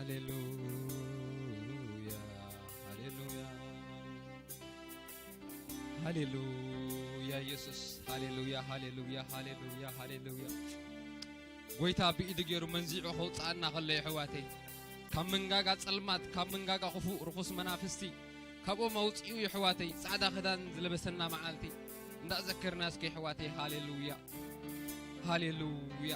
ሃሌሉያ፣ ሃሌሉያ፣ ሃሌሉያ፣ ኢየሱስ፣ ሃሌሉያ፣ ሃሌሉያ፣ ሃሌሉያ፣ ሃሌሉያ። ጎይታ ብኢዱ ገይሩ መንዚዑ ከውፅኣና ከሎ፣ የሕዋተይ፣ ካብ መንጋጋ ጸልማት፣ ካብ መንጋጋ ክፉእ ርኹስ መናፍስቲ፣ ካብኦም ኣውፂኡ፣ የሕዋተይ፣ ጻዕዳ ክዳን ዝለበሰና መዓልቲ እንዳዘከርና፣ እስኪ፣ የሕዋተይ፣ ሃሌሉያ፣ ሃሌሉያ።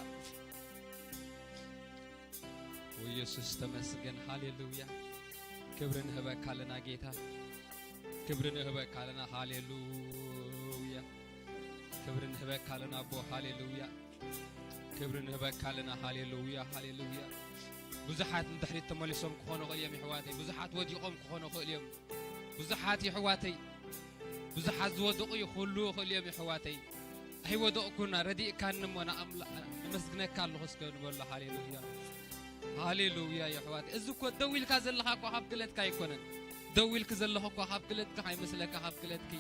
ኢየሱስ ተመስገን፣ ሃሌሉያ። ክብሪ ንህበካ ኣለና ጌታ፣ ክብሪ ንህበካ ኣለና፣ ሃሌሉያ። ክብሪ ንህበካ ኣለና ኣቦ፣ ሃሌሉያ። ክብሪ ንህበካ ኣለና፣ ሃሌሉያ፣ ሃሌሉያ። ብዙሓት ንድሕሪት ተመሊሶም ክኾኑ ይኽእል እዮም፣ የሕዋተይ። ብዙሓት ወዲቖም ክኾኑ ይኽእል እዮም። ብዙሓት የሕዋተይ፣ ብዙሓት ዝወደቑ ይኽህልዉ ይኽእሉ እዮም፣ የሕዋተይ። ኣይወደቕኩን፣ ረዲእካኒ እሞ ንኣምላ-፣ ነመስግነካ ኣለኹ እስከ ንበሎ። ሃሌሉያ፣ ሃሌሉያ፣ የሕዋተይ። እዚ እኮ ደው ኢልካ ዘለኻ እኮ ካብ ክለትካ ኣይኮነን። ደው ኢልክ ዘለኹ እኮ ካብ ክለትካ ኣይመስለካ፣ ካብ ክለትኪ።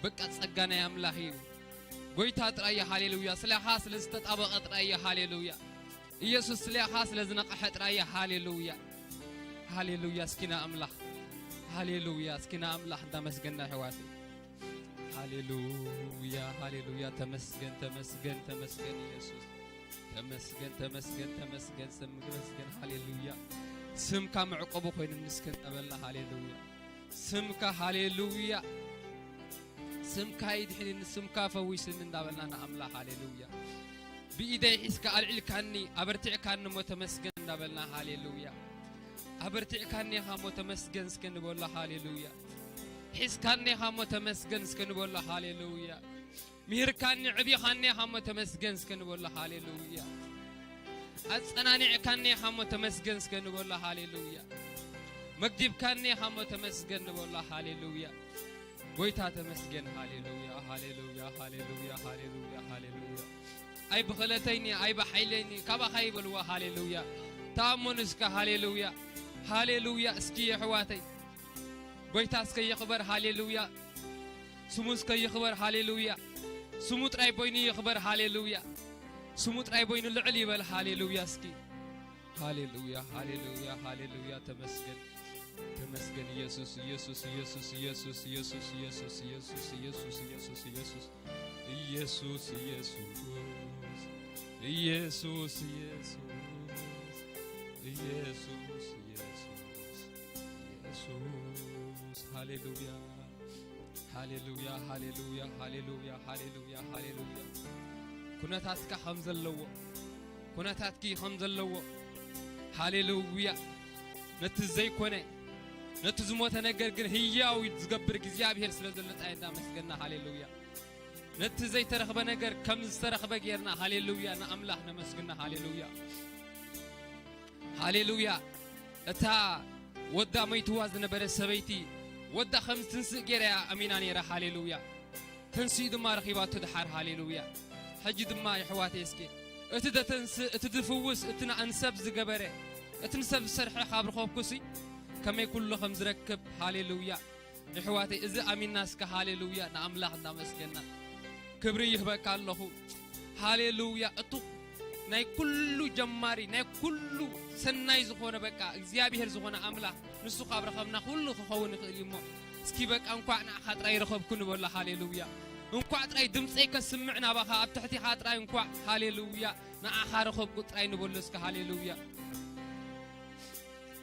በቃ ጸጋ ናይ ኣምላኽ እዩ። ጎይታ ጥራይ እዩ፣ ሃሌሉያ። ስሌኻ ስለ ዝተጣበቐ ጥራይ እዩ፣ ሃሌሉያ። ኢየሱስ ስሌኻ ስለ ዝነቕሐ ጥራይ እዩ፣ ሃሌሉያ፣ ሃሌሉያ። እስኪ ንኣምላኽ፣ ሃሌሉያ፣ እስኪ ንኣምላኽ እንዳመስገና፣ ኣሕዋተይ። ሃሌሉያ፣ ሃሌሉያ። ተመስገን፣ ተመስገን፣ ተመስገን ኢየሱስ። ተመስገን፣ ተመስገን፣ ተመስገን፣ ስም ተመስገን። ሃሌሉያ። ስምካ መዕቆቢ ኮይኑኒ እስከ እንዳበልና፣ ሃሌሉያ። ስምካ፣ ሃሌሉያ። ስምካ ይድሕንኒ፣ ስምካ ፈዊስኒ እንዳበልና ንኣምላኽ፣ ሃሌሉያ። ብኢደይ ሒዝካ ኣልዒልካኒ፣ ኣበርቲዕካኒ እሞ ተመስገን እንዳበልና፣ ሃሌሉያ። ኣበርቲዕካኒ ኢኻ እሞ ተመስገን እስከ ንበሎ፣ ሃሌሉያ። ሒዝካኒ ኢኻ እሞ ተመስገን እስከ ንበሎ፣ ሃሌሉያ። ምሂርካኒ፣ ዕቢኻኒ ኢኻ እሞ ተመስገን እስከ ንበሎ፣ ሃሌሉያ። ኣጸናኒዕካኒ ኢኻ እሞ ተመስገን እስከ ንበሎ፣ ሃሌሉያ። መግዲብካኒ ኢኻ እሞ ተመስገን ንበሎ፣ ሃሌሉያ። ጎይታ ተመስገን፣ ሃሌሉያ፣ ሃሌሉያ፣ ሃሌሉያ፣ ሃሌሉያ፣ ሃሌሉያ። ኣይ ብኽእለተይኒ፣ ኣይ ብሓይለይኒ፣ ካባኻ ይበልዎ፣ ሃሌሉያ። ተኣመኑ እስከ፣ ሃሌሉያ፣ ሃሌሉያ። እስኪ የሕዋተይ፣ ጎይታ እስከ ይኽበር፣ ሃሌሉያ። ስሙ እስከ ይኽበር፣ ሃሌሉያ። ስሙ ጥራይ በይኑ ይኽበር፣ ሃሌሉያ። ስሙ ጥራይ በይኑ ልዕል ይበል፣ ሃሌሉያ። እስኪ ሃሌሉያ፣ ሃሌሉያ፣ ሃሌሉያ። ተመስገን፣ ተመስገን ኢየሱስ፣ ኢየሱስ፣ ኢየሱስ፣ ኢየሱስ፣ ኢየሱስ፣ ኢየሱስ፣ ኢየሱስ፣ ኢየሱስ፣ ኢየሱስ፣ ኢየሱስ፣ ኢየሱስ፣ ኢየሱስ፣ ኢየሱስ፣ ኢየሱስ፣ ኢየሱስ፣ ኢየሱስ። ሃሌሉያ፣ ሃሌሉያ፣ ሃሌሉያ፣ ሃሌሉያ፣ ሃሌሉያ፣ ሃሌሉያ። ኩነታትካ ከም ዘለዎ፣ ኩነታትኪ ከም ዘለዎ። ሃሌሉያ። ነቲ ዘይኮነ፣ ነቲ ዝሞተ ነገር ግን ህያው ዝገብር እግዚኣብሔር ስለ ዘሎ ጥራይ እንዳመስገና። ሃሌሉያ። ነቲ ዘይተረኽበ ነገር ከም ዝተረኽበ ጌርና፣ ሃሌሉያ፣ ንኣምላኽ ነመስግና። ሃሌሉያ፣ ሃሌሉያ። እታ ወዳ መይትዋ ዝነበረ ሰበይቲ፣ ወዳ ከም ዝትንስእ ጌራ እያ ኣሚና ነይራ። ሃሌሉያ። ተንስኡ ድማ ረኺባቶ ድሓር። ሃሌሉያ። ሕጂ ድማ የሕዋተይ እስኪ፣ እቲ ደተንስእ፣ እቲ ድፍውስ፣ እቲ ንኣ-፣ ንሰብ ዝገበረ፣ እቲ ንሰብ ዝሰርሐ ካብ ረኸብኩሲ፣ ከመይ ኩሉ ከም ዝረክብ። ሃሌሉያ። የሕዋተይ፣ እዚ ኣሚና እስከ ሃሌሉያ ንኣምላኽ እናመስገና ክብሪ ይህበካ ኣለኹ። ሃሌሉያ። እቱ ናይ ኩሉ ጀማሪ፣ ናይ ኩሉ ሰናይ ዝኾነ፣ በቃ እግዚኣብሔር ዝኾነ ኣምላኽ፣ ንሱ ካብ ረኸብና ኩሉ ክኸውን ይኽእል እዩ እሞ፣ እስኪ በቃ እንኳዕ ንዓኻ ጥራይ ረኸብኩ ንበሎ። ሃሌሉያ። እንኳዕ ጥራይ ድምፀይ ከስምዕ ናባኻ ኣብ ትሕቲኻ ጥራይ እንኳዕ፣ ሃሌሉያ፣ ንዓኻ ረኸብኩ ጥራይ ንበሎ እስከ። ሃሌሉያ።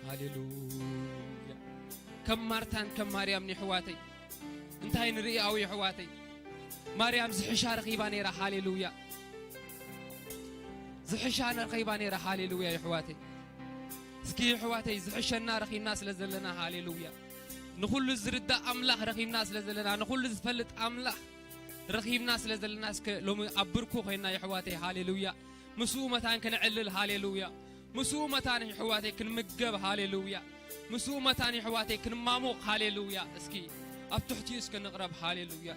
ሃሌሉያ። ከም ማርታን ከም ማርያም የሕዋተይ እንታይ ንርኢ? ኣው የሕዋተይ፣ ማርያም ዝሕሻ ረኺባ ነይራ። ሃሌሉያ። ዝሕሻ ረኺባ ነይራ። ሃሌሉያ የሕዋተይ። እስኪ የሕዋተይ፣ ዝሕሸና ረኺብና ስለ ዘለና፣ ሃሌሉያ። ንኹሉ ዝርዳእ ኣምላኽ ረኺብና ስለ ዘለና፣ ንኹሉ ዝፈልጥ ኣምላኽ ረኺብና ስለ ዘለና፣ እስከ ሎሚ ኣብ ብርኩ ኮይና የሕዋተይ፣ ሃሌሉያ፣ ምስኡ መታን ክንዕልል፣ ሃሌሉያ። ምስኡ መታን የሕዋተይ ክንምገብ፣ ሃሌሉያ። ምስኡ መታን የሕዋተይ ክንማሙቕ፣ ሃሌሉያ። እስኪ ኣብ ትሕቲኡ እስከ ንቕረብ፣ ሃሌሉያ።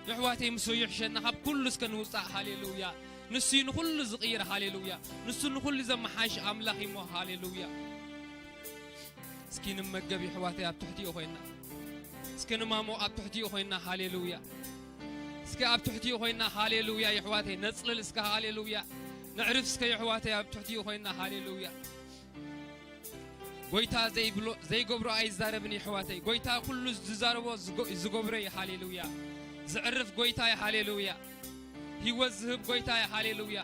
የሕዋተይ ምስኡ ይሕሸና፣ ካብ ኩሉ እስከ ንውጻእ፣ ሃሌሉያ። ንሱ እዩ ንኹሉ ዝቕይር፣ ሃሌሉያ። ንሱ ንኹሉ ዘመሓሽ ኣምላኽ እሞ፣ ሃሌሉያ። እስኪ ንመገብ የሕዋተይ ኣብ ትሕቲኡ ኮይና፣ እስኪ ንማሙቕ ኣብ ትሕቲኡ ኮይና፣ ሃሌሉያ። እስኪ ኣብ ትሕቲኡ ኮይና፣ ሃሌሉያ የሕዋተይ ነጽልል እስከ፣ ሃሌሉያ። ነዕርፍ እስከ የሕዋተይ ኣብ ትሕቲኡ ኮይና፣ ሃሌሉያ። ጎይታ ዘይብሎ ዘይገብሮ ኣይዛረብን የሕዋተይ። ጎይታ ኩሉ ዝዛረቦ ዝጎ- ዝገብሮ እዩ። ሃሌሉያ። ዝዕርፍ ጎይታ እዩ። ሃሌሉያ። ህይወት ዝህብ ጎይታ እዩ። ሃሌሉያ።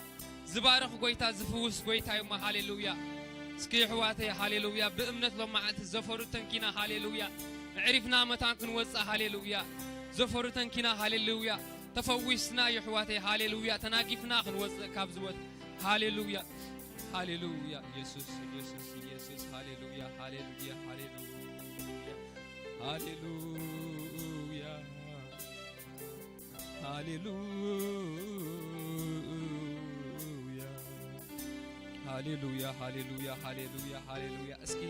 ዝባርኽ ጎይታ፣ ዝፍውስ ጎይታ እዩ እሞ። ሃሌሉያ። እስኪ የሕዋተይ፣ ሃሌሉያ፣ ብእምነት ሎም መዓልቲ ዘፈሩ ተንኪና። ሃሌሉያ። ኣዕሪፍና መታን ክንወፅእ። ሃሌሉያ። ዘፈሩ ተንኪና። ሃሌሉያ። ተፈዊስና የሕዋተይ። ሃሌሉያ። ተናጊፍና ክንወፅእ ካብ ዝበል። ሃሌሉያ። ሃሌሉያ። ኢየሱስ፣ ኢየሱስ፣ ኢየሱስ። ሃሌሉያ፣ ሃሌሉያ፣ ሃሌሉያ። ሃሌሉያ። ሃሌሉያ። ሃሌሉያ፣ ሃሌሉያ፣ ሃሌሉያ፣ ሃሌሉያ። እስኪ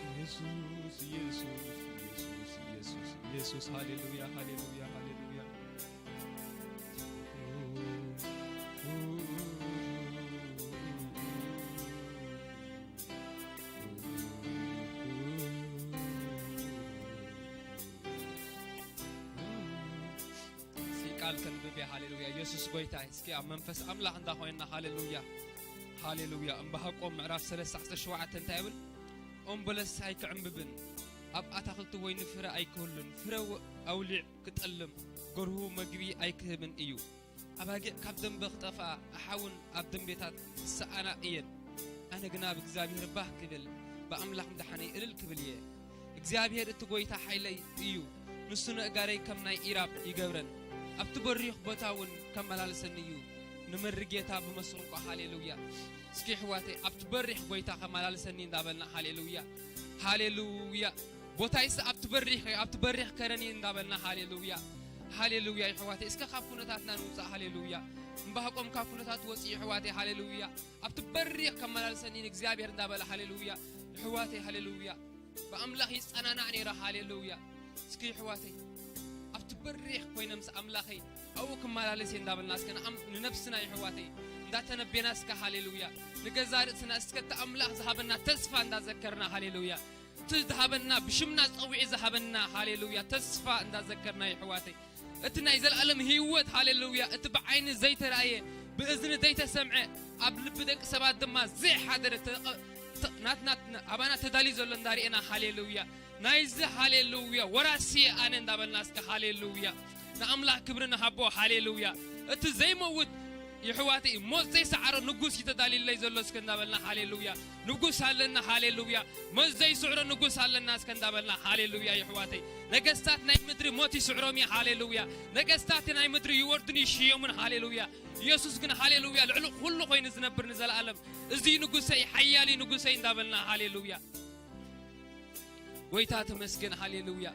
ኢየሱስ፣ ኢየሱስ፣ ኢየሱስ፣ ኢየሱስ፣ ኢየሱስ። ሃሌሉያ፣ ሃሌሉያ፣ ሃሌሉያ። እስኪ ቃል ከንብብ እየ። ሃሌሉያ። ኢየሱስ ጎይታ እዩ። እስኪ ኣብ መንፈስ ኣምላኽ እንዳ ኮይንና፣ ሃሌሉያ፣ ሃሌሉያ። እምባ ያዕቆብ ምዕራፍ ሰለስተ ዓሰርተ ሸውዓተ እንታይ ይብል? ኦም በለስ ኣይክዕምብብን፣ ኣብ ኣታኽልቲ ወይኒ ፍረ ኣይክህሉን፣ ፍረ ወ- ኣውሊዕ ክጠልም፣ ገርሁ መግቢ ኣይክህብን እዩ። ኣባጊዕ ካብ ደንበ ክጠፍኣ፣ ኣሓውን ኣብ ደንቤታት ክሰኣና እየን። ኣነ ግና ብእግዚኣብሔር ባህ ክብል፣ ብኣምላኽ ምድሓነይ እልል ክብል እየ። እግዚኣብሔር እቲ ጐይታ ሓይለይ እዩ፣ ንሱ ነእጋረይ ከም ናይ ኢራብ ይገብረን። ኣብቲ በሪኽ ቦታ እውን ከመላልሰኒ እዩ። ንመሪ ጌታ ብመስንቆ። ሃሌሉያ። እስኪ ኣሕዋተይ፣ ኣብቲ በሪኽ ጐይታ ከመላልሰኒ እንዳበልና፣ ሃሌሉያ፣ ሃሌሉያ። ቦታይስ ኣብቲ በሪኽ እዩ፣ ኣብቲ በሪኽ ከረኒ እንዳበልና፣ ሃሌሉያ፣ ሃሌሉያ። የሕዋተይ፣ እስከ ካብ ኩነታትና ንውፃእ። ሃሌሉያ። እምባቆም ካብ ኩነታት ወፂኡ፣ የሕዋተይ። ሃሌሉያ። ኣብቲ በሪኽ ከመላልሰኒ ንእግዚኣብሔር እንዳበለ፣ ሃሌሉያ። የሕዋተይ፣ ሃሌሉያ። ብኣምላኽ ይጸናናዕ ነይረ። ሃሌሉያ። እስኪ የሕዋተይ፣ ኣብቲ በሪኽ ኮይነ ምስ ኣምላኸይ ኣብኡ ክመላለስ እየ እንዳበልና፣ እስከ ንኣም- ንነብስና፣ የሕዋተይ፣ እንዳተነበና፣ እስከ፣ ሃሌሉያ፣ ንገዛ ርእስና እስከ እቲ ኣምላኽ ዝሃበና ተስፋ እንዳዘከርና፣ ሃሌሉያ፣ እቲ ዝሃበና፣ ብሽምና ጸዊዑ ዝሃበና፣ ሃሌሉያ፣ ተስፋ እንዳዘከርና፣ የሕዋተይ፣ እቲ ናይ ዘለኣለም ህይወት፣ ሃሌሉያ፣ እቲ ብዓይኒ ዘይተራእየ፣ ብእዝኒ ዘይተሰምዐ፣ ኣብ ልቢ ደቂ ሰባት ድማ ዘይሓደረ፣ ተቐ- ተ- ናትና፣ ኣባና ተዳልዩ ዘሎ እንዳርኤና፣ ሃሌሉያ፣ ናይዚ፣ ሃሌሉያ፣ ወራሲ ኣነ እንዳበልና፣ እስከ፣ ሃሌሉያ፣ ንኣምላኽ ክብሪ ንሃቦ። ሃሌሉያ። እቲ ዘይመውት፣ የሕዋተይ፣ ሞት ዘይሰዓሮ ንጉስ እዩ ተዳልዩለይ ዘሎ፣ እስከ እንዳበልና፣ ሃሌሉያ። ንጉስ ኣለና። ሃሌሉያ። ሞት ዘይስዕሮ ንጉስ ኣለና፣ እስከ እንዳበልና፣ ሃሌሉያ። የሕዋተይ፣ ነገስታት ናይ ምድሪ ሞት ይስዕሮም እዩ። ሃሌሉያ። ነገስታት ናይ ምድሪ ይወርዱን ይሽየሙን። ሃሌሉያ። ኢየሱስ ግን፣ ሃሌሉያ፣ ልዕሊ ኩሉ ኮይኑ ዝነብር ንዘለኣለም፣ እዚ ንጉሰይ፣ ሓያሊ ንጉሰይ እንዳበልና፣ ሃሌሉያ። ጎይታ ተመስገን። ሃሌሉያ።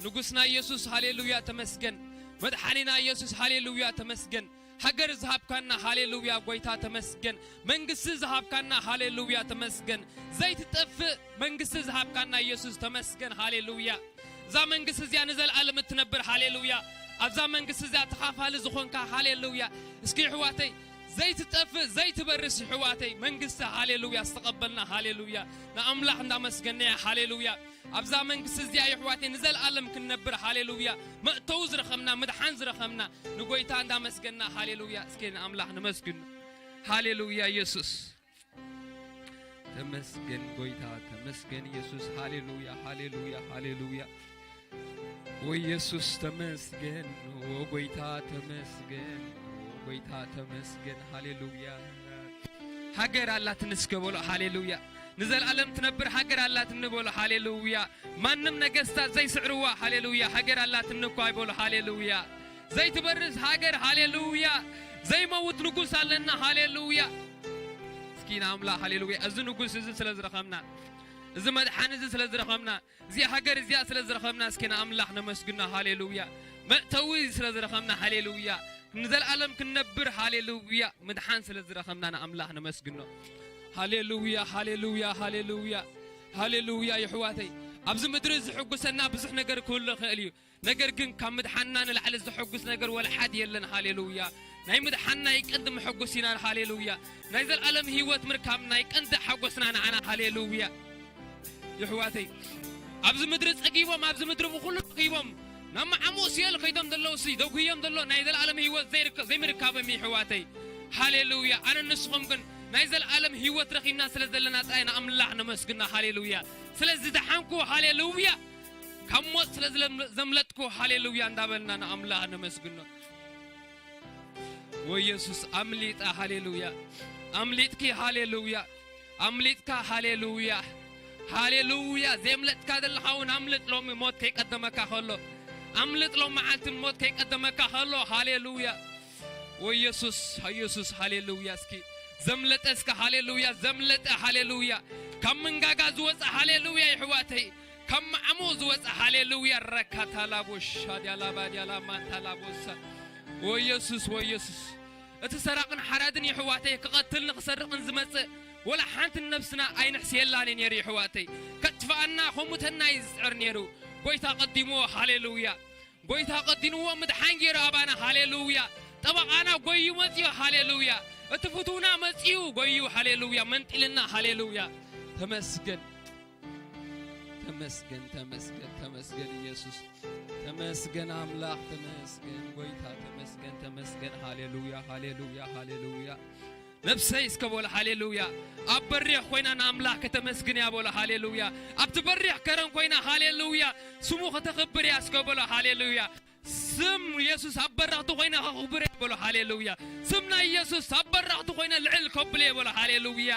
ንጉስና ኢየሱስ፣ ሃሌሉያ፣ ተመስገን። መድሓኒና ኢየሱስ፣ ሃሌሉያ፣ ተመስገን። ሃገር ዝሃብካና፣ ሃሌሉያ፣ ጎይታ ተመስገን። መንግስቲ ዝሃብካና፣ ሃሌሉያ፣ ተመስገን። ዘይትጠፍእ መንግስቲ ዝሃብካና ኢየሱስ፣ ተመስገን። ሃሌሉያ። እዛ መንግስቲ እዚኣ ንዘለኣለም እትነብር፣ ሃሌሉያ። ኣብዛ መንግስቲ እዚኣ ተኻፋሊ ዝኾንካ፣ ሃሌሉያ። እስኪ፣ የሕዋተይ፣ ዘይትጠፍእ ዘይትበርስ፣ የሕዋተይ፣ መንግስቲ፣ ሃሌሉያ፣ ዝተቐበልና፣ ሃሌሉያ፣ ንኣምላኽ እንዳመስገንና፣ ሃሌሉያ። ኣብዛ መንግስቲ እዚኣ፣ የሕዋተይ፣ ንዘለኣለም ክንነብር፣ ሃሌሉያ፣ መእተዊ ዝረኸብና፣ ምድሓን ዝረኸብና፣ ንጎይታ እንዳመስገንና፣ ሃሌሉያ። እስኪ ንኣምላኽ ነመስግን። ሃሌሉያ። ኢየሱስ፣ ተመስገን ጎይታ፣ ተመስገን ኢየሱስ። ሃሌሉያ፣ ሃሌሉያ፣ ሃሌሉያ። ወይ ኢየሱስ ተመስገን፣ ኦ ጎይታ ተመስገን፣ ኦ ጎይታ ተመስገን። ሃሌሉያ። ሃገር ኣላትኒ እስከ በሎ፣ ሃሌሉያ። ንዘለኣለም ትነብር ሃገር ኣላትኒ በሎ፣ ሃሌሉያ። ማንም ነገስታት ዘይስዕርዋ፣ ሃሌሉያ፣ ሃገር ኣላትኒ እኳ ይበሎ፣ ሃሌሉያ። ዘይትበርስ ሃገር፣ ሃሌሉያ። ዘይመውት ንጉስ ኣለና፣ ሃሌሉያ። እስኪ ንኣምላኽ፣ ሃሌሉያ። እዚ ንጉስ እዚ ስለ ዝረኸብና፣ እዚ መድሓኒ እዚ ስለ ዝረኸብና፣ እዚ ሃገር እዚኣ ስለ ዝረኸብና፣ እስኪ ንኣምላኽ ነመስግኖ፣ ሃሌሉያ። መእተዊ ስለ ዝረኸብና፣ ሃሌሉያ። ንዘለኣለም ክንነብር፣ ሃሌሉያ። ምድሓን ስለ ዝረኸብና ንኣምላኽ ነመስግኖ። ሃሌሉያ፣ ሃሌሉያ፣ ሃሌሉያ፣ ሃሌሉያ። የሕዋተይ፣ ኣብዚ ምድሪ ዝሕጉሰና ብዙሕ ነገር ክህሉ ይኽእል እዩ። ነገር ግን ካብ ምድሓንና ንላዕሊ ዘሐጉስ ነገር ወላ ሓድ የለን። ሃሌሉያ። ናይ ምድሓን ናይ ቀንዲ መሐጎሲና፣ ሃሌሉያ። ናይ ዘለኣለም ህይወት ምርካብ ናይ ቀንዲ ሓጎስና ንዓና። ሃሌሉያ። የሕዋተይ፣ ኣብዚ ምድሪ ጸጊቦም፣ ኣብዚ ምድሪ ብኹሉ ረኺቦም፣ ናብ መዓሙቕ ሲኦል ከይዶም ዘለዉ ሲ፣ ደጉዮም ዘሎ ናይ ዘለኣለም ህይወት ዘይርከ-፣ ዘይምርካቦም እዩ፣ የሕዋተይ። ሃሌሉያ። ኣነ ንስኹም ግን ናይ ዘለኣለም ህይወት ረኺብና ስለ ዘለና ጥራይ ንኣምላኽ ነመስግና። ሃሌሉያ። ስለ ዝደሓንኩ፣ ሃሌሉያ። ካብ ሞት ስለ ዝለም-፣ ዘምለጥኩ፣ ሃሌሉያ እንዳበልና ንኣምላኽ ነመስግኖ። ወይ የሱስ፣ ኣምሊጠ፣ ሃሌሉያ። ኣምሊጥኪ፣ ሃሌሉያ። ኣምሊጥካ፣ ሃሌሉያ። ሃሌሉያ። ዘምለጥካ ዘለኻ እውን ኣምልጥ፣ ሎሚ ሞት ከይቀደመካ ከሎ። ኣምልጥ፣ ሎም መዓልቲ ሞት ከይቀደመካ ከሎ። ሃሌሉያ። ወይ የሱስ፣ የሱስ፣ ሃሌሉያ። እስኪ ዘምለጠ እስከ፣ ሃሌሉያ። ዘምለጠ፣ ሃሌሉያ። ካብ መንጋጋ ዝወፀ፣ ሃሌሉያ፣ ይሕዋተይ። ካብ ማዕሞ ዝወፀ፣ ሃሌሉያ። ረካታላቦሻ ዲያላባ ዲያላ ማንታላቦሳ። ወይ የሱስ፣ ወይ የሱስ። እቲ ሰራቕን ሓራድን፣ ይሕዋተይ፣ ክቐትልን ክሰርቕን ዝመጽእ፣ ወላ ሓንቲ ነብስና ኣይንሕስየላን እዩ ነይሩ፣ ይሕዋተይ። ከጥፍኣና፣ ከሙተና እዩ ዝጽዕር ነይሩ። ጎይታ ቀዲምዎ፣ ሃሌሉያ። ጎይታ ቀዲምዎ፣ ምድሓን ገይሩ ኣባና፣ ሃሌሉያ። ጠበቓና ጎዩ መጽዩ፣ ሃሌሉያ። እቲ ፍቱውና መጽዩ፣ ጎዩ፣ ሃሌሉያ። መንጢልና፣ ሃሌሉያ። ተመስገን። ተመስገን፣ ተመስገን፣ ተመስገን ኢየሱስ። ተመስገን ኣምላኽ፣ ተመስገን ጎይታ፣ ተመስገን፣ ተመስገን። ሃሌሉያ፣ ሃሌሉያ፣ ሃሌሉያ። ነብሰይ እስከ በሉ ሃሌሉያ። ኣብ በሪኽ ኮይና ንኣምላኽ ከተመስግን እያ በሉ ሃሌሉያ። ኣብቲ በሪኽ ከረን ኮይና ሃሌሉያ። ስሙ ከተኽብር እያ እስከ በሉ ሃሌሉያ። ስም የሱስ ኣብ በረኽቲ ኮይና ከኽብር እየ በሎ፣ ሃሌሉያ። ስም ናይ የሱስ ኣብ በረኽቲ ኮይና ልዕል ከብል እየ በሎ፣ ሃሌሉያ።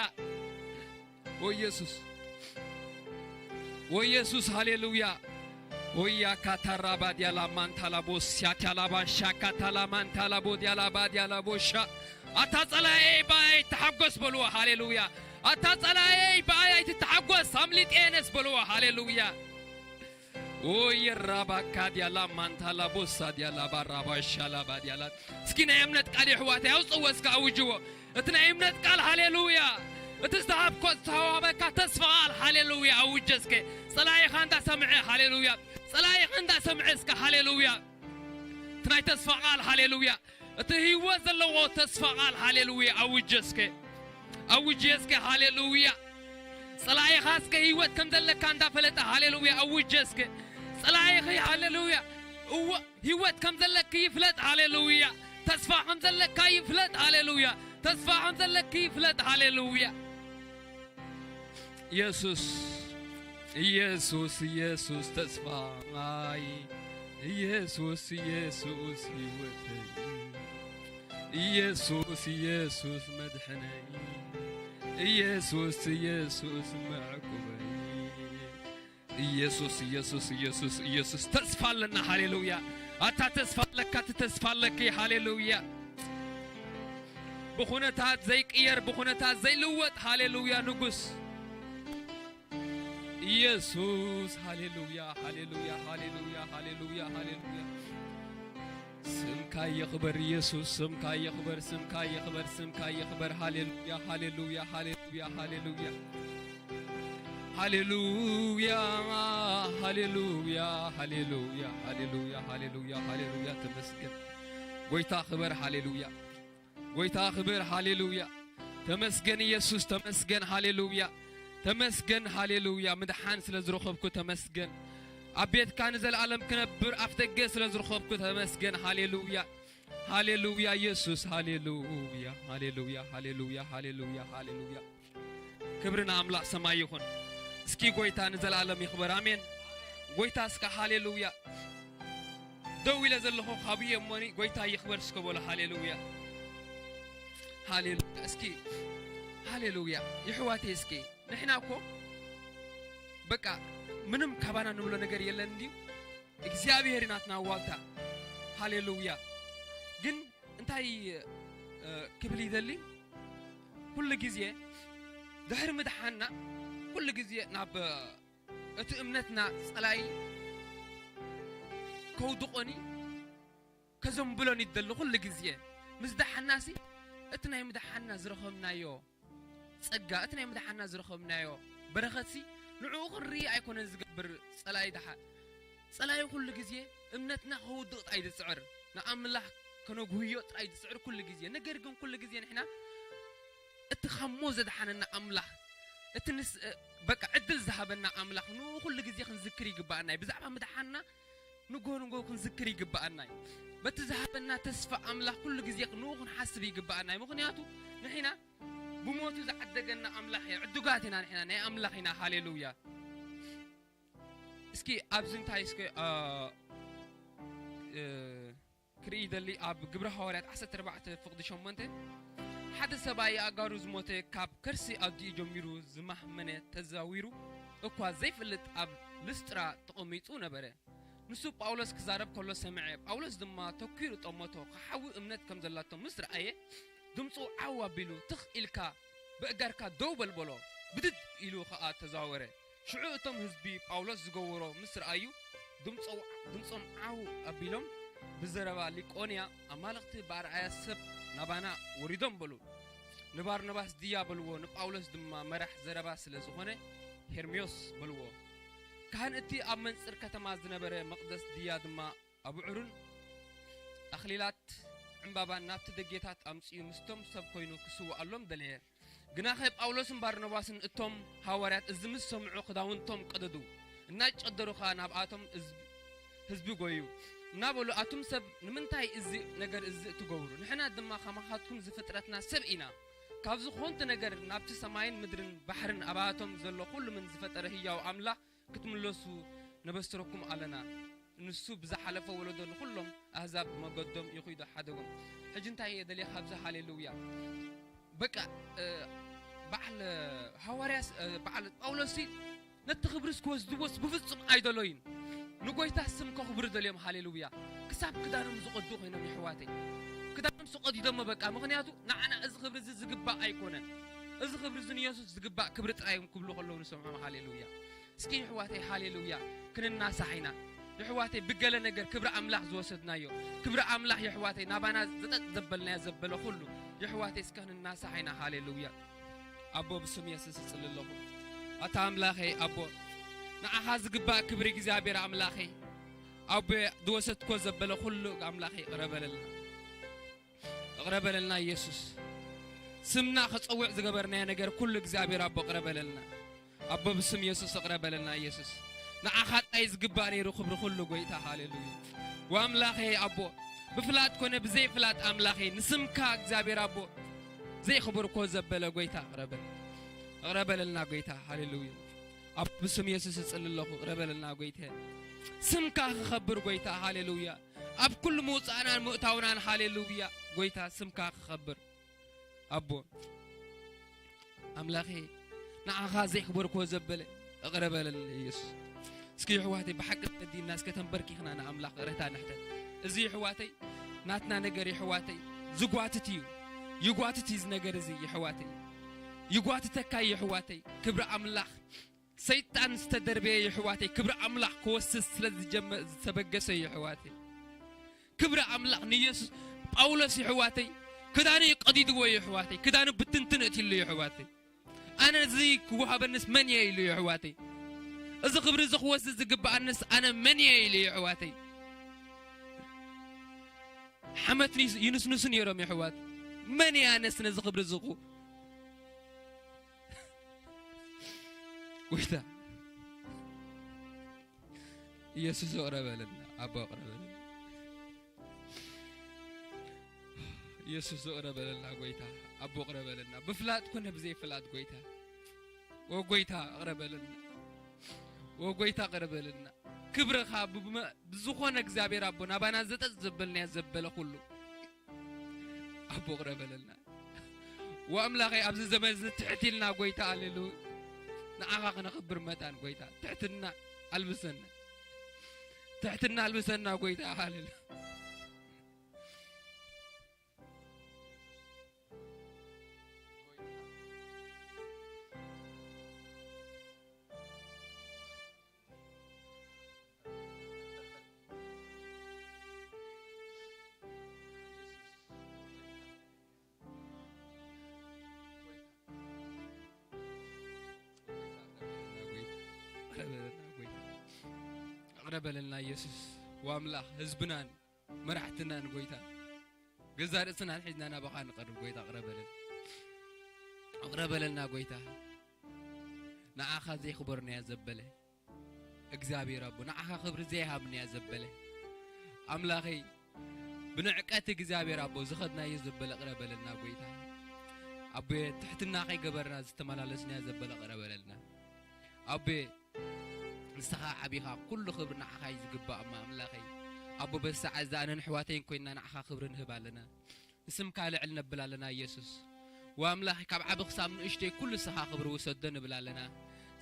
ኦ የሱስ፣ ኦ የሱስ፣ ሃሌሉያ። ኦያ ካታራባ ዲያላ ማንታላ ቦስያ ቲያላ ባሻ ካታላ ማንታላ ቦ ዲያላ ባ ዲያላ ቦሻ። ኣታ ጸላኤ ባይ ተሓጎስ በልዎ፣ ሃሌሉያ። ኣታ ጸላኤ ባይ ኣይትተሓጎስ፣ ኣምሊጥ እየ ነስ በልዎ፣ ሃሌሉያ። ኦየ ራባካ ዲያላ ማንታላ ቦሳ ዲያላ ባራባ ሻላባ ዲያላ። እስኪ ናይ እምነት ቃል የሕዋተይ ኣውፅዎ፣ እስከ ኣውጅዎ። እቲ ናይ እምነት ቃል፣ ሃሌሉያ። እቲ ዝተሃብኮ፣ ዝተሃዋበካ ተስፋ ቃል፣ ሃሌሉያ። ኣውጀ እስከ። ጸላኢኻ እንዳሰምዐ፣ ሃሌሉያ። ጸላኢኻ እንዳሰምዐ እስከ፣ ሃሌሉያ። እቲ ናይ ተስፋ ቃል፣ ሃሌሉያ። እቲ ህይወት ዘለዎ ተስፋ ቃል፣ ሃሌሉያ። ኣውጀ እስከ። ኣውጀ እስከ፣ ሃሌሉያ። ጸላኢኻ እስከ ህይወት ከም ዘለካ እንዳፈለጠ፣ ሃሌሉያ። ኣውጀ እስከ። ጸላኢኺ፣ ሃሌሉያ። እወ፣ ህይወት ከም ዘለኪ ይፍለጥ፣ ሃሌሉያ። ተስፋ ከም ዘለካ ይፍለጥ፣ ሃሌሉያ። ተስፋ ከም ዘለኪ ይፍለጥ፣ ሃሌሉያ። ኢየሱስ፣ ኢየሱስ፣ ኢየሱስ ተስፋይ፣ ኢየሱስ፣ ኢየሱስ ህይወተይ፣ ኢየሱስ፣ ኢየሱስ መድሕነይ፣ ኢየሱስ፣ ኢየሱስ መዕቆበይ። ኢየሱስ፣ ኢየሱስ፣ ኢየሱስ፣ ኢየሱስ ተስፋ ኣለና። ሃሌሉያ። ኣታ ተስፋ ኣለካ፣ እቲ ተስፋ ኣለኪ። ሃሌሉያ። ብኹነታት ዘይቅየር፣ ብኹነታት ዘይልወጥ፣ ሃሌሉያ፣ ንጉስ ኢየሱስ። ሃሌሉያ፣ ሃሌሉያ፣ ሃሌሉያ፣ ሃሌሉያ፣ ሃሌሉያ። ስምካ ይኽበር ኢየሱስ፣ ስምካ ይኽበር፣ ስምካ ይኽበር፣ ስምካ ይኽበር። ሃሌሉያ፣ ሃሌሉያ፣ ሃሌሉያ፣ ሃሌሉያ። ሃሌሉያ፣ ሃሌሉያ፣ ሃሌሉያ፣ ሃሌሉያ፣ ሃሌሉያ፣ ሃሌሉያ። ተመስገን ጎይታ፣ ክበር። ሃሌሉያ። ጎይታ ክብር፣ ሃሌሉያ። ተመስገን ኢየሱስ፣ ተመስገን፣ ሃሌሉያ። ተመስገን፣ ሃሌሉያ። ምድሓን ስለ ዝረኸብኩ ተመስገን። ኣብ ቤትካ ንዘለኣለም ክነብር ኣፍ ደገ ስለ ዝረኸብኩ ተመስገን። ሃሌሉያ፣ ሃሌሉያ ኢየሱስ፣ ሃሌሉያ፣ ሃሌሉያ፣ ሃሌሉያ፣ ሃሌሉያ፣ ሃሌሉያ። ክብሪ ንኣምላኽ ሰማይ ይኹን። እስኪ ጎይታ ንዘለኣለም ይኽበር። ኣሜን። ጎይታ እስከ ሃሌሉያ። ደው ኢለ ዘለኹ ካብኡ እየ እሞኒ፣ ጎይታ ይኽበር እስከ በሎ። ሃሌሉያ፣ ሃሌሉያ። እስኪ ሃሌሉያ። ይሕዋተይ እስኪ ንሕና እኮ በቃ ምንም ካባና ንብሎ ነገር የለን እንድዩ። እግዚኣብሔር እዩ ናትና ዋልታ። ሃሌሉያ። ግን እንታይ፣ እ፣ ክብል ይደሊ? ኩሉ ግዜ ድሕሪ ምድሓንና ኩሉ ግዜ ናብ፣ እ፣ እቲ እምነትና ጸላኢ ከውድቖኒ ከዘንብሎን ይደሊ ኩሉ ግዜ። ምስ ደሓናሲ እቲ ናይ ምድሓንና ዝረኸብናዮ ጸጋ፣ እቲ ናይ ምድሓንና ዝረኸብናዮ በረኸትሲ ንዕኡ ክንርኢ ኣይኮነን ዝገብር ጸላኢ ደሓ-፣ ጸላኢ ኩሉ ግዜ እምነትና ከውድቕ ጥራይ ዝጽዕር፣ ንኣምላኽ ከነጉህዮ ጥራይ ዝጽዕር ኩሉ ግዜ። ነገር ግን ኩሉ ግዜ ንሕና እቲ ካብ ሞት ዘድሓነና ኣምላኽ፣ እቲ ንስ-፣ በቃ ዕድል ዝሃበና ኣምላኽ፣ ንኡ ኩሉ ግዜ ክንዝክር ይግባኣና እዩ። ብዛዕባ ምድሓንና ንጎ ንጎ ክንዝክር ይግባኣና እዩ። በቲ ዝሃበና ተስፋ ኣምላኽ ኩሉ ግዜ ንኡ ክንሓስብ ይግባኣና እዩ። ምኽንያቱ ንሕና ብሞቱ ዝዓደገና ኣምላኽ እዩ። ዕዱጋት ኢና ንሕና፣ ናይ ኣምላኽ ኢና። ሃሌሉያ። እስኪ ኣብዚ እንታይ እስኪ፣ እ፣ እ፣ ክርኢ ይደሊ። ኣብ ግብረ ሃዋርያት ዓሰርተ ኣርባዕተ ፍቕዲ ሸሞንተ፣ ሓደ ሰብኣይ ኣእጋሩ ዝሞተ ካብ ከርሲ ኣዲኡ ጀሚሩ ዝማህመነ ተዛዊሩ እኳ ዘይፈልጥ ኣብ ልስጥራ ተቐሚጡ ነበረ። ንሱ ጳውሎስ ክዛረብ ከሎ ሰምዐ። ጳውሎስ ድማ ተኲሩ ጠመቶ። ክሓዊ እምነት ከም ዘላቶ ምስ ረኣየ፣ ድምፁ ዓው ኣቢሉ፣ "ትኽ ኢልካ ብእጋርካ ደው በል" በሎ። ብድድ ኢሉ ኸኣ ተዛወረ። ሽዑ እቶም ህዝቢ ጳውሎስ ዝገበሮ ምስ ረኣዩ፣ ድምፆ-፣ ድምፆም ዓው ኣቢሎም፣ ብዘረባ ሊቆንያ፣ "ኣማልኽቲ ብኣርኣያ ሰብ ናባና ወሪዶም" በሉ። ንባርናባስ ድያ በልዎ፣ ንጳውሎስ ድማ መራሕ ዘረባ ስለ ዝኾነ ሄርሜዎስ በልዎ። ካህን እቲ ኣብ መንጽር ከተማ ዝነበረ መቕደስ ድያ ድማ ኣብዑርን ኣኽሊላት ዕምባባን ናብቲ ደጌታት ኣምጺኡ ምስቶም ሰብ ኮይኑ ክስውኣሎም ደለየ። ግናኸ ጳውሎስን ባርናባስን እቶም ሃዋርያት እዚ ምስ ሰምዑ ክዳውንቶም ቀደዱ፣ እናጨደሩ ኸኣ ናብኣቶም ህዝቢ፣ ህዝቢ ጐዩ፣ እናበሉ፣ "ኣቱም ሰብ ንምንታይ እዚ ነገር እዚ እትገብሩ? ንሕና ድማ ከማኻትኩም ዝፍጥረትና ሰብ ኢና። ካብዚ ኾንቲ ነገር ናብቲ ሰማይን ምድርን ባሕርን ኣብኣቶም ዘሎ ኹሉ ምን ዝፈጠረ ህያው ኣምላኽ ክትምለሱ ነበስትረኩም ኣለና። ንሱ ብዝሓለፈ ወለዶ ንኹሎም ኣህዛብ መገዶም ይኹይዶ ሓደጎም." ሕጂ እንታይ እየ ደልየ ካብዚ? ሃሌሉያ። በቃ፣ እ፣ በዓል፣ እ፣ ሃዋርያ ስ-፣ እ፣ በዓል ጳውሎስ ሲ ነቲ ክብሪ ክወስድዎስ ብፍጹም ኣይደለዩን። ንጎይታ ስም ከኽብሩ ደልዮም። ሃሌሉያ። ክሳብ ክዳኖም ዝቐዱ ኮይኖም፣ ይሕዋተይ። ክዳኖም ዝቐዲዶሞ በቃ። ምኽንያቱ ንዓና እዚ ክብሪ እዚ ዝግባእ ኣይኮነን። እዚ ክብሪ እዚ ንየሱስ ዝግባእ ክብሪ ጥራይ እዮም ክብሉ ከለዉ ንሰምዖም። ሃሌሉያ። እስኪ ይሕዋተይ፣ ሃሌሉያ፣ ክንናሳሕ ኢና። ይሕዋተይ፣ ብገለ ነገር ክብሪ ኣምላኽ ዝወሰድናዮ፣ ክብሪ ኣምላኽ፣ ይሕዋተይ፣ ናባና ዘጠጥ ዘበልናዮ ዘበለ ኩሉ፣ ይሕዋተይ፣ እስከ ክንናሳሕ ኢና። ሃሌሉያ። ኣቦ፣ ብስም የሱስ እጽሊ ኣለኹ። ኣታ ኣምላኸይ፣ ኣቦ፣ ንዓኻ ዝግባእ ክብሪ እግዚኣብሔር ኣምላኸይ፣ ኣቦ፣ ዝወሰድኮ ዘበለ ኩሉ ኣምላኸይ፣ ይቕረ በለልና። እቕረ በለልና ኢየሱስ። ስምና ከጸውዕ ዝገበርናዮ ነገር ኩሉ እግዚኣብሔር ኣቦ እቕረ በለልና። ኣቦ ብስም ኢየሱስ እቕረ በለልና ኢየሱስ። ንዓኻ ጥራይ ዝግባእ ነይሩ ክብሪ ኩሉ ጎይታ። ሃሌሉያ። ወኣምላኸይ ኣቦ ብፍላጥ ኮነ ብዘይፍላጥ ኣምላኸይ ንስምካ እግዚኣብሔር ኣቦ ዘይኽብርኮ ዘበለ ጎይታ እቕረ በል። እቕረ በለልና ጎይታ። ሃሌሉያ። ኣብ ብስም ኢየሱስ እጽሊ ኣለኹ እቕረ በለልና ጎይታ። ስምካ ክኸብር ጎይታ። ሃሌሉያ። ኣብ ኩሉ ምውጻእናን ምእታውናን፣ ሃሌሉያ፣ ጎይታ ስምካ ክኸብር። ኣቦ ኣምላኸ፣ ንዓኻ ዘይክበርክዎ ዘበለ እቕረ በለልና ኢየሱስ። እስኪ የሕዋተይ ብሓቂ ተዲና እስከ ተንበርኪኽና ንኣምላኽ እቕረታ ንሕተት። እዚ የሕዋተይ ናትና ነገር የሕዋተይ ዝጓትት እዩ። ይጓትት እዩ እዚ ነገር እዚ የሕዋተይ። ይጓትተካ እዩ የሕዋተይ። ክብሪ ኣምላኽ ሰይጣን ዝተደርበየ የሕዋተይ ክብሪ ኣምላኽ ክወስድ ስለ ዝጀመ-፣ ዝተበገሰ እዩ የሕዋተይ። ክብሪ ኣምላኽ ንኢየሱስ። ጳውሎስ የሕዋተይ ክዳኑ እዩ ቀዲድዎ እዩ የሕዋተይ። ክዳኑ ብትንትን እትሉ እዩ የሕዋተይ። ኣነ እዚ ክወሃበንስ መን እየ ኢሉ እዩ የሕዋተይ። እዚ ክብሪ እዚ ክወስድ ዝግብኣንስ ኣነ መን እየ ኢሉ እዩ የሕዋተይ። ሓመት ይንስ-፣ ይንስንሱ ነይሮም የሕዋት። መን እየ ኣነስ ነዚ ክብሪ እዚ ክው-፣ ጎይታ ኢየሱስ እቕረ በለልና፣ ኣቦ እቕረ በለልና። ኢየሱስ እቕረ በለልና ጎይታ፣ ኣቦ እቕረ በለልና። ብፍላጥ ኮነ ብዘይፍላጥ ጎይታ፣ ወ ጎይታ እቕረ በለልና፣ ወ ጎይታ እቕረ በለልና። ክብርኻ ብመ-፣ ብዝኾነ እግዚኣብሔር ኣቦ ናባና ዘጠጥ ዘበልናዮ ዘበለ ኩሉ ኣቦ እቕረ በለልና። ወኣምላኸይ ኣብዚ ዘመን እዚ ትሕት ኢልና ጎይታ፣ ሃሌሉያ፣ ንዓኻ ክነኽብር መታን ጎይታ ትሕትና ኣልብሰና፣ ትሕትና ኣልብሰና ጎይታ፣ ሃሌሉያ። እቕረ በለልና ኢየሱስ ወኣምላኽ ህዝብናን መራሕትናን ጎይታ ገዛ ርእስናን ሒዝና ናባኻ ንቐርብ ጎይታ እቕረ በለልና። እቕረ በለልና ጎይታ ንዓኻ ዘይኽበርናዮ ዘበለ እግዚኣብሔር ኣቦ፣ ንዓኻ ክብሪ ዘይሃብንያ ዘበለ ኣምላኸይ፣ ብንዕቀት እግዚኣብሔር ኣቦ ዝኸድናዮ ዘበለ እቕረ በለልና ጎይታ። ኣቦየ ትሕትና ከይገበርና ዝተመላለስናዮ ዘበለ ቅረ በለልና። ኣቦየ ንስኻ ዓቢኻ፣ ኩሉ ክብሪ ንዓኻ እዩ ዝግባእ። እማ ኣምላኸይ ኣቦ፣ በዚ ሰዓት እዚ ኣነን ኣሕዋተይን ኮይንና ንዓኻ ክብሪ ንህብ ኣለና። ንስምካ ልዕል ነብል ኣለና ኢየሱስ። ወኣምላኽ ካብ ዓቢ ክሳብ ንእሽተይ ኩሉ ንስኻ ክብሪ ውሰዶ ንብል ኣለና።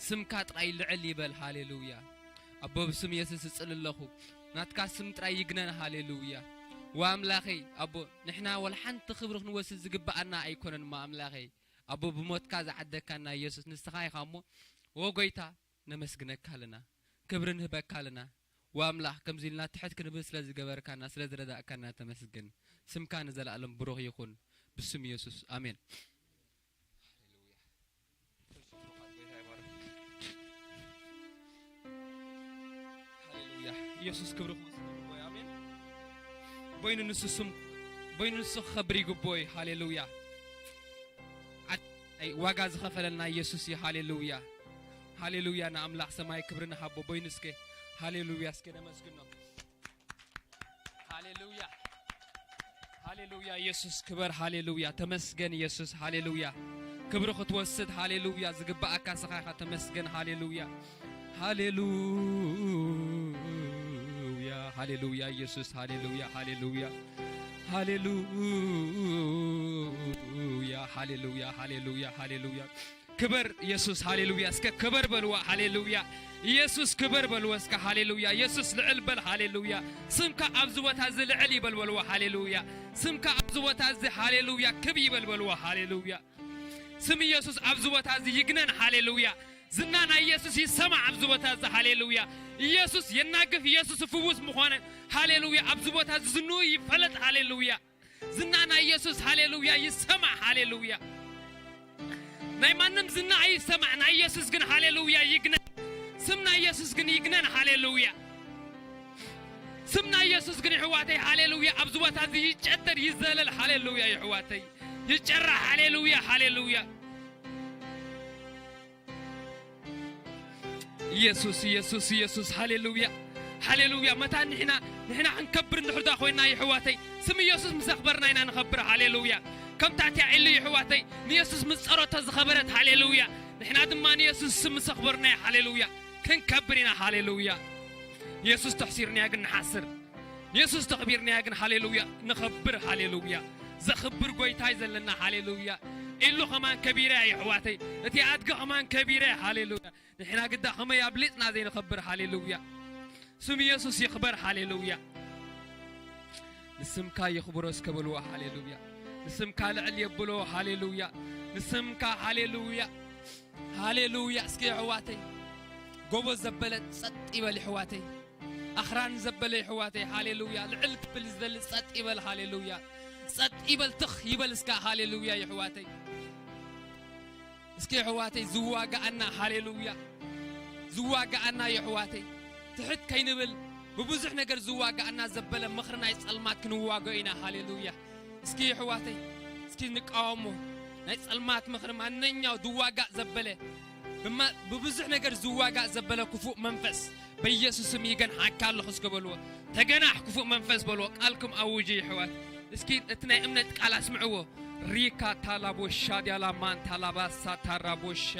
ስምካ ጥራይ ልዕል ይበል። ሃሌሉያ። ኣቦ ብስም ኢየሱስ እጽሊ ኣለኹ። ናትካ ስም ጥራይ ይግነን። ሃሌሉያ። ወኣምላኸይ ኣቦ ንሕና ወላ ሓንቲ ክብሪ ክንወስድ ዝግብኣና ኣይኮነን እሞ ኣምላኸይ ኣቦ ብሞትካ ዝዓደካና ኢየሱስ ንስኻ ኢኻ እሞ ወ ጎይታ ነመስግነካ ኣለና። ክብሪ ንህበካ ኣለና። ወኣምላኽ ከምዚ ኢልና ትሕት ክንብል ስለ ዝገበርካና ስለ ዝረዳእካና ተመስግን። ስምካ ንዘለኣለም ብሩኽ ይኹን። ብስም ኢየሱስ ኣሜን። ሃሌሉያ። ኢየሱስ ክብሪ ክወስድ ይግባኦ። ኣሜን። በይኑ ንሱ ስም፣ በይኑ ንሱ ክኸብር ይግባኦ እዩ። ሃሌሉያ። ዓድ-፣ ኣይ፣ ዋጋ ዝኸፈለልና ኢየሱስ እዩ። ሃሌሉያ። ሃሌሉያ። ንኣምላኽ ሰማይ ክብሪ ንሃቦ። በይኑ እስከ ሃሌሉያ እስከ ነመስግኖ። ሃሌሉያ። ሃሌሉያ። ኢየሱስ ክበር። ሃሌሉያ። ተመስገን ኢየሱስ። ሃሌሉያ። ክብሪ ክትወስድ። ሃሌሉያ። ዝግብኣካ ስኻ ኢኻ። ተመስገን። ሃሌሉያ። ሃሌሉያ። ሃሌሉያ። ኢየሱስ። ሃሌሉያ። ሃሌሉያ። ሃሌሉያ። ሃሌሉያ። ሃሌሉያ። ሃሌሉያ። ክበር ኢየሱስ። ሃሌሉያ። እስከ ክበር በልዋ። ሃሌሉያ። ኢየሱስ ክበር በልዎ እስከ። ሃሌሉያ። ኢየሱስ ልዕል በል። ሃሌሉያ። ስምካ ኣብዚ ቦታ እዚ ልዕል ይበል በልዎ። ሃሌሉያ። ስምካ ኣብዚ ቦታ እዚ ሃሌሉያ ክብ ይበል በልዎ። ሃሌሉያ። ስም ኢየሱስ ኣብዚ ቦታ እዚ ይግነን። ሃሌሉያ። ዝና ናይ ኢየሱስ ይሰማዕ ኣብዚ ቦታ እዚ። ሃሌሉያ። ኢየሱስ የናግፍ፣ ኢየሱስ ፍውስ ምኾነ። ሃሌሉያ። ኣብዚ ቦታ እዚ ዝንኡ ይፈለጥ። ሃሌሉያ። ዝና ናይ ኢየሱስ ሃሌሉያ ይሰማዕ። ሃሌሉያ። ናይ ማንም ዝና ኣይሰማዕ፣ ናይ ኢየሱስ ግን ሃሌሉያ ይግነን። ስም ናይ ኢየሱስ ግን ይግነን። ሃሌሉያ። ስም ናይ ኢየሱስ ግን ይሕዋተይ ሃሌሉያ ኣብዚ ቦታ እዚ ይጨደር ይዘለል። ሃሌሉያ ይሕዋተይ ይጨራ። ሃሌሉያ። ሃሌሉያ። ኢየሱስ፣ ኢየሱስ፣ ኢየሱስ፣ ሃሌሉያ፣ ሃሌሉያ። መታን ንሕና፣ ንሕና ክንከብር እንድሕር ዳ ኮይና ይሕዋተይ፣ ስም ኢየሱስ ምስ ኣኽበርና ኢና ንኸብር። ሃሌሉያ። ከምታ እቲያ ዒሉ ይሕዋተይ፣ ንኢየሱስ ምስ ጸረቶ ዝኸበረት። ሃሌሉያ። ንሕና ድማ ንኢየሱስ ስም ምስ ኣኽበርናዮ፣ ሃሌሉያ፣ ክንከብር ኢና። ሃሌሉያ። ኢየሱስ ተሕሲርናዮ ግን ንሓስር። ንየሱስ ተኽቢርናዮ ግን፣ ሃሌሉያ፣ ንኸብር፣ ሃሌሉያ። ዘኽብር ጐይታ እዩ ዘለና፣ ሃሌሉያ። ኢሉ ኸማን ከቢረ፣ የሕዋተይ፣ እቲ ኣድጊ ኸማን ከቢረ፣ ሃሌሉያ። ንሕና ግዳ ኸመይ ኣብሊጽና ዘይንኸብር፣ ሃሌሉያ። ስም የሱስ ይኽበር፣ ሃሌሉያ። ንስምካ የኽብሮ እስከ በልዎ፣ ሃሌሉያ። ንስምካ ልዕል የብሎ፣ ሃሌሉያ። ንስምካ፣ ሃሌሉያ፣ ሃሌሉያ። እስኪ የሕዋተይ፣ ጎቦ ዘበለ ጸጥ ይበል፣ የሕዋተይ። ኣኽራን ዘበለ የሕዋተይ፣ ሃሌሉያ። ልዕል ክብል ዝደሊ ጸጥ ይበል፣ ሃሌሉያ። ጸጥ ይበል፣ ትኽ ይበል እስካ፣ ሃሌሉያ የሕዋተይ። እስኪ የሕዋተይ ዝዋጋኣና፣ ሃሌሉያ። ዝዋጋኣና የሕዋተይ፣ ትሕት ከይንብል ብብዙሕ ነገር ዝዋጋኣና ዘበለ ምኽሪ ናይ ጸልማት ክንዋግኦ ኢና፣ ሃሌሉያ። እስኪ የሕዋተይ፣ እስኪ ንቃወሞ። ናይ ጸልማት ምኽሪ ማንኛው ዝዋጋእ ዘበለ፣ ብማ-፣ ብብዙሕ ነገር ዝዋጋእ ዘበለ ክፉእ መንፈስ በኢየሱስ ስም ይገንሓካ ኣለኹ እስከ በልዎ። ተገናሕ ክፉእ መንፈስ በልዎ። ቃልኩም ኣውጁ የሕዋት። እስኪ እቲ ናይ እምነት ቃል ኣስምዕዎ። ሪካ ታላቦሻ ዲያላ ማን ታላባሳ ታራቦሻ።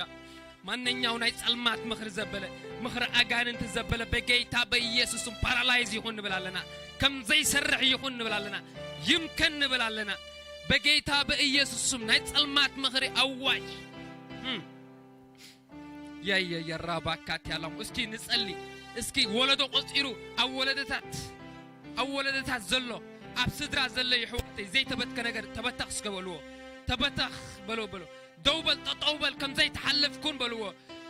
ማንኛው ናይ ጸልማት ምኽሪ ዘበለ፣ ምኽሪ ኣጋንንቲ ዘበለ በጌታ በኢየሱስ ስም ፓራላይዝ ይኹን ንብል ኣለና። ከም ዘይሰርሕ ይኹን ንብል ኣለና። ይምከን ንብል ኣለና። በጌታ በኢየሱስ ስም ናይ ጸልማት ምኽሪ ኣዋጅ። እም። የየየ ራባካት ያላሙ። እስኪ ንጸሊ። እስኪ ወለዶ ቆጺሩ ኣብ ወለደታት፣ ኣብ ወለደታት ዘሎ፣ ኣብ ስድራ ዘሎ የሕዋተይ ዘይተበትከ ነገር ተበተኽ እስከ በልዎ። ተበተኽ በሎ በሎ። ደው በል፣ ጠጠው በል፣ ከም ዘይትሓልፍ ኩን በልዎ።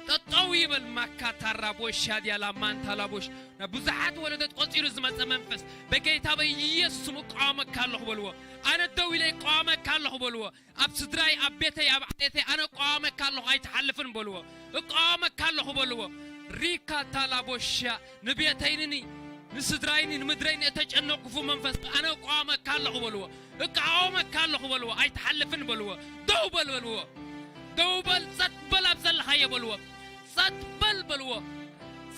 ጠጠው ይበል። ማካ ታራቦሽ ሻድያ ላማን ታላቦሽ። ናብ ብዙሓት ወለደት ቆጺሩ ዝመጸ መንፈስ በጌታ በኢየሱስ ስም እቃወመካ ኣለኹ በልዎ። ኣነ ደው ኢለ እቃወመካ ኣለኹ በልዎ። ኣብ ስድራይ፣ ኣብ ቤተይ፣ ኣብ ዓሌተይ ኣነ እቃወመካ ኣለኹ፣ ኣይትሓልፍን በልዎ። እቃወመካ ኣለኹ በልዎ። ሪካ ታላቦሻ ንቤተይንኒ ንስድራይኒ ንምድረይኒ እተጨነቕ ክፉእ መንፈስ ኣነ እቃወመካ ኣለኹ በልዎ። እቃወመካ ኣለኹ በልዎ። ኣይትሓልፍን በልዎ። ደው በል በልዎ። ደው በል፣ ጸጥ በል ኣብ ዘለኻዮ በልዎ። ጸጥ በል በልዎ።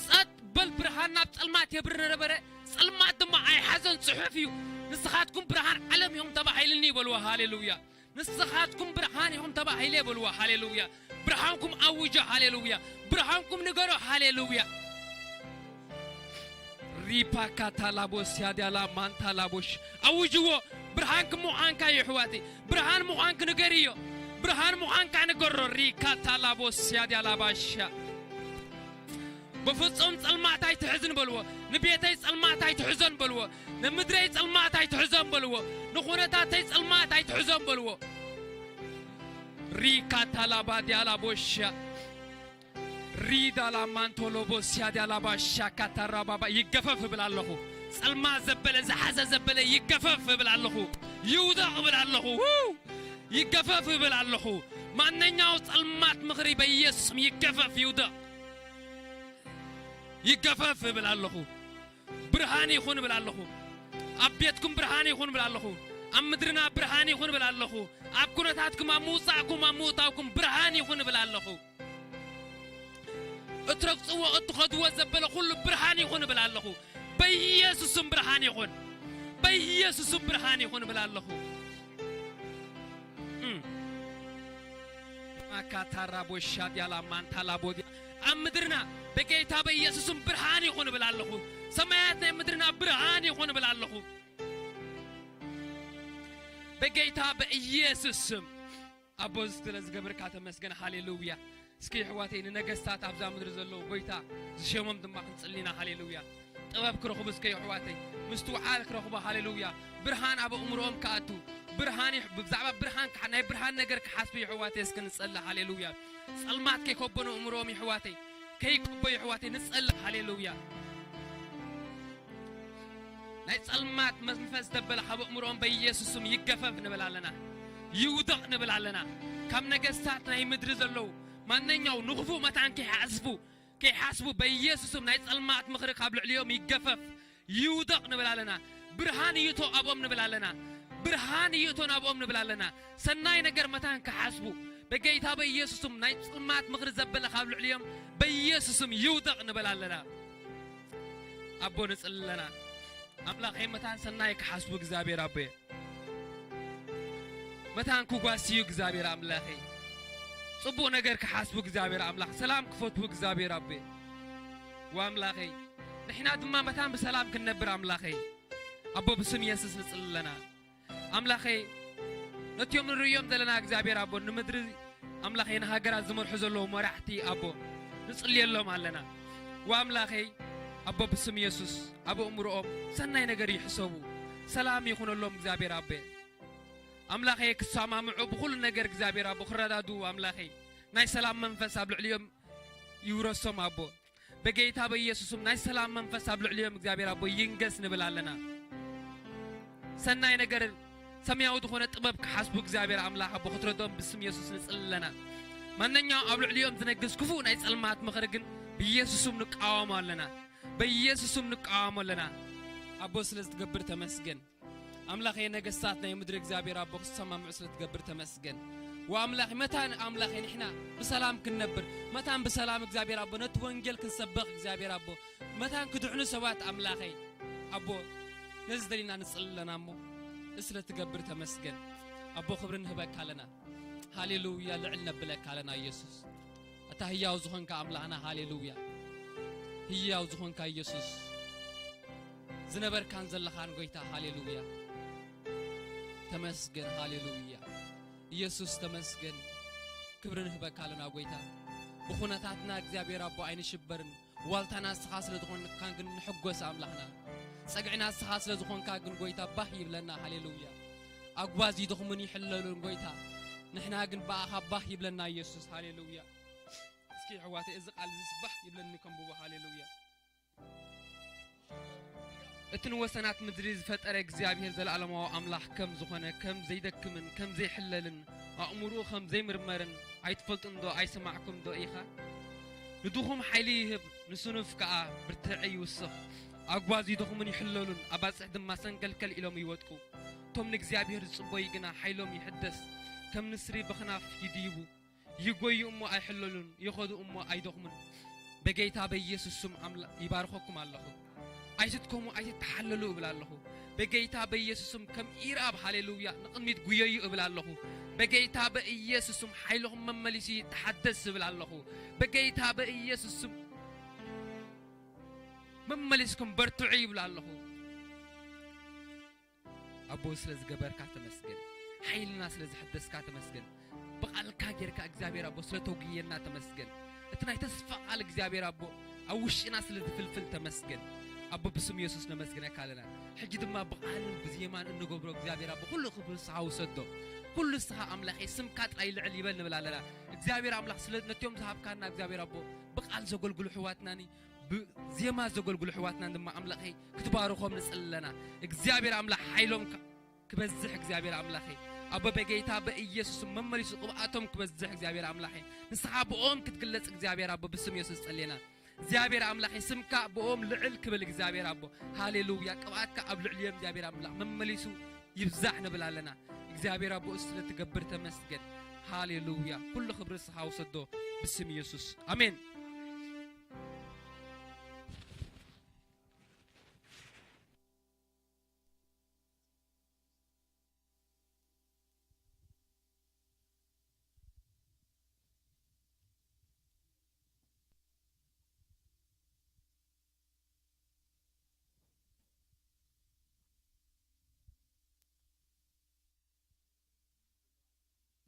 ጸጥ በል፣ ብርሃን ናብ ጸልማት የብርህ ነበረ፣ ጸልማት ድማ ኣይሓዘን። ጽሑፍ እዩ፣ ንስኻትኩም ብርሃን ዓለም ኢኹም ተባሂልኒ በልዎ። ሃሌሉያ። ንስኻትኩም ብርሃን ኢኹም ተባሂለ በልዎ። ሃሌሉያ። ብርሃንኩም ኣውጆ። ሃሌሉያ። ብርሃንኩም ንገሮ። ሃሌሉያ። ሪፓካታ ላቦስያ ዲያላ ማንታ ላቦሽ። ኣውጅዎ። ብርሃንኪ ምዃንካ እዩ፣ ኣሕዋተይ። ብርሃን ምዃንኪ ንገርዮ። ብርሃን ምዃንካ ንገሮ። ሪካታ ላቦስያ ዲያላ ባሻ። በፍጹም ጸልማት ኣይትሕዝን በልዎ። ንቤተይ ጸልማት ኣይትሕዞን በልዎ። ንምድረይ ጸልማት ኣይትሕዞን በልዎ። ንኹነታተይ ጸልማት ኣይትሕዞን በልዎ። ሪካታ ላባ ዲያላ ቦሻ። ሪዳ ላማንቶሎቦስያ ዲያላባ ሻካታራባባ። ይገፈፍ እብል ኣለኹ። ጸልማት ዘበለ፣ ዝሓዘ ዘበለ ይገፈፍ እብል ኣለኹ። ይውደቕ እብል ኣለኹ። ው! ይገፈፍ እብል ኣለኹ። ማንኛው ጸልማት ምኽሪ በኢየሱስ ስም ይገፈፍ፣ ይውደቕ። ይገፈፍ እብል ኣለኹ። ብርሃን ይኹን እብል ኣለኹ። ኣብ ቤትኩም ብርሃን ይኹን እብል ኣለኹ። ኣብ ምድርና ብርሃን ይኹን እብል ኣለኹ። ኣብ ኩነታትኩም፣ ኣብ ምውጻእኩም፣ ኣብ ምውታውኩም ብርሃን ይኹን እብል ኣለኹ። እትረግጽዎ፣ እትኸድዎ ዘበለ ኩሉ ብርሃን ይኹን እብል ኣለኹ። በኢየሱስም ብርሃን ይኹን። በኢየሱስም ብርሃን ይኹን እብል ኣለኹ። እም። ማካታራ ቦሻ ዲያላ ማንታላ ቦዲያ። ኣብ ምድርና በጌታ በኢየሱስም ብርሃን ይኹን እብል ኣለኹ። ሰማያት ናይ ምድርና ብርሃን ይኹን እብል ኣለኹ። በጌታ በኢየሱስም። ኣቦ፣ ስለ ዝገብርካ ተመስገን። ሃሌሉያ። እስኪ ኣሕዋተይ፣ ንነገስታት ኣብዛ ምድሪ ዘለዉ ጎይታ ዝሸሞም ድማ ክንጽሊ ኢና። ሃሌሉያ። ጥበብ ክረኽቡ እስከ ኣሕዋተይ፣ ምስትውዓል ክረኽቡ። ሃሌሉያ። ብርሃን ኣብ ኣእምሮኦም ክኣቱ፣ ብርሃን ይሕ-፣ ብዛዕባ ብርሃን ክሓ-፣ ናይ ብርሃን ነገር ክሓስቡ ኣሕዋተይ እስኪ ንጸሊ። ሃሌሉያ። ጸልማት ከይከበኑ ኣእምሮኦም ኣሕዋተይ፣ ከይከበዩ ኣሕዋተይ ንጸሊ። ሃሌሉያ። ናይ ጸልማት መንፈስ ዘበለ ካብ ኣእምሮኦም በኢየሱስም ይገፈፍ ንብል ኣለና። ይውደቕ ንብል ኣለና። ካብ ነገስታት ናይ ምድሪ ዘለዉ ማንኛው ንኽፉእ መታን ከይሓስቡ፣ ከይሓስቡ በኢየሱስም ናይ ጸልማት ምኽሪ ካብ ልዕሊኦም ይገፈፍ፣ ይውደቕ ንብል ኣለና። ብርሃን ይእቶ ኣብኦም ንብል ኣለና። ብርሃን ይእቶ ናብኦም ንብል ኣለና። ሰናይ ነገር መታን ክሓስቡ በጌታ በኢየሱስም ናይ ጸልማት ምኽሪ ዘበለ ካብ ልዕሊኦም በኢየሱስም ይውደቕ ንብል ኣለና። ኣቦ ንጽሊ ኣለና። ኣምላኸይ መታን ሰናይ ክሓስቡ እግዚኣብሔር ኣቦየ። መታን ክጓስዩ እግዚኣብሔር ኣምላኸይ። ጽቡቕ ነገር ክሓስቡ እግዚኣብሔር ኣምላኽ። ሰላም ክፈትዉ እግዚኣብሔር ኣቦየ። ወኣምላኸይ ንሕና ድማ መታን ብሰላም ክንነብር ኣምላኸይ። ኣቦ ብስም የሱስ ንጽሊ ኣለና። ኣምላኸይ ነቲኦም ንርእዮም ዘለና እግዚኣብሔር ኣቦ ንምድሪ ኣምላኸይ ንሃገራት ዝመርሑ ዘለዉ መራሕቲ ኣቦ ንጽልየሎም ኣለና። ወኣምላኸይ ኣቦ ብስም የሱስ ኣብ ኣእምሮኦም ሰናይ ነገር ይሕሰቡ። ሰላም ይኹነሎም እግዚኣብሔር ኣቦ። ኣምላኸይ ክሰማምዑ ብኹሉ ነገር እግዚኣብሔር ኣቦ ክረዳድኡ ኣምላኸይ ናይ ሰላም መንፈስ ኣብ ልዕሊኦም ይውረሶም ኣቦ። በጌታ በኢየሱስም ናይ ሰላም መንፈስ ኣብ ልዕሊኦም እግዚኣብሔር ኣቦ ይንገስ ንብል ኣለና። ሰናይ ነገር ሰማያዊ ዝኾነ ጥበብ ክሓስቡ እግዚኣብሔር ኣምላኽ ኣቦ ክትረዶም ብስም የሱስ ንጽሊ ኣለና። ማንኛው ኣብ ልዕሊኦም ዝነግስ ክፉእ ናይ ጸልማት ምኽሪ ግን ብኢየሱስም ንቃወሞ ኣለና። በኢየሱስም ንቃወሞ ኣለና። ኣቦ ስለ ዝትገብር ተመስገን። ኣምላኸይ ነገስታት ናይ ምድሪ እግዚኣብሔር ኣቦ ክሰማምዑ ስለ ትገብር ተመስገን። ወኣምላኸይ መታን ኣምላኸይ ንሕና ብሰላም ክንነብር መታን ብሰላም እግዚኣብሔር ኣቦ ነቲ ወንጌል ክንሰበኽ እግዚኣብሔር ኣቦ መታን ክድሕኑ ሰባት ኣምላኸይ ኣቦ ነዚ ደሊና ንጽሊ ኣለና እሞ ስለ ትገብር ተመስገን። ኣቦ ክብሪ ንህበካ ኣለና። ሃሌሉያ ልዕል ነብለካ ኣለና ኢየሱስ። ኣታ ህያው ዝኾንካ ኣምላኽና ሃሌሉያ። ህያው ዝኾንካ ኢየሱስ ዝነበርካን ዘለኻን ጎይታ ሃሌሉያ። ተመስገን ሃሌሉያ። ኢየሱስ ተመስገን። ክብሪ ንህበካ ኣለና ጎይታ። ብኹነታትና እግዚኣብሔር ኣቦ ኣይንሽበርን። ዋልታና ንስኻ ስለ ዝኾንካን ግን ንሕጎስ ኣምላኽና። ጸግዕና ንስኻ ስለ ዝኾንካ ግን ጎይታ ባህ ይብለና። ሃሌሉያ። ኣጓዝ ይደኽሙን ይሕለሉን ጎይታ። ንሕና ግን ብኣኻ ባህ ይብለና ኢየሱስ። ሃሌሉያ። እስኪ ኣሕዋተይ እዚ ቃል እዚ ባህ ይብለኒ ከንብቦ። ሃሌሉያ። እቲ ንወሰናት ምድሪ ዝፈጠረ እግዚኣብሔር ዘለዓለማዊ ኣምላኽ ከም ዝኾነ፣ ከም ዘይደክምን ከም ዘይሕለልን፣ ኣእምሮኡ ከም ዘይምርመርን ኣይትፈልጡን ዶ ኣይሰማዕኩም ዶ ኢኻ? ንድኹም ሓይሊ ይህብ፣ ንስኑፍ ከኣ ብርትዒ ይውስኽ። ኣጓዝ ይደኽሙን ይሕለሉን፣ ኣባጽሕ ድማ ሰንከልከል ኢሎም ይወድቁ። እቶም ንእግዚኣብሔር ዝጽበዩ ግና ሓይሎም ይሕደስ፣ ከም ንስሪ ብኽናፍ ይድይቡ። ይጎዩ እሞ ኣይሕለሉን፣ ይኸዱ እሞ ኣይደኽሙን። በጌታ በኢየሱስ ስም ኣምላ-፣ ይባርኸኩም ኣለኹ። ኣይትድከሙ፣ ኣይትተሓለሉ እብል ኣለኹ። በጌታ በኢየሱስ ስም ከም ኢራብ፣ ሃሌሉያ፣ ንቕድሚት ጉየዩ እብል ኣለኹ። በጌታ በኢየሱስም ሓይልኹም መመሊሱ ይተሓደስ ዝብል ኣለኹ። በጌታ በኢየሱስም መመሊስኩም በርትዑ ይብል ኣለኹ። ኣቦ ስለ ዝገበርካ ተመስገን። ሓይልና ስለ ዘሐደስካ ተመስገን። ብቓልካ ጌርካ እግዚኣብሔር ኣቦ ስለ ተጉየና ተመስገን። እቲ ናይ ተስፋ ቃል እግዚኣብሔር ኣቦ ኣብ ውሽጥና ስለ ዝፍልፍል ተመስገን። ኣቦ ብስም የሱስ ነመስግነካ ኣለና። ሕጂ ድማ ብቓልን ብዜማን እንገብሮ እግዚኣብሔር ኣቦ ኩሉ ክብሪ ንስኻ ውሰዶ። ኩሉ ንስኻ ኣምላኸይ ስምካ ጥራይ ልዕል ይበል ንብል ኣለና። እግዚኣብሔር ኣምላኽ ስለ ነቲኦም ዝሃብካና እግዚኣብሔር ኣቦ ብቓል ዘገልግሉ ኣሕዋትናኒ ብዜማ ዘገልግሉ ኣሕዋትናን ድማ ኣምላኸይ ክትባርኾም ንጽሊ ኣለና። እግዚኣብሔር ኣምላኽ ሓይሎም ካ- ክበዝሕ እግዚኣብሔር ኣምላኸይ ኣቦ በጌታ በኢየሱስ መመሊሱ ቅብኣቶም ክበዝሕ እግዚኣብሔር ኣምላኸይ ንስኻ ብኦም ክትግለጽ እግዚኣብሔር ኣቦ ብስም የሱስ ጸሌና እግዚኣብሔር ኣምላኸይ ስምካ ብኦም ልዕል ክብል እግዚኣብሔር ኣቦ ሃሌሉያ ቅብኣትካ ኣብ ልዕልዮም እግዚኣብሔር ኣምላኽ መመሊሱ ይብዛሕ ንብል ኣለና እግዚኣብሔር ኣቦ እሱ ስለትገብር ተመስገን ሃሌሉያ ኩሉ ክብሪ ንስኻ ውሰዶ ብስም የሱስ ኣሜን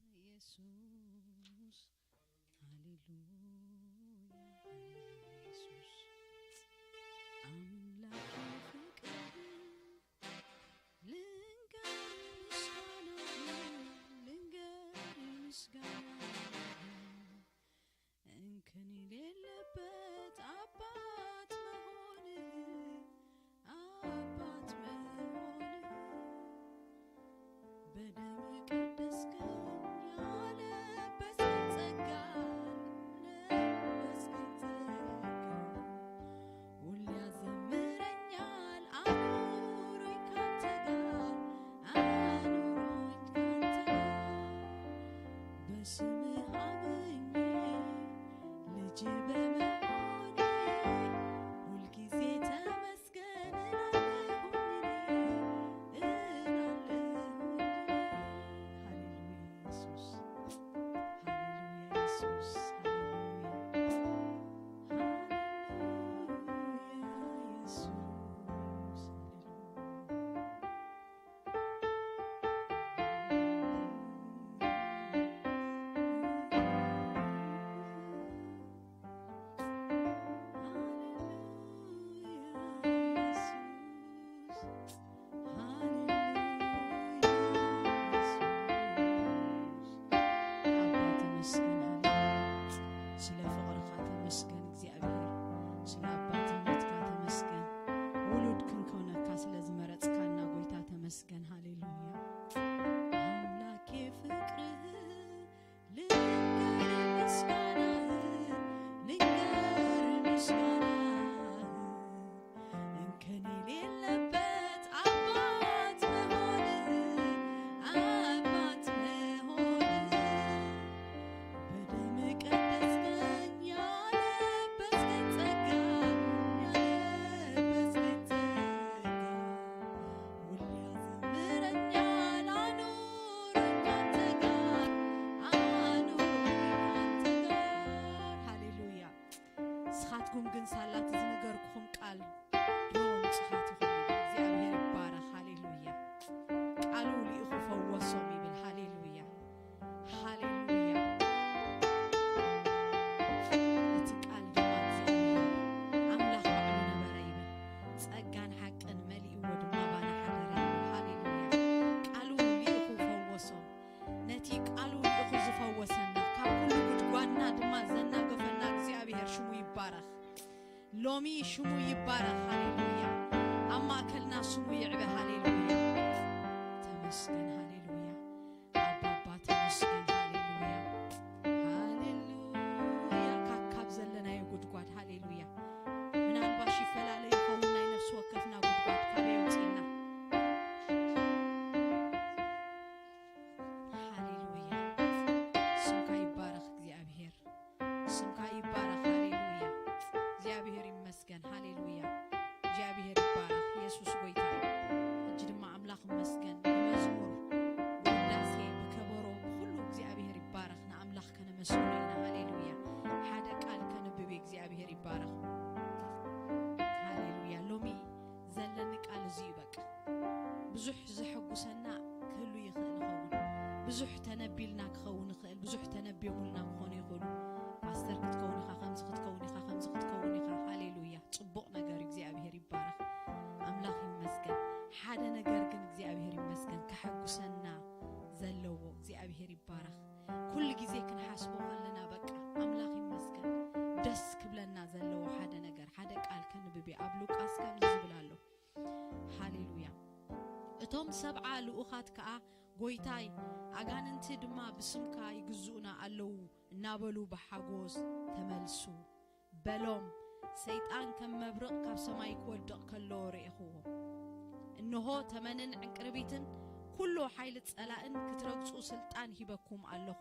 ኢየሱስ ሃሌሉያ ኢየሱስ ኣምላክ ፍቅር ልንገር ምስጋና ልንገር ምስጋና እንከን የሌለበት አባት መሆን አባት መሆን በደም ቀደስከኝ ያለበስከኝ ጸጋ ያለበስከኝ ጸጋ ሁሌ ያዘምረኛል አኑሮኝ ካንተ ጋር አኑሮኝ ካንተ ጋር በስምህ አምኜ ልጅ በመሆኔ ሁልጊዜ ተመስገን እላለሁኝ እኔ እላለሁኝ እኔ። ሃሌሉያ ኢየሱስ ሃሌሉያ ኢየሱስ ሃሌሉያ ሃሌሉያ ኢየሱስ ሃሌሉያ ስለ ፍቕርኻ ተመስገን እግዚኣብሔር፣ ስለ ኣባትነትካ ተመስገን። ውሉድ ክንኮነካ ስለ ዝመረጽካና ጎይታ ተመስገን። ሃሌሉያ ኣምላኬ ፍቅርህ ልንገር ምስጋናህን ልንገር ምስጋናህን እንከን የሌለበት አባት መሆንህን አባት መሆንህን በደም ቀደስከኝ ያለበስከኝ ጸጋ ያለበስከኝ ጸጋ ሁሌ ያዘምረኛል አኑሮኝ ካንተ ጋር አኑሮኝ ካንተ ጋር። ሃሌሉያ። ንስኻትኩም ግን ሳላ እቲ ዝነገርኩኹም ቃል ድሮ ንጹሃት ይኹኑ። እግዚኣብሔር ይባረኽ። ሃሌሉያ። ቃሉ ልኢኹ ፈወሶም ይብል። ሃሌሉያ። ሃሌሉያ። እቲ ቃል ድማ እግዚኣብሔር ኣምላኽ ባዕሉ ነበረ ይብል። ጸጋን ሓቅን መሊእዎ ድማ ባና ሓደረ ይብል። ሃሌሉያ። ቃሉ ልኢኹ ፈወሶም። ነቲ ቃሉ ልኢኹ ዝፈወሰና፣ ካብ ኩሉ ጉድጓድና ድማ ዘናገፈና እግዚኣብሔር ሽሙ ይባረኽ። ሎሚ ሽሙ ይባረኽ። ሃሌሉያ። ኣብ ማእከልና ስሙ ይዕበ። ሃሌሉያ። ተመስገን። ሃሌሉያ። ኣባባ ተመስገን። ሃሌሉያ። ሃሌሉያ። ካብ፣ ካብ ዘለናዮ ጉድጓድ። ሃሌሉያ። ምናልባሽ ይፈላለ ይኸውን ናይ ነፍሲ ወከፍና ጉድጓድ ካበይ ኣውፅእና። ሃሌሉያ። ስምካ ይባረኽ እግዚኣብሔር። ስምካ ይባረኽ። ሃሌሉያ። እግዚኣብሔር ይመስገን። ሃሌሉያ። እግዚኣብሔር ይባረኽ። የሱስ ጎይታ እዩ። ሕጂ ድማ ኣምላኽ ይመስገን። ብመዝሙር እዚ እዩ በቃ። ብዙሕ ዘሐጉሰና ክህሉ ይኽእል ይኸውን። ብዙሕ ተነቢልና ክኸውን ይኽእል። ብዙሕ ተነቢዮሙልና ክኾኑ ይኽእሉ። ፓስተር ክትከውን ኢኻ፣ ከምዚ ክትከውን ኢኻ፣ ከምዚ ክትከውን ኢኻ። ሃሌሉያ። ጽቡቕ ነገር እዩ። እግዚኣብሔር ይባረኽ። ኣምላኽ ይመስገን። ሓደ ነገር ግን እግዚኣብሔር ይመስገን ከሐጉሰና ዘለዎ እግዚኣብሔር ይባረኽ። ኩሉ ግዜ ክንሓስቦ ከለና በቃ ኣምላኽ ይመስገን ደስ ክብለና ዘለዎ ሓደ ነገር፣ ሓደ ቃል ከንብብ እየ። ኣብ ሉቃስ ከምዚ ዝብል ኣሎ። ሃሌሉያ። እቶም ሰብዓ ልኡኻት ከኣ፣ "ጐይታይ፣ ኣጋንንቲ ድማ ብስምካ ይግዝኡና ኣለዉ" እናበሉ ብሓጎስ ተመልሱ። በሎም፣ "ሰይጣን ከም መብርቕ ካብ ሰማይ ክወድቕ ከሎ ርኤኽዎ። እንሆ፣ ተመንን ዕንቅርቢትን ኩሉ ሓይሊ ጸላእን ክትረግጹ ስልጣን ሂበኩም ኣለኹ፣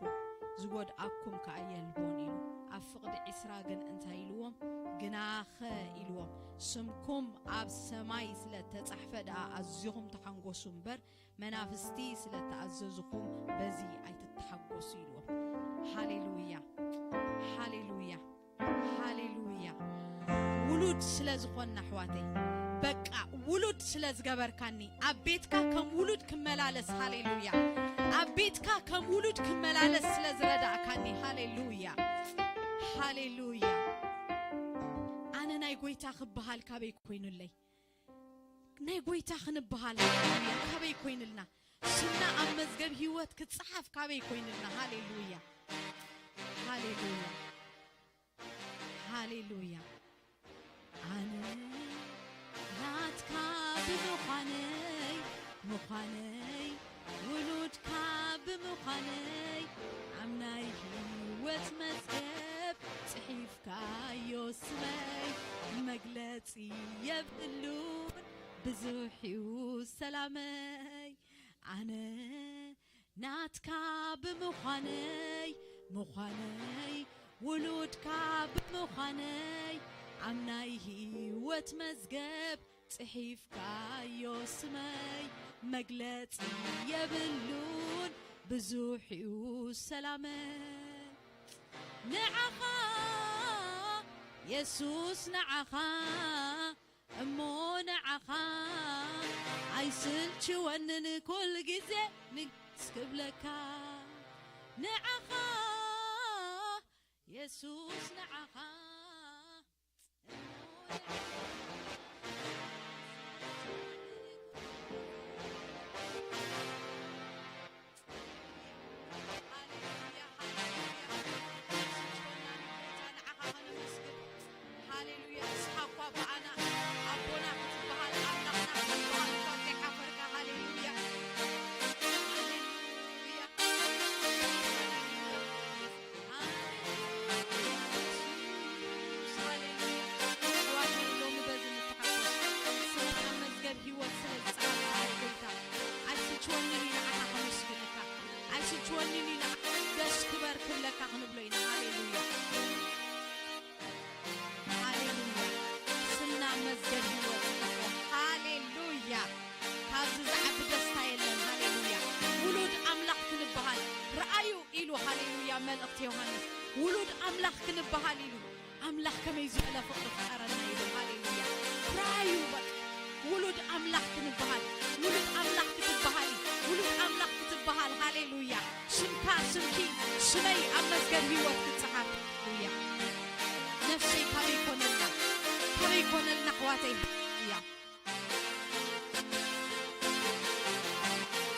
ዝጎድኣኩም ከኣ የልቦን" ኢሉ። ኣብ ፍቕዲ ዒስራ ግን እንታይ ኢልዎም? "ግናኸ" ኢልዎም፣ "ስምኩም ኣብ ሰማይ ስለ እተጻሕፈ ደኣ ኣዚኹም ተሓንጎሱ እምበር፣ መናፍስቲ ስለ እተኣዘዝኹም በዚ ኣይትተሓጎሱ" ኢልዎም። ሃሌሉያ፣ ሃሌሉያ፣ ሃሌሉያ። ውሉድ ስለ ዝኾንና ኣሕዋተይ፣ በቃ ውሉድ ስለ ዝገበርካኒ፣ ኣብ ቤትካ ከም ውሉድ ክመላለስ፣ ሃሌሉያ፣ ኣብ ቤትካ ከም ውሉድ ክመላለስ ስለ ዝረዳእካኒ፣ ሃሌሉያ፣ ሃሌሉያ። ኣነ ናይ ጐይታ ክበሃል ካበይ ኮይኑለይ? ናይ ጐይታ ክንበሃል፣ ሃሌሉያ፣ ካበይ ኮይንልና? ስምና ኣብ መዝገብ ህይወት ክጸሓፍ ካበይ ኮይንልና? ሃሌሉያ፣ ሃሌሉያ፣ ሃሌሉያ። ኣነ ናትካ ብምዃነይ፣ ምዃነይ፣ ውሉድካ ብምዃነይ፣ ኣብ ናይ ህይወት መዝገብ ጽሒፍካዮ ስመይ፣ መግለጺ የብሉን ብዙሕ እዩ ሰላመይ። ኣነ ናትካ ብምዃነይ፣ ምዃነይ፣ ውሉድካ ብምዃነይ፣ ኣብ ናይ ህይወት መዝገብ ጽሒፍካዮ ስመይ፣ መግለጺ የብሉን ብዙሕ እዩ ሰላመይ። ንዓኻ የሱስ፣ ንዓኻ እሞ፣ ንዓኻ ኣይስልችወንን፣ ኩል ግዜ ንግስ ክብለካ። ንዓኻ የሱስ፣ ንዓኻ እሞ፣ ንዓኻ ሃሌሉያ፣ ሃሌሉያ። ስልችወና ንጎይታ፣ ንዓኻ ኸነመስግን። ሃሌሉያ። ንስኻ እኳ ብኣና ኣቦና ክትበሃል፣ ኣምላኽና ክትበሃል እኳ ዘይሓፈርካ። ሃሌሉያ፣ ሃሌሉያ፣ ሃሌሉያ። ኣሕዋተይ፣ ሎሚ በዚ ንተሓጎስ። ስምና ኣብ መዝገብ ህይወት ስለ ዝጸሓፍካ፣ ሃሌ ጎይታ። ኣይስልችወንን እዩ ንዓኻ ከመስግነካ። ኣይስልችወንን እዩ ንዓኻ ደስ ክበር ክብለካ ክንብሎ ኢና። ሃሌሉያ። ሃሌሉያ። ስምና ኣብ መዝገብ ህይወት። ሃሌሉያ። ካብዚ ዝዓቢ ደስታ የለን። ሃሌሉያ። ውሉድ ኣምላኽ ክንበሃል። ረኣዩ ኢሉ፣ ሃሌሉያ፣ መልእኽቲ ዮሃንስ። ውሉድ ኣምላኽ ክንበሃል ኢሉ። ኣምላኽ ከመይ ዝበለ ፍቕሪ ፍጠረና ኢሉ። ሃሌሉያ። ረኣዩ በቃ። ውሉድ ኣምላኽ ክንበሃል። ውሉድ ኣምላኽ ክትበሃል። ውሉድ ኣምላኽ ክትበሃል። ሃሌሉያ። ሽምካ፣ ሽምኪ፣ ሽመይ ኣብ መዝገብ ህይወት ክጸሓፍ። ሃሌሉያ። ነፍሰይ ካበይ ኮነልና? ካበይ ኮነልና ኣሕዋተይ? ሃሌሉያ።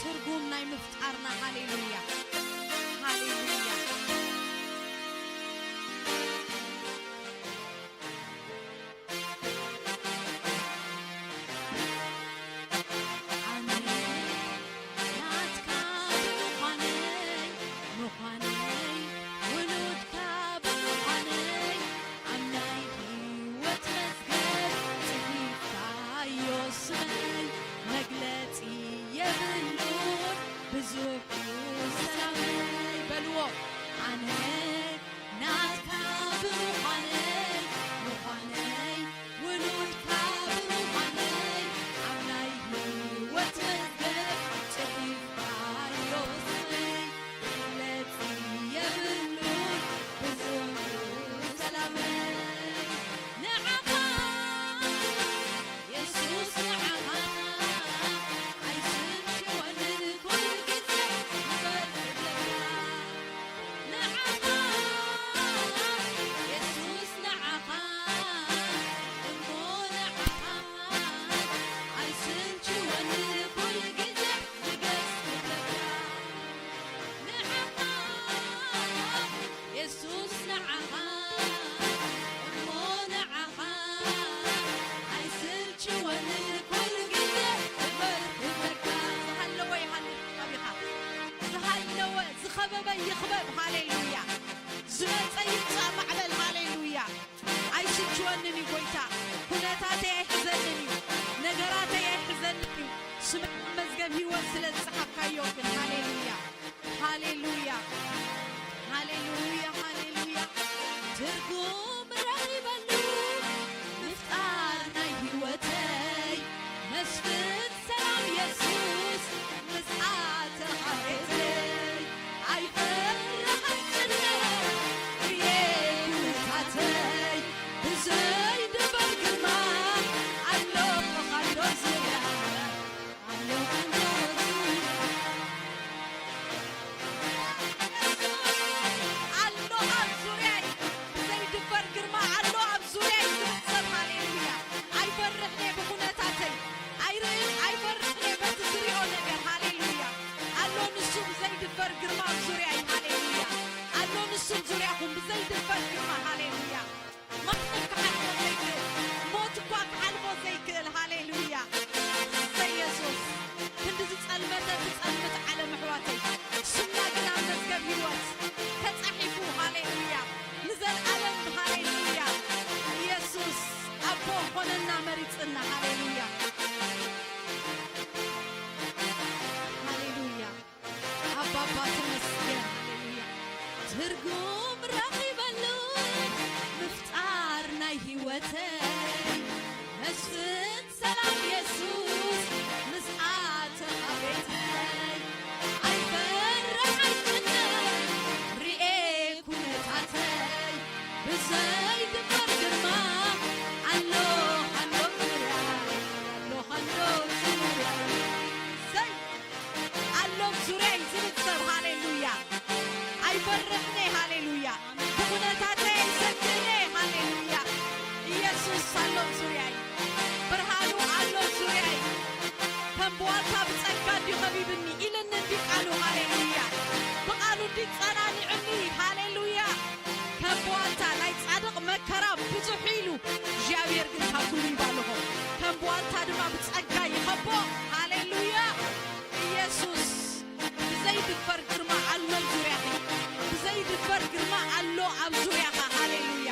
ትርጉም ናይ ምፍጣርና። ሃሌሉያ፣ ሃሌሉያ። ኣነ ናትካ ብምዃነይ፣ ምዃነይ፣ ውሉድካ ብምዃነይ፣ ኣብ ናይ ህይወት መዝገብ ጽሒፍ ስም መዝገብ ህይወት ስለ ዝጸሓፍካዮ ግን። ሃሌሉያ፣ ሃሌሉያ፣ ሃሌሉያ፣ ሃሌሉያ። ትርጉም ረኺበሉ ምፍጣር ናይ ህይወተይ። መስፍን ሰላም የሱስ ምስ ኣተኻ ቤተይ። ኣይፈርሕን ጭንቀት እየ ኩነታተይ። ብዘይድበር ግርማ ኣሎ ኻንዶ ዙርያ። ኣሎ ኣብ ዙርያይ ብዘይድበር ግርማ ኣሎ ኣብ ዙርያይ ዝብል ሰብ። ሃሌሉያ። ኣይፈርሕን እየ ብኹነታተይ። ኣይርእን፣ ኣይፈርሕን እየ በቲ ዝሪኦ ነገር። ሃሌሉያ። ኣሎ ንሱ ብዘይድበር ግርማ ኣብ ዙርያይ። ሃሌሉያ። ኣሎ ንሱ ኣብ ዙርያኹም ብዘይድበር ግርማ። ሃሌሉያ። ማንም ክሓልፎ ዘይክእል፣ ሞት እኳ ክሓልፎ ዘይክእል። ሃሌሉያ። እሰይ የሱስ። ክንዲ ዝጸልመተ ትጸልምት ዓለም ኣሕዋተይ፣ ስምና ግን ኣብ መዝገብ ህይወት ተጻሒፉ። ሃሌሉያ። ንዘለኣለም። ሃሌሉያ። ኢየሱስ ኣቦ ኾነና መሪጽና። ሃሌሉያ። ሃሌሉያ። ኣባባ ተመስገን። ሃሌሉያ። ትርጉም ረኺበሉ ምፍጣር ናይ ህይወተይ። መስፍን ሰላም የሱስ ምስ ኣተኻ ቤተይ። ኣይፈርሕ ኣይጭነቕ ርኤ ኩነታተይ። ብዘይ ድንበር ግርማ ኣሎ ኣሎ ዙርያይ፣ ኣሎ ኣሎ ዙርያይ። እሰይ። ኣሎ ዙርያይ ዝብል ሰብ። ሃሌሉያ። ኣይፈርሕን እየ። ሃሌሉያ። ብኹነታተይ ኣይሰግእን እየ። ሃሌሉያ። ኢየሱስ ኣሎ ዙርያይ። ብርሃኑ ኣሎ ዙርያይ። ከም ብዋልታ ብጸጋ እንዲዩ ኸቢብኒ ኢልኒ እንዲ ቃሉ። ሃሌሉያ። ብቓሉ እንዲ ጸናኒዑኒ። ሃሌሉያ። ከም ብዋልታ ናይ ጻድቕ መከራ ብዙሕ ኢሉ፣ እግዚኣብሔር ግን ካብ ኩሉ ይባልኾ። ከም ብዋልታ ድማ ብጸጋ ይኸቦ። ሃሌሉያ። ኢየሱስ፣ ብዘይድፈር ግርማ ኣሎ ኣብ ዙርያኺ። ብዘይድፈር ግርማ ኣሎ ኣብ ዙርያኻ። ሃሌሉያ።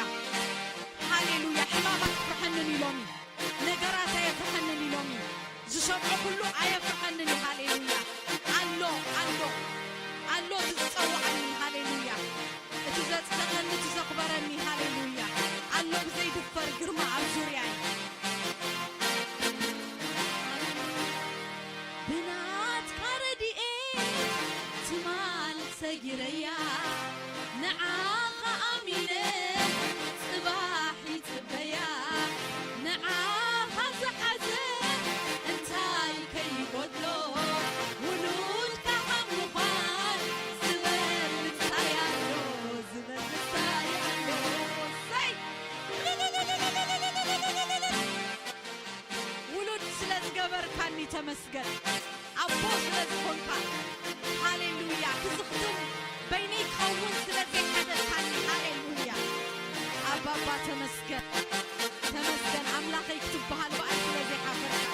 ሃሌሉያ። ሕማም ኣይፍርሐንን ኢሎሚ። ነገራት ኣየፍርሐንን ኢሎሚ። ዝሰምዖ ኩሉ ኣየፍርሐንን እዩ። ሃሌሉያ። ኣሎ፣ ኣሎ፣ ኣሎ እቲ ዝጸውዓኒ። ሃሌሉያ። እቲ ዘጽደቐኒ፣ እቲ ዘኽበረኒ። ሃሌሉያ። ኣሎ ብዘይድፈር ግርማ ኣብ ዙርያይ። ብናትካ ረድኤት ትማል ሰጊረያ፣ ንዓኻ ኣሚነ ጽባሕ ይጽበያ። ንዓኻ ዝሓዘ እንታይ ከይጎድሎ፣ ውሉድካ ካብ ምዃን ዝበልጽ እንታይ ኣሎ፣ ዝበልጽ እንታይ ኣሎ። እሰይ! ውሉድ ስለ ዝገበርካኒ ተመስገን። ኣቦ ስለ ዝኾንካ፣ ሃሌሉያ። ክዝኽትን በይነይ ክኸውን ስለ ዘይሓደግካኒ፣ ሃሌሉያ። ኣባባ ተመስገን፣ ተመስገን ኣምላኸይ ክትበሃል ብኣይ ስለ ዘይሓፈርካ፣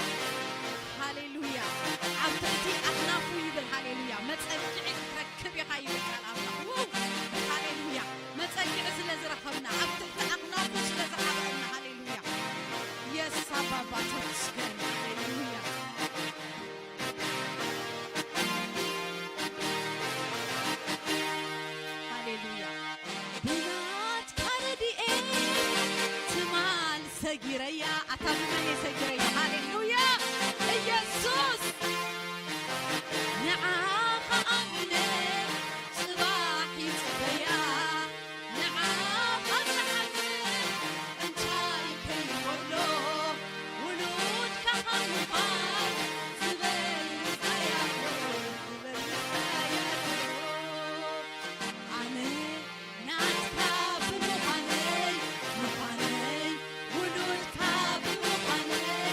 ሃሌሉያ። ኣብ ትሕቲ ኣኽናፉ ይብል፣ ሃሌሉያ። መጸግዒ ክትረክብ ኢኻ ይብል ቃል ኣምላኽ። ው! ሃሌሉያ። መጸግዒ ስለ ዝረኸብና፣ ኣብ ትሕቲ ኣኽናፉ ስለ ዝሓብኣና፣ ሃሌሉያ። የስ ኣባባ ተመስገን። ሃሌሉያ። ሃሌሉያ። ብናትካ ረድኤት ትማል ሰጊረያ። ኣታ ብመን እየ ሰጊረያ? ሃሌሉያ። ኢየሱስ። ንዓኻ ኣሚነ ጽባሕ ይጽበያ። ንዓኻ ዝሓፍር እንታይ ከይጎድሎ፣ ውሉድካ ካብ ምዃን ዝበልጽ እንታይ ኣሎ፣ ዝበልጽ እንታይ ኣሎ። ኣነ ናትካ ብምዃነይ፣ ምዃነይ፣ ውሉድካ ብምዃነይ፣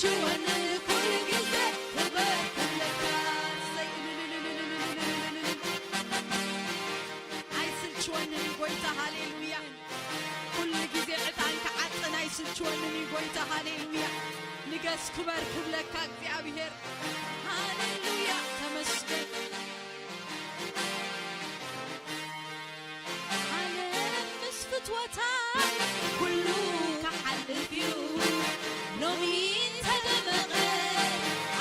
ችወኒ ኩሉ ግዜ ክብር ክብለካ። እሰይ፣ እልልልልልልልልልልል። ኣይስልችወንን እዩ ጎይታ፣ ሃሌሉያ። ኩሉ ግዜ ዕጣን ክዓጥን ኣይስልችወንን እዩ ጎይታ፣ ሃሌሉያ። ንገስ ክበር ክብለካ እግዚኣብሔር፣ ሃሌሉያ። ተመስገን። ዓለም ምስ ፍትወታ ኩሉ ክሓልፍ እዩ። ሎሚ እንተደመቐ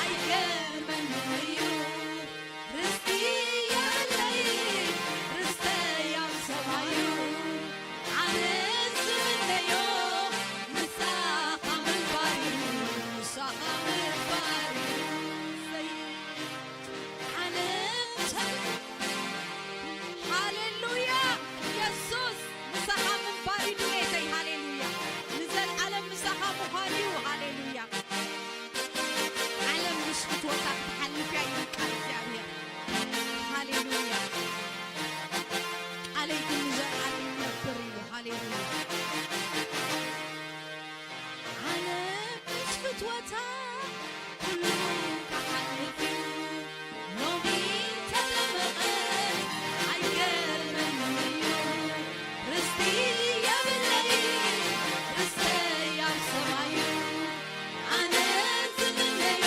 ኣይገርመንን እዩ። ርስቲ የብለይ፣ ርስተይ ኣብ ሰማይ እዩ። ኣነ ዝምነዮ ምሳኻ ምንባር እዩ፣ ምሳኻ ምንባር እዩ። እሰይ። ዓለም ሰብ-፣ ሃሌሉያ። የሱስ ምሳኻ ምንባር እዩ ድሌተይ። ሃሌሉያ። ንዘለዓለም ምሳኻ ምዃን እዩ። ሃሌሉያ። ዓለም ምስ ፍትወታ ክትሓልፍ እያ ይብል ቃል እግዚኣብሔር። ሃሌሉያ። ቃለይ ግን ንዘለዓለም ይነብር እዩ። ሃሌሉያ። ዓለም ምስ ፍትወታ ኩሉ ክሓልፍ እዩ። ሎሚ እንተደመቐት ኣይገርመንን እዩ። ርስቲ የብለይ፣ ርስተይ ኣብ ሰማይ እዩ። ኣነ ዝምነዮ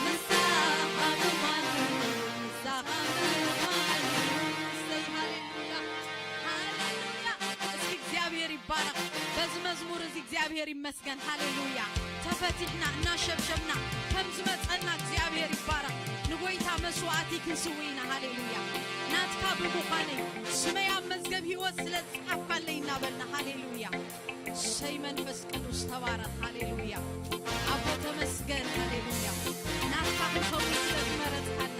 ምሳኻ ምዃን እዩ፣ ምሳኻ ምዃን እዩ። እሰይ፣ ሃሌሉያ፣ ሃሌሉያ። እስኪ እግዚኣብሔር ይባረኽ። በዚ መዝሙር እዚ እግዚኣብሔር ይመስገን። ሃሌሉያ። ተፈቲሕና እናሸብሸብና ከም ዝመጸና እግዚኣብሔር ይባረኽ። ንጎይታ መስዋዕቲ ክንስው ኢና። ሃሌሉያ። ናትካ ብምዃነይ ስመይ ኣብ መዝገብ ህይወት ስለ ዝጻፍካለይ እናበልና። ሃሌሉያ። ሰይ መንፈስ ቅዱስ ተባረኽ። ሃሌሉያ። ኣቦ ተመስገን። ሃሌሉያ። ናትካ ክንከውን ስለ ዝመረጽካና፣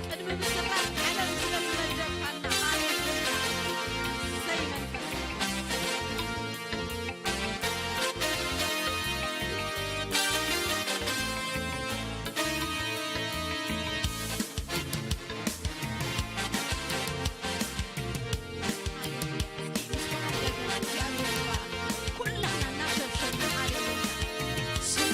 ቅድሚ ምስራት ዓለም ስለ ዝመደብካና። ሃሌሉያ። ሰይ መንፈስ ቅዱስ። ኩላህና እናሸብሸብና ሃሌሉያ። ስመ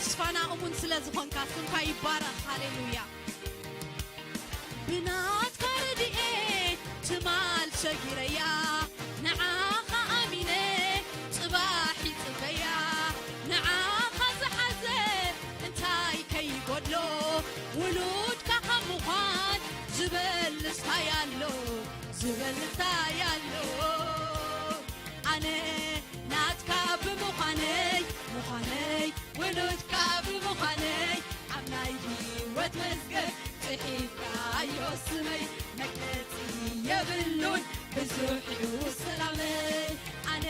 ተስፋና እሙን ስለ ዝኾንካ ስምካ ይባረኽ። ሃሌሉያ። ብናትካ ረድኤት ትማል ሰጊረያ፣ ንዓኻ ኣሚነ ጽባሕ ይጽበያ። ንዓኻ ዝሓዘ እንታይ ከይጎድሎ፣ ውሉድካ ካብ ምዃን ዝበልጽ ታይ ኣሎ፣ ዝበልጽ ታይ ኣሎ። ኣነ ናትካ ብምዃነይ፣ ምዃነይ፣ ውሉድካ ብምዃነይ፣ ኣብ ናይ ህይወት መዝገብ ጽሒፍካዮ ስመይ፣ መግለጺ የብሉን ብዙሕ እዩ ሰላመይ። ኣነ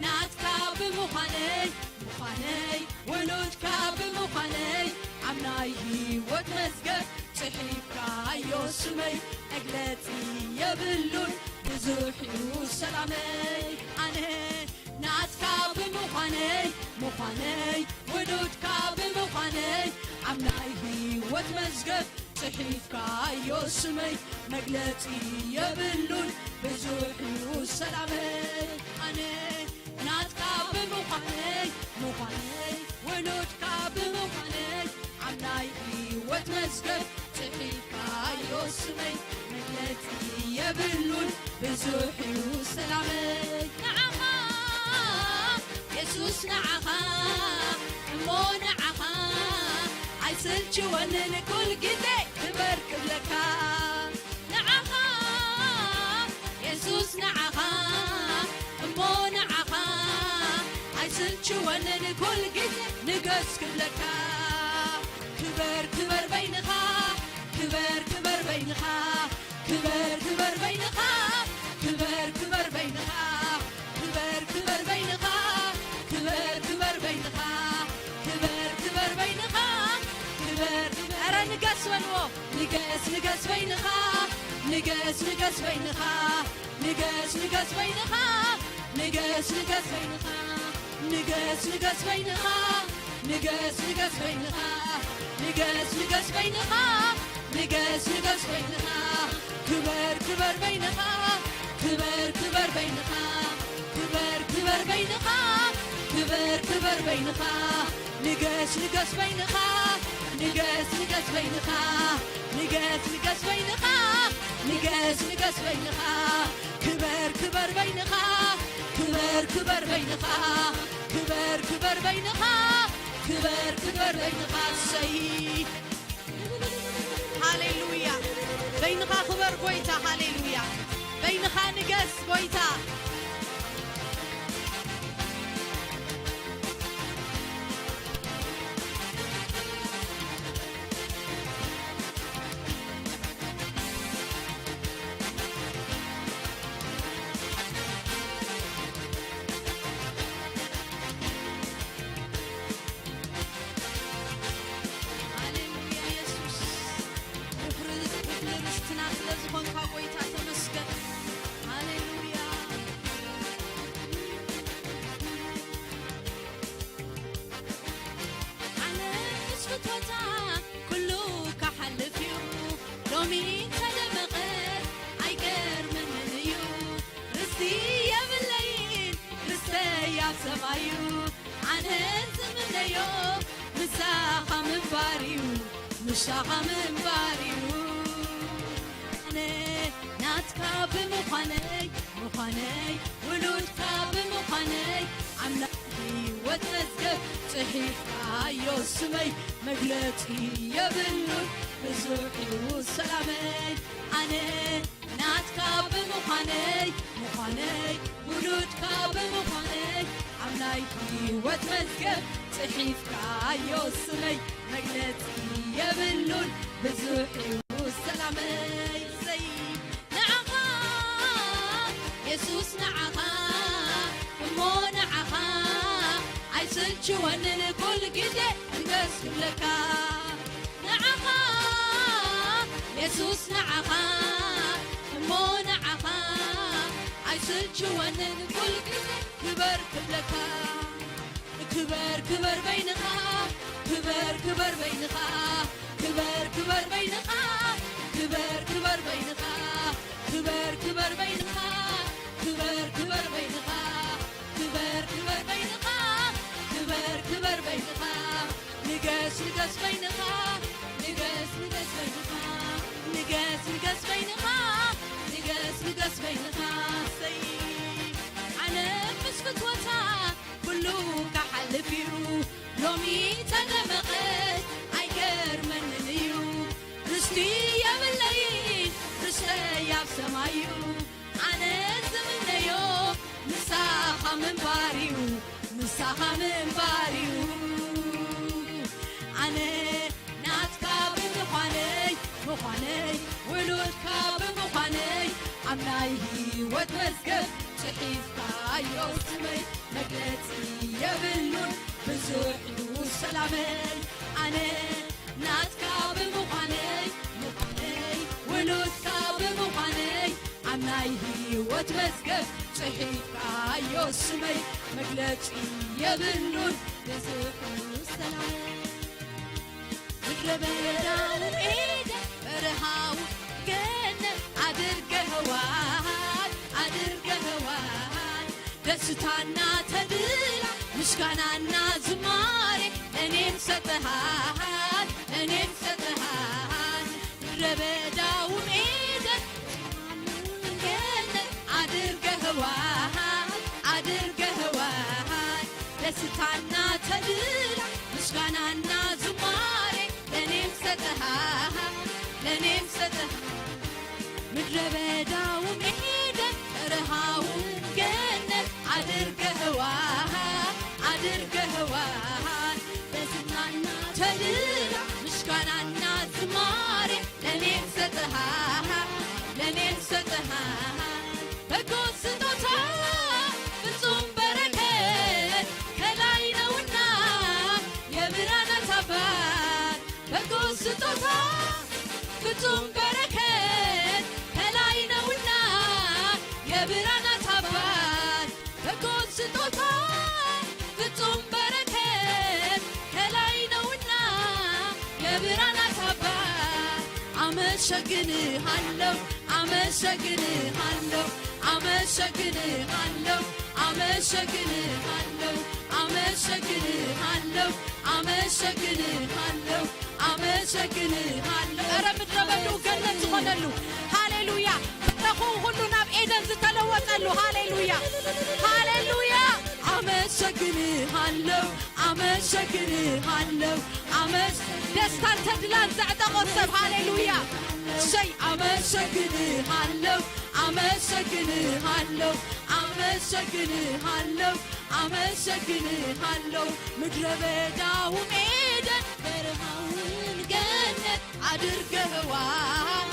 ናትካ ብምዃነይ፣ ምዃነይ፣ ውሉድካ ብምዃነይ፣ ኣብ ናይ ህይወት መዝገብ ጽሒፍካዮ ስመይ፣ መግለጺ የብሉን ብዙሕ እዩ ሰላመይ። ኣነ ናትካ ብምዃነይ፣ ምዃነይ፣ ውሉድካ ብምዃነይ፣ ኣብ ናይ ህይወት መዝገብ ጽሒፍካዮ ስመይ፣ መግለጺ የብሉን ብዙሕ እዩ ሰላመይ። ኣነ ናትካ ብምዃነይ፣ ምዃነይ፣ ውሉድካ ብምዃነይ፣ ኣብ ናይ ህይወት መዝገብ ጽሒፍካዮ ስመይ፣ መግለጺ የብሉን ብዙሕ እዩ ሰላመይ። ንዓኻ የሱስ፣ ንዓኻ እሞ ንዓኻ ኣይስልችወንን፣ ኩል ግዜ ክበር ክብለካ። ንዓኻ የሱስ፣ ንዓኻ እሞ ንዓኻ ኣይስልችወንን፣ ኩል ግዜ ንገስ ክብለካ። ክበር ክበር በይንኻ፣ ክበር ክበር በይንኻ፣ ክበር ክበር በይንኻ፣ ክበር ክበር በይንኻ፣ ክበር ክበር በይንኻ፣ ክበር ክበር በይንኻ፣ ክበር ክበር በይንኻ፣ ክበር ክበር። ኧረ ንገስ በልዎ። ንገስ ንገስ በይንኻ፣ ንገስ ንገስ በይንኻ፣ ንገስ ንገስ በይንኻ፣ ንገስ ንገስ በይንኻ፣ ንገስ ንገስ በይንኻ፣ ንገስ ንገስ በይንኻ፣ ንገስ ንገስ በይንኻ፣ ንገስ ንገስ በይንኻ፣ ክበር ክበር በይንኻ፣ ክበር ክበር በይንኻ፣ ክበር ክበር በይንኻ፣ ክበር ክበር በይንኻ፣ ንገስ ንገስ በይንኻ፣ ንገስ ንገስ በይንኻ፣ ንገስ ንገስ በይንኻ፣ ንገስ ንገስ በይንኻ፣ ክበር ክበር በይንኻ፣ ክበር ክበር በይንኻ፣ ክበር ክበር በይንኻ፣ ክበር ክበር በይንኻ። እሰይ። ሃሌሉያ። በይንኻ ክበር ጎይታ። ሃሌሉያ። በይንኻ ንገስ ጎይታ። ሃሌሉያ የሱስ፣ ክብሪ፣ ክብሪ ርስትና ስለ ዝኾንካ ጎይታ ተመስገን። ሃሌሉያ። ዓለምስ ፍቶታ ኩሉ ክሓልፍ እዩ፣ ሎሚ እንተደመቐ ኣይገርመንን እዩ። ርስቲ የብለይን፣ ርስተይ ኣብ ሰማይ እዩ። ኣነ ዝምነዮ ምሳኻ ምንባር እዩ፣ ምሳኻ ምንባር እዩ። ኣነ ናትካ ብምዃነይ፣ ምዃነይ፣ ውሉድካ ብምዃነይ፣ ኣምላኽ ህይወት መዝገብ ጽሒፍካዮ ስመይ፣ መግለጺ የብሉን ብዙሕ እዩ ሰላመይ። ኣነ ናትካ ብምዃነይ፣ ምዃነይ፣ ውሉድካ ብምዃነይ፣ ኣብ ናይ ህይወት መዝገብ ጽሒፍካዮ ስመይ፣ መግለጺ የብሉን ብዙሕ እዩ ሰላመይ። እሰይ። ንዓኻ የሱስ፣ ንዓኻ እሞ ንዓኻ ኣይስልችወንን፣ ኩል ግዜ ንገስ ክብለካ። ንዓኻ የሱስ፣ ንዓኻ እሞ ንዓኻ ኣይስልችወንን፣ ኩል ግዜ ክበር ክብለካ። ክበር ክበር በይንኻ፣ ክበር ክበር በይንኻ፣ ክበር ክበር በይንኻ፣ ክበር ክበር በይንኻ፣ ክበር ክበር በይንኻ፣ ክበር ክበር በይንኻ፣ ክበር ክበር በይንኻ፣ ክበር ክበር በይንኻ። ንገስ ንገስ በይንኻ፣ ንገስ ንገስ በይንኻ፣ ንገስ ንገስ በይንኻ፣ ንገስ ንገስ በይንኻ። ሰይ ዓለም ምስ ፍትወታ ኩሉ ክሓልፍ እዩ። ሎሚ ተደመቐት ኣይገርመንን እዩ። ርስቲ የብለይን ርስተይ ኣብ ሰማይ እዩ። ኣነ ዝምነዮ ምሳኻ ምንባር እዩ፣ ምሳኻ ምንባር እዩ። ኣነ ናትካ ብምዃነይ፣ ምዃነይ፣ ውሉድካ ብምዃነይ፣ ኣብ ናይ ህይወት መዝገብ ጽሒፍካዮ ስመይ፣ መግለጺ የብሉን ብዙሕ እዩ ሰላመይ። ኣነ ናትካ ብምዃነይ፣ ምዃነይ፣ ውሉድካ ብምዃነይ፣ ኣብ ናይ ህይወት መዝገብ ጽሒፍካዮ ስመይ፣ መግለጺ የብሉን ብዙሕ እዩ ሰላመይ። ምድረ በዳው ኤደን በረሃው ገነት ኣድርገኸዋል፣ ኣድርገኸዋል። ደስታና ተድላ ምስጋናና ዝማሬ ለእኔም ሰጠሃል፣ ለእኔም ሰጠሃል። ምድረ በዳው ኤደን ገነት ኣድርገኸዋል፣ ኣድርገኸዋል። ደስታና ተድላ ምስጋናና ዝማሬ ለእኔም ሰጠሃል፣ ለእኔም ሰጠሃል። ምድረ በዳው ኤደን በረሃው ገነት ኣድርገኸዋል፣ ኣድርገኸዋል። ደስታና ተድላ ምስጋናና ዝማሬ ለእኔም ሰጠሃል፣ ለእኔም ሰጠሃል። በጎ ስጦታ ፍጹም በረከት ከላይ ነውና የብርሃናት አባት። በጎ ስጦታ ፍጹም በረከት ከላይ ነውና የብርሃናት አባት። በጎ ስጦታ ፍጹም በረከት ከላይ ነውና የብርሃናት አባት። አመሰግንሃለሁ፣ አመሰግንሃለሁ፣ አመሰግንሃለሁ፣ አመሰግንሃለሁ፣ አመሰግንሃለሁ፣ አመሰግንሃለሁ፣ አመሰግንሃለሁ። ኧረ ምድረ በዳኡ ገነት ዝኾነሉ። ሃሌሉያ። በረኹ ሁሉ ናብ ኤደን ዝተለወጠሉ። ሃሌሉያ፣ ሃሌሉያ። አመሰግንሃለሁ፣ አመሰግንሃለሁ፣ አመስ-፣ ደስታን ተድላን ዘዕጠቖ ሰብ። ሃሌሉያ። እሰይ፣ አመሰግንሃለሁ፣ አመሰግንሃለሁ፣ አመሰግንሃለሁ፣ አመሰግንሃለሁ። ምድረ በዳው ኤደን በረሃውን ገነት አድርገኸዋል፣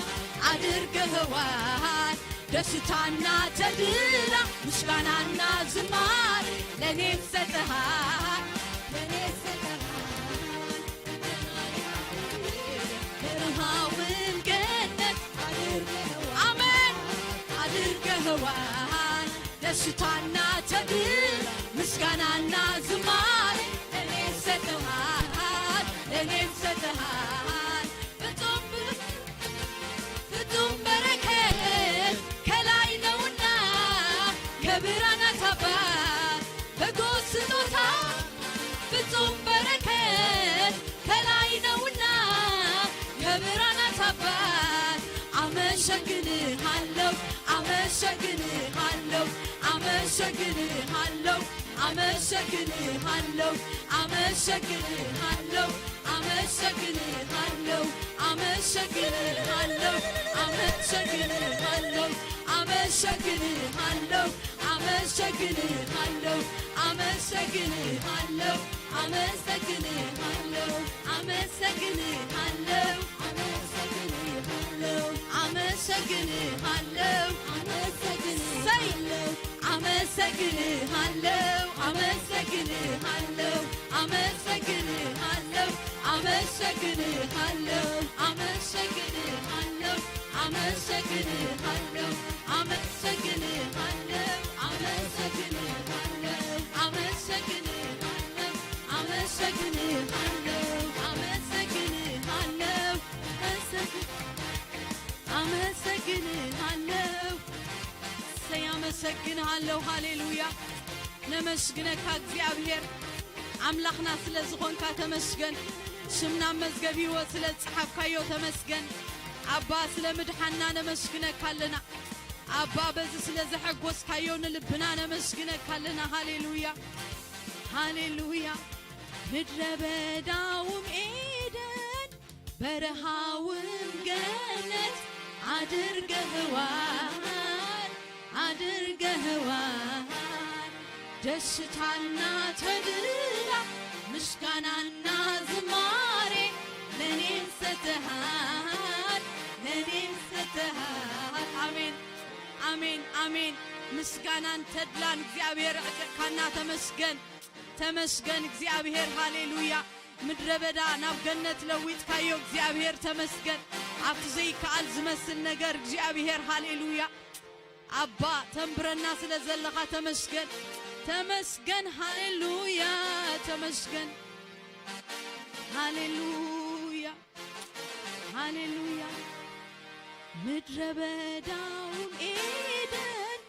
አድርገኸዋል። ደስታና ተድላ ምስጋናና ዝማሬ ለእኔም ሰጠሃል፣ ለእኔም ሰጠሃል። በረሃውን ገነት አድርገኸዋል፣ አሜን፣ አድርገኸዋል። ደስታና ተድላ ምስጋናና ዝማሬ ለእኔም ሰጠሃል፣ ለእኔም ሰጠሃል። ፍጹም ፍጹም በረከት ከላይ ነውና ከብርሃናት አባት በጎ ስጦታ። ፍጹም በረከት ከላይ ነውና ከብርሃናት አባት። አመሰግንሃለሁ፣ አመሰግንሃለሁ፣ አመሰግንሃለሁ፣ አመሰግንሃለሁ፣ አመሰግንሃለሁ፣ አመሰግንሃለሁ፣ አመሰግንሃለሁ፣ አመሰግንሃለሁ፣ አመሰግንሃለሁ፣ አመሰግንሃለሁ፣ አመሰግንሃለሁ፣ አመሰግንሃለሁ፣ አመሰግንሃለሁ፣ አመሰግንሃለሁ፣ አመሰግንሃለሁ፣ አመሰግንሃለሁ። አመሰግንሃለሁ፣ አመሰግንሃለሁ፣ አመሰግንሃለሁ፣ አመሰግንሃለሁ፣ አመሰግንሃለሁ፣ አመሰግንሃለሁ፣ አመሰግንሃለሁ፣ አመሰግንሃለሁ፣ አመሰግንሃለሁ፣ አመሰግንሃለሁ፣ አመሰግንሃለሁ፣ አመሰግን-፣ አመሰግንሃለሁ። እሰይ፣ አመሰግንሃለሁ። ሃሌሉያ። ነመስግነካ እግዚኣብሔር። ኣምላኽና ስለ ዝኾንካ ተመስገን። ስምና ኣብ መዝገብ ህይወት ስለ ዝጸሓፍካዮ ተመስገን። ኣባ፣ ስለ ምድሓንና ነመስግነካ ኣለና። ኣባ፣ በዚ ስለ ዘሐጎስካዮ ንልብና ነመስግነካ ኣለና። ሃሌሉያ፣ ሃሌሉያ። ምድረ በዳውም ኤደን፣ በረሃውም ገነት አድርገህዋል፣ አድርገህዋል። ደስታና ተድላ፣ ምስጋናና ዝማሬ ለኔም ሰተሃል፣ ለኔም ሰተሃል። አሜን፣ አሜን፣ አሜን። ምስጋናን ተድላን እግዚኣብሔር ዕጥቅካና። ተመስገን፣ ተመስገን እግዚኣብሔር። ሃሌሉያ። ምድረ በዳ ናብ ገነት ለዊጥካዮ እግዚኣብሔር ተመስገን። ኣብቲ ዘይከኣል ዝመስል ነገር እግዚኣብሔር፣ ሃሌሉያ። ኣባ፣ ተንብረና ስለ ዘለኻ ተመስገን፣ ተመስገን፣ ሃሌሉያ፣ ተመስገን፣ ሃሌሉያ፣ ሃሌሉያ። ምድረ በዳውን ኤደን፣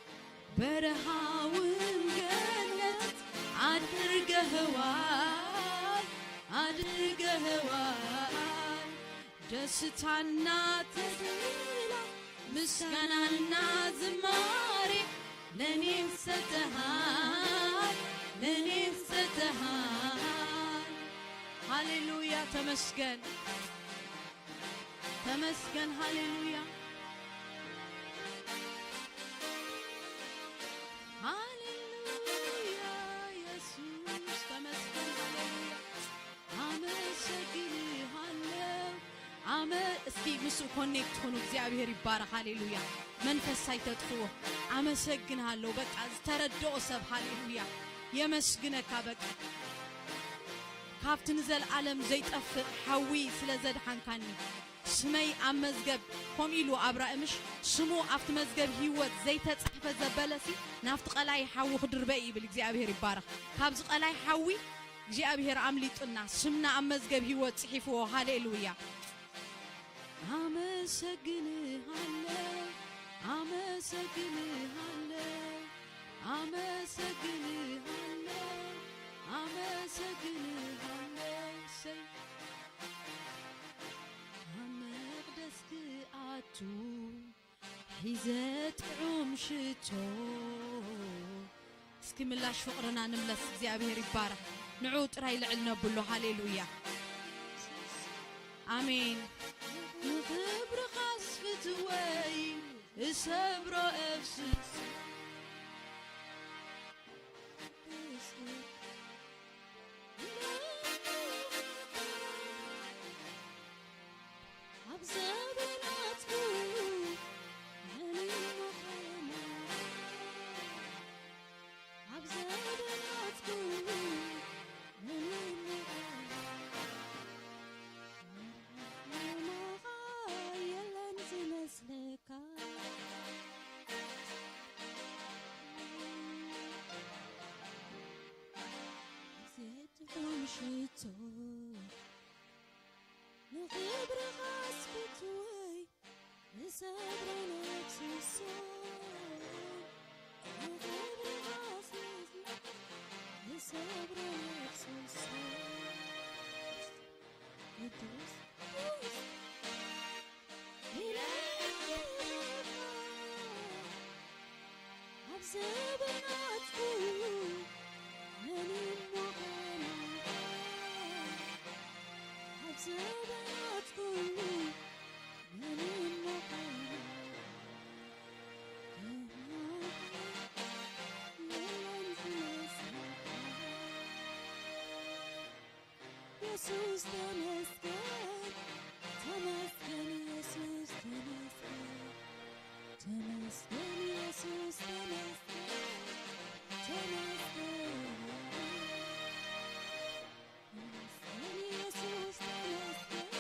በረሃውን ገነት አድርገህዋል፣ አድርገህዋል። ደስታና ተድላ፣ ምስጋናና ዝማሬ ለኔም ሰተሃል፣ ለኔም ሰተሃል። ሃሌሉያ፣ ተመስገን፣ ተመስገን፣ ሃሌሉያ፣ ሃሌሉያ፣ ኢየሱስ ተመስገን፣ ሃሌሉያ። አመሰግንሃለሁ። አመ-፣ እስኪ ምስኡ ኮኔክት ኹኑ። እግዚኣብሔር ይባረኽ። ሃሌሉያ። መንፈስ ሳይተጥፍዎ። አመሰግንሃለሁ። በቃ ዝተረድኦ ሰብ፣ ሃሌሉያ፣ የመስግነካ። በቃ ካብቲ ንዘለዓለም ዘይጠፍእ ሓዊ ስለ ዘድሓንካኒ፣ ስመይ ኣብ መዝገብ፣ ከምኡ ኢሉ ኣብራእምሽ፣ ስሙ ኣብቲ መዝገብ ህይወት ዘይተጻሕፈ ዘበለሲ ናብቲ ቀላይ ሓዊ ክድርበ እዩ ይብል። እግዚኣብሔር ይባረኽ። ካብዚ ቀላይ ሓዊ እግዚኣብሔር ኣምሊጡና፣ ስምና ኣብ መዝገብ ህይወት ጽሒፍዎ። ሃሌሉያ። አመሰግንሃለሁ፣ አመሰግንሃለሁ፣ አመሰግንሃለሁ፣ አመሰግንሃለሁ። እሰይ። ኣብ መቕደስ ክኣቱ ሒዘ ጥዑም ሽቶ። እስኪ ምላሽ ፍቕርና ንምለስ። እግዚኣብሔር ይባረኽ። ንዑ ጥራይ ልዕል ነብሎ። ሃሌሉያ። ኣሜን። ንኽብርኻስ ፍትወይ እሰብሮ እፍስስ። ኣብ ዘበናትኩ መን ይመኸና? ኣብ ዘበናትኩ መን ይመኸና? መኻ የለን ዝመስለካ። ዜጥዑም ሽቶ ንኽብርኻ ኣስፍትወይ፣ ንሰብሮ ነፍስሶ፣ ንኽብርኻ ኣስፍትወይ፣ ንሰብሮ ነፍስሶ። ቅዱስ፣ ቅዱስ ኢለካ። ኣብ ዘበናት ኩሉ መን እሞ ከማኻ? ኣብ ዘበናት ኩሉ መን እሞ ከማኻ? ከማኻ የለን ዝመስለካ። የሱስ ተመስገን፣ ተመስገን የሱስ ተመስገን፣ ተመስገን የሱስ ተመስገን፣ ተመስገን፣ ተመስገን የሱስ ተመስገን፣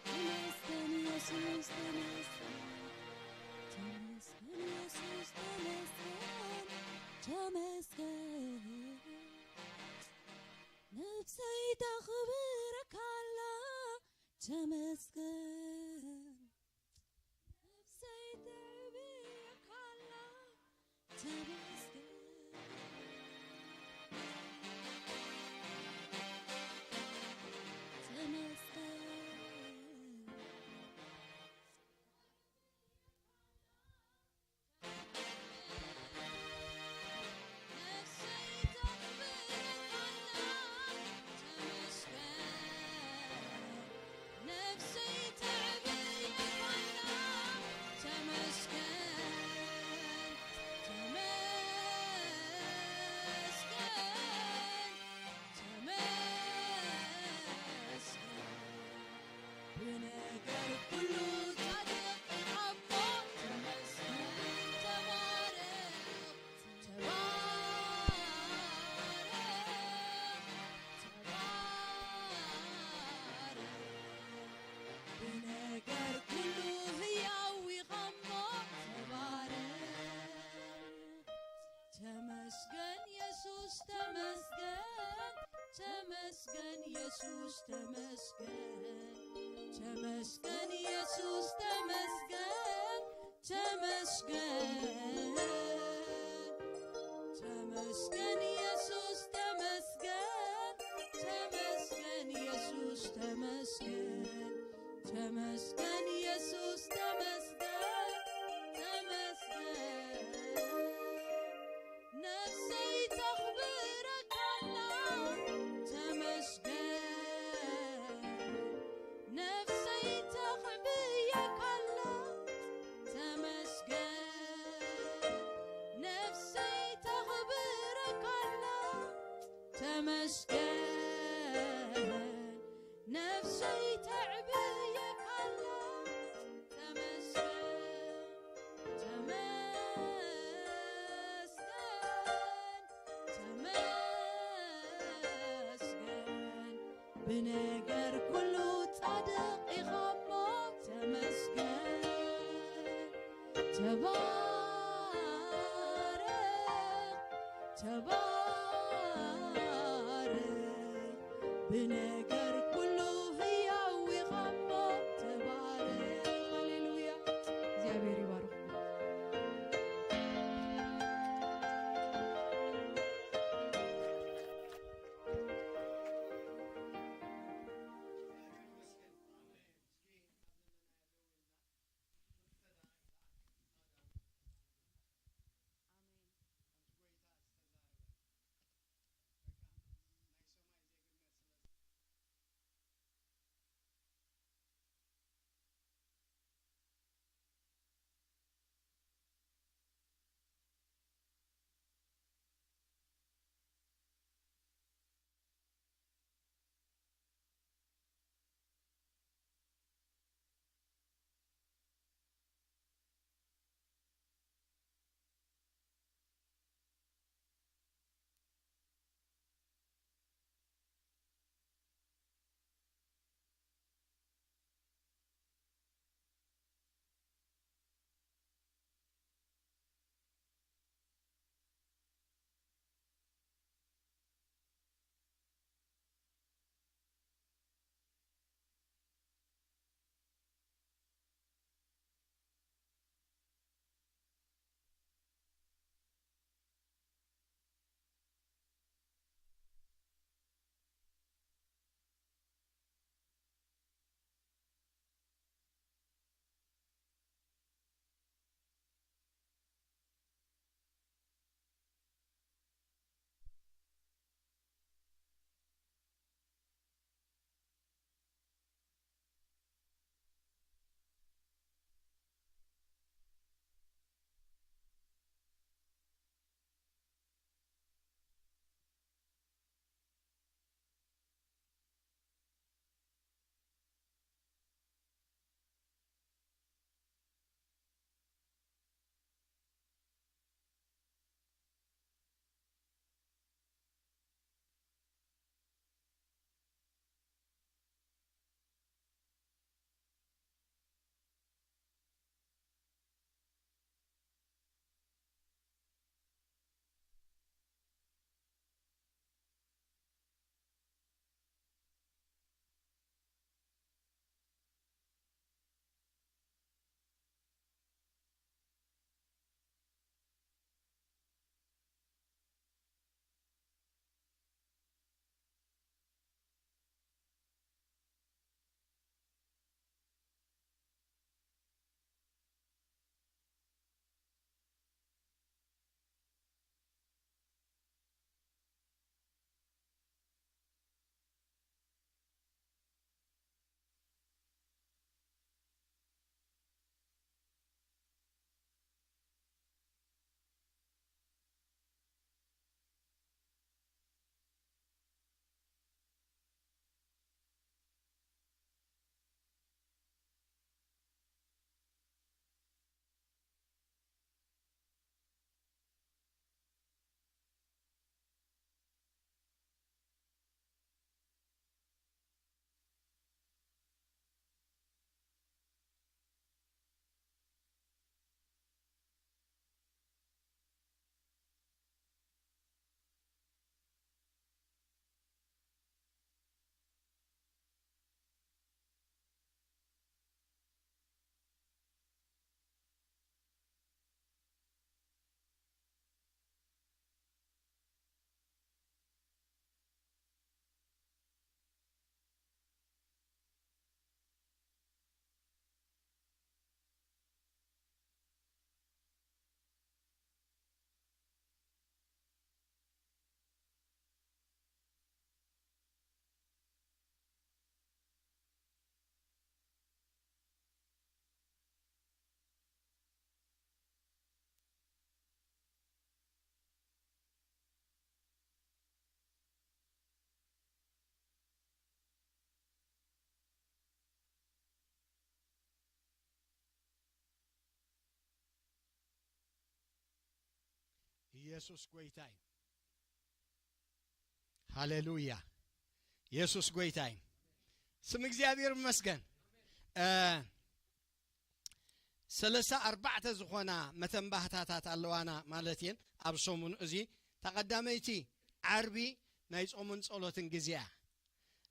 ተመስገን የሱስ ተመስገን፣ ተመስገን የሱስ ተመስገን፣ ተመስገን። ነፍሰይ ተኽብረካ ኣላ። ኢየሱስ ተመስገን፣ ተመስገን ኢየሱስ ተመስገን፣ ተመስገን፣ ተመስገን ኢየሱስ ተመስገን፣ ተመስገን ኢየሱስ ተመስገን፣ ተመስገን ኢየሱስ ተመስገን፣ ተመስገን። ነፍሰይ ተኽብረካላ ተመስገን፣ ነፍሰይ ተኽብየካላ ተመስገን፣ ነፍሰይ ተኽብረካላ ተመስገን፣ ነፍሰይ ተዕብየካላ ተመስገን፣ ተመስገን፣ ተመስገን። ብነገር ኩሉ ጻድቕ ኢኻ እሞ ተመስገን። ተባረኽ፣ ተባረኽ፣ ብነገር ኩሉ ህያው ኢኻ እሞ ተባረኽ። ሃሌሉያ። እግዚኣብሔር ይባርኽኩም። ኣሜን። የሱስ ጎይታ እዩ። ሃሌሉያ። የሱስ ጎይታ እዩ። ስም እግዚኣብሔር ይመስገን። ሰለሳ ኣርባዕተ ዝኾና መተንባህታታት ኣለዋና ማለት እየን። ኣብ ሰሙን እዚ ተቐዳመይቲ ዓርቢ ናይ ጾምን ጸሎትን ግዜ እያ።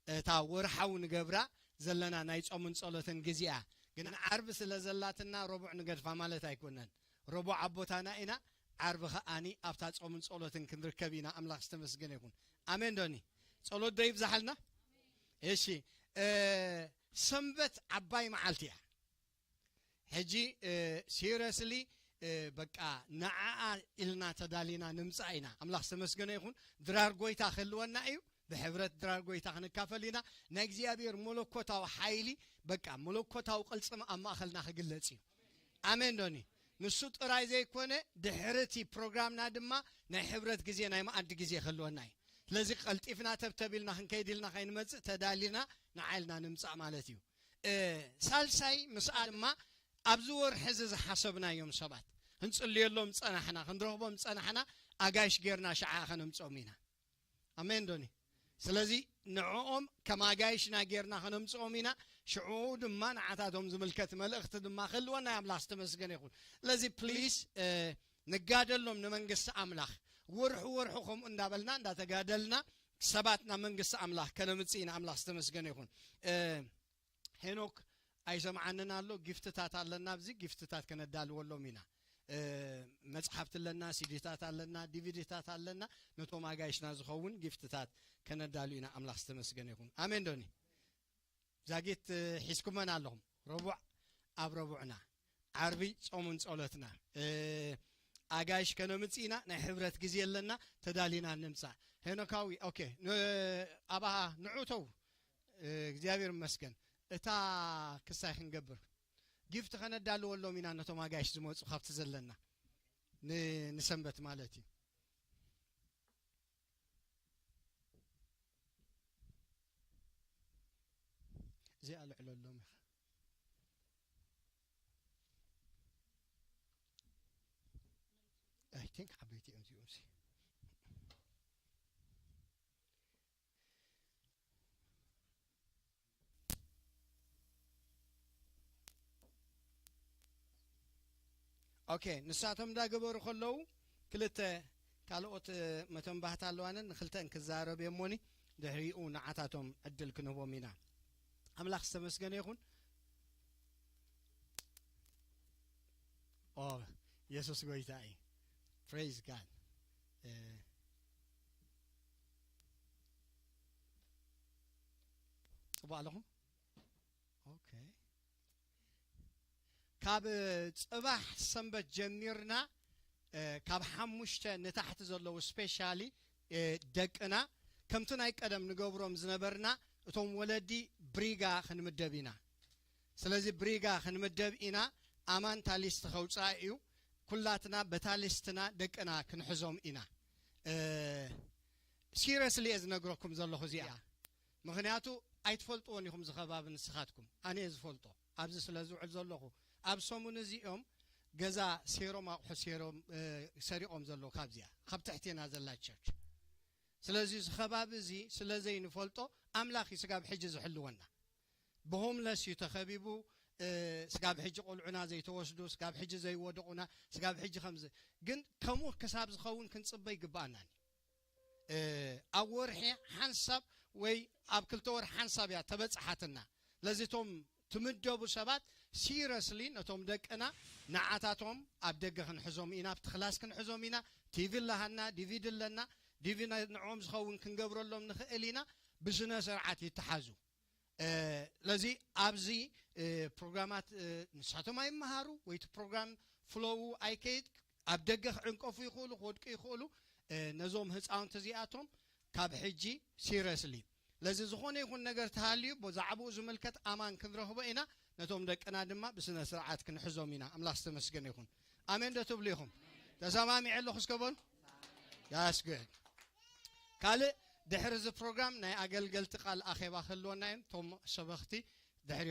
እታ ወርሓዊ ንገብራ ዘለና ናይ ጾምን ጸሎትን ግዜ እያ። ግን ዓርቢ ስለ ዘላትና ረቡዕ ንገድፋ ማለት ኣይኮነን። ረቡዕ ኣብ ቦታና ኢና፣ ዓርቢ ከኣኒ ኣብታ ጾምን ጸሎትን ክንርከብ ኢና። ኣምላኽ ዝተመስገነ ይኹን። ኣሜን ዶኒ? ጸሎት ዶ ይብዛሓልና? እሺ። ሰንበት ዓባይ መዓልቲ እያ። ሕጂ ሲሪየስሊ በቃ ንዓኣ ኢልና ተዳሊና ንምጻእ ኢና። ኣምላኽ ዝተመስገነ ይኹን። ድራር ጎይታ ክህልወና እዩ። ብሕብረት ድራር ጎይታ ክንካፈል ኢና። ናይ እግዚኣብሔር መለኮታዊ ሓይሊ፣ በቃ መለኮታዊ ቅልጽም ኣብ ማእኸልና ክግለጽ እዩ። ኣሜን ዶኒ? ንሱ ጥራይ ዘይኮነ ድሕሪ እቲ ፕሮግራምና ድማ ናይ ሕብረት ግዜ፣ ናይ መኣዲ ግዜ ክህልወና እዩ። ስለዚ ቀልጢፍና ተብተብ ኢልና ክንከይድ ኢልና ከይንመጽእ ተዳሊና ንዓይልና ንምጻእ ማለት እዩ። ሳልሳይ ምስኣ ድማ ኣብዚ ወርሒ እዚ ዝሓሰብናዮም ሰባት ክንጽልየሎም ጸናሕና፣ ክንረኽቦም ጸናሕና፣ ኣጋይሽ ጌርና ሽዓ ከነምጽኦም ኢና። ኣሜን ዶኒ? ስለዚ ንዕኦም ከም ኣጋይሽና ጌርና ከነምጽኦም ኢና። ሽዑ ድማ ንዓታቶም ዝምልከት መልእኽቲ ድማ ክህልወና እዩ። ኣምላኽ ዝተመስገነ ይኹን። ስለዚ ፕሊስ ንጋደሎም ንመንግስቲ ኣምላኽ። ወርሑ ወርሑ ከምኡ እንዳበልና እንዳተጋደልና ሰባት ናብ መንግስቲ ኣምላኽ ከነምጽእ ኢና። ኣምላኽ ዝተመስገነ ይኹን። ሄኖክ ኣይሰምዓንን ኣሎ። ጊፍትታት ኣለና፣ ኣብዚ ጊፍትታት ከነዳልወሎም ኢና። መጽሓፍቲ ኣለና፣ ሲዲታት ኣለና፣ ዲቪዲታት ኣለና። ነቶም ኣጋይሽና ዝኸውን ጊፍትታት ከነዳሉ ኢና። ኣምላኽ ዝተመስገነ ይኹን። ኣሜን ዶኒ? ዛጊት ሒዝኩመን ኣለኹም። ረቡዕ ኣብ ረቡዕና፣ ዓርቢ ጾምን ጸሎትና። ኣጋይሽ ከነምጽእ ኢና። ናይ ሕብረት ግዜ ኣለና፣ ተዳሊና ንምጻእ። ሄኖካዊ፣ ኦኬ፣ ኣባኻ ንዑ ተው። እግዚኣብሔር ይመስገን። እታ ክሳይ ክንገብር ጊፍት ከነዳልወሎም ኢና፣ ነቶም ኣጋይሽ ዝመጹ ካብቲ ዘለና ን-፣ ንሰንበት ማለት እዩ። እዚኣ ልዕለሎም ኢኻ። I think ዓበይቲ እዮም እዚኦም ሲ። ኦኬ፣ ንሳቶም እንዳገበሩ ከለዉ ክልተ ካልኦት መተንባህታ ኣለዋንን ንክልተን ክዛረብ እየ እሞኒ ድሕሪኡ ንዓታቶም ዕድል ክንህቦም ኢና። ኣምላኽ ዝተመስገነ ይኹን። ኦ፣ የሱስ ጎይታ እዩ። ፕሬዝ ጋድ። ጽቡቅ ኣለኹም? ኦኬ። ካብ ጽባሕ ሰንበት ጀሚርና ካብ ሓሙሽተ ንታሕቲ ዘለዉ ስፔሻሊ ደቅና ከምቲ ናይ ቀደም ንገብሮም ዝነበርና እቶም ወለዲ ብሪጋ ክንምደብ ኢና። ስለዚ ብሪጋ ክንምደብ ኢና። ኣማን ታሊስት ከውፅኣ እዩ። ኩላትና በታሊስትና ደቅና ክንሕዞም ኢና። ሲሪየስሊ እየ ዝነግረኩም ዘለኹ እዚኣ። ምኽንያቱ ኣይትፈልጥዎን ኢኹም ዝኸባቢ ንስኻትኩም። ኣነ እየ ዝፈልጦ። ኣብዚ ስለ ዝውዕል ዘለኹ። ኣብ ሰሙን እዚኦም ገዛ ሴሮም ኣቑሑ ሴሮም ሰሪቖም ዘለዉ ካብዚኣ። ካብ ትሕቴና ዘላ ቸርች። ስለዚ እዚ ከባቢ እዚ ስለ ዘይንፈልጦ ኣምላኽ እዩ ስጋብ ሕጂ ዝሕልወና። ብሆምለስ እዩ ተኸቢቡ። ስጋብ ሕጂ ቆልዑና ዘይተወስዱ፣ ስጋብ ሕጂ ዘይወደቑና፣ ስጋብ ሕጂ ከምዚ። ግን ከምኡ ክሳብ ዝኸውን ክንጽበ ይግብኣናን እዩ። ኣብ ወርሒ ሓንሳብ ወይ ኣብ ክልተ ወርሒ ሓንሳብ እያ ተበጽሓትና። ለዚ እቶም ትምደቡ ሰባት ሲረስሊ ነቶም ደቅና ንዓታቶም ኣብ ደገ ክንሕዞም ኢና፣ ኣብቲ ክላስ ክንሕዞም ኢና። ቲቪ ኣለሃና፣ ዲቪዲ ኣለና፣ ዲቪ ንዕኦም ዝኸውን ክንገብረሎም ንኽእል ኢና። ብስነ ስርዓት ይተሓዙ። ለዚ ኣብዚ ፕሮግራማት ንሳቶም ኣይመሃሩ ወይ እቲ ፕሮግራም ፍሎው ኣይከይድ፣ ኣብ ደገ ክዕንቀፉ ይኽእሉ፣ ክወድቁ ይኽእሉ። ነዞም ህፃውንቲ እዚኣቶም ካብ ሕጂ ሲረስሊ ለዚ ዝኾነ ይኹን ነገር ተሃልዩ ብዛዕባኡ ዝምልከት ኣማን ክንረኽቦ ኢና። ነቶም ደቅና ድማ ብስነ ስርዓት ክንሕዞም ኢና። ኣምላኽ ዝተመስገነ ይኹን። ኣሜን ዶ ትብሉ ኢኹም? ተሰማሚዐ ኣለኹ እስከ በሉ። ዳስ ጉድ። ካልእ ድሕሪ እዚ ፕሮግራም ናይ ኣገልገልቲ ቃል ኣኼባ ክህልወና እዮም። እቶም ሰበኽቲ ድሕሪ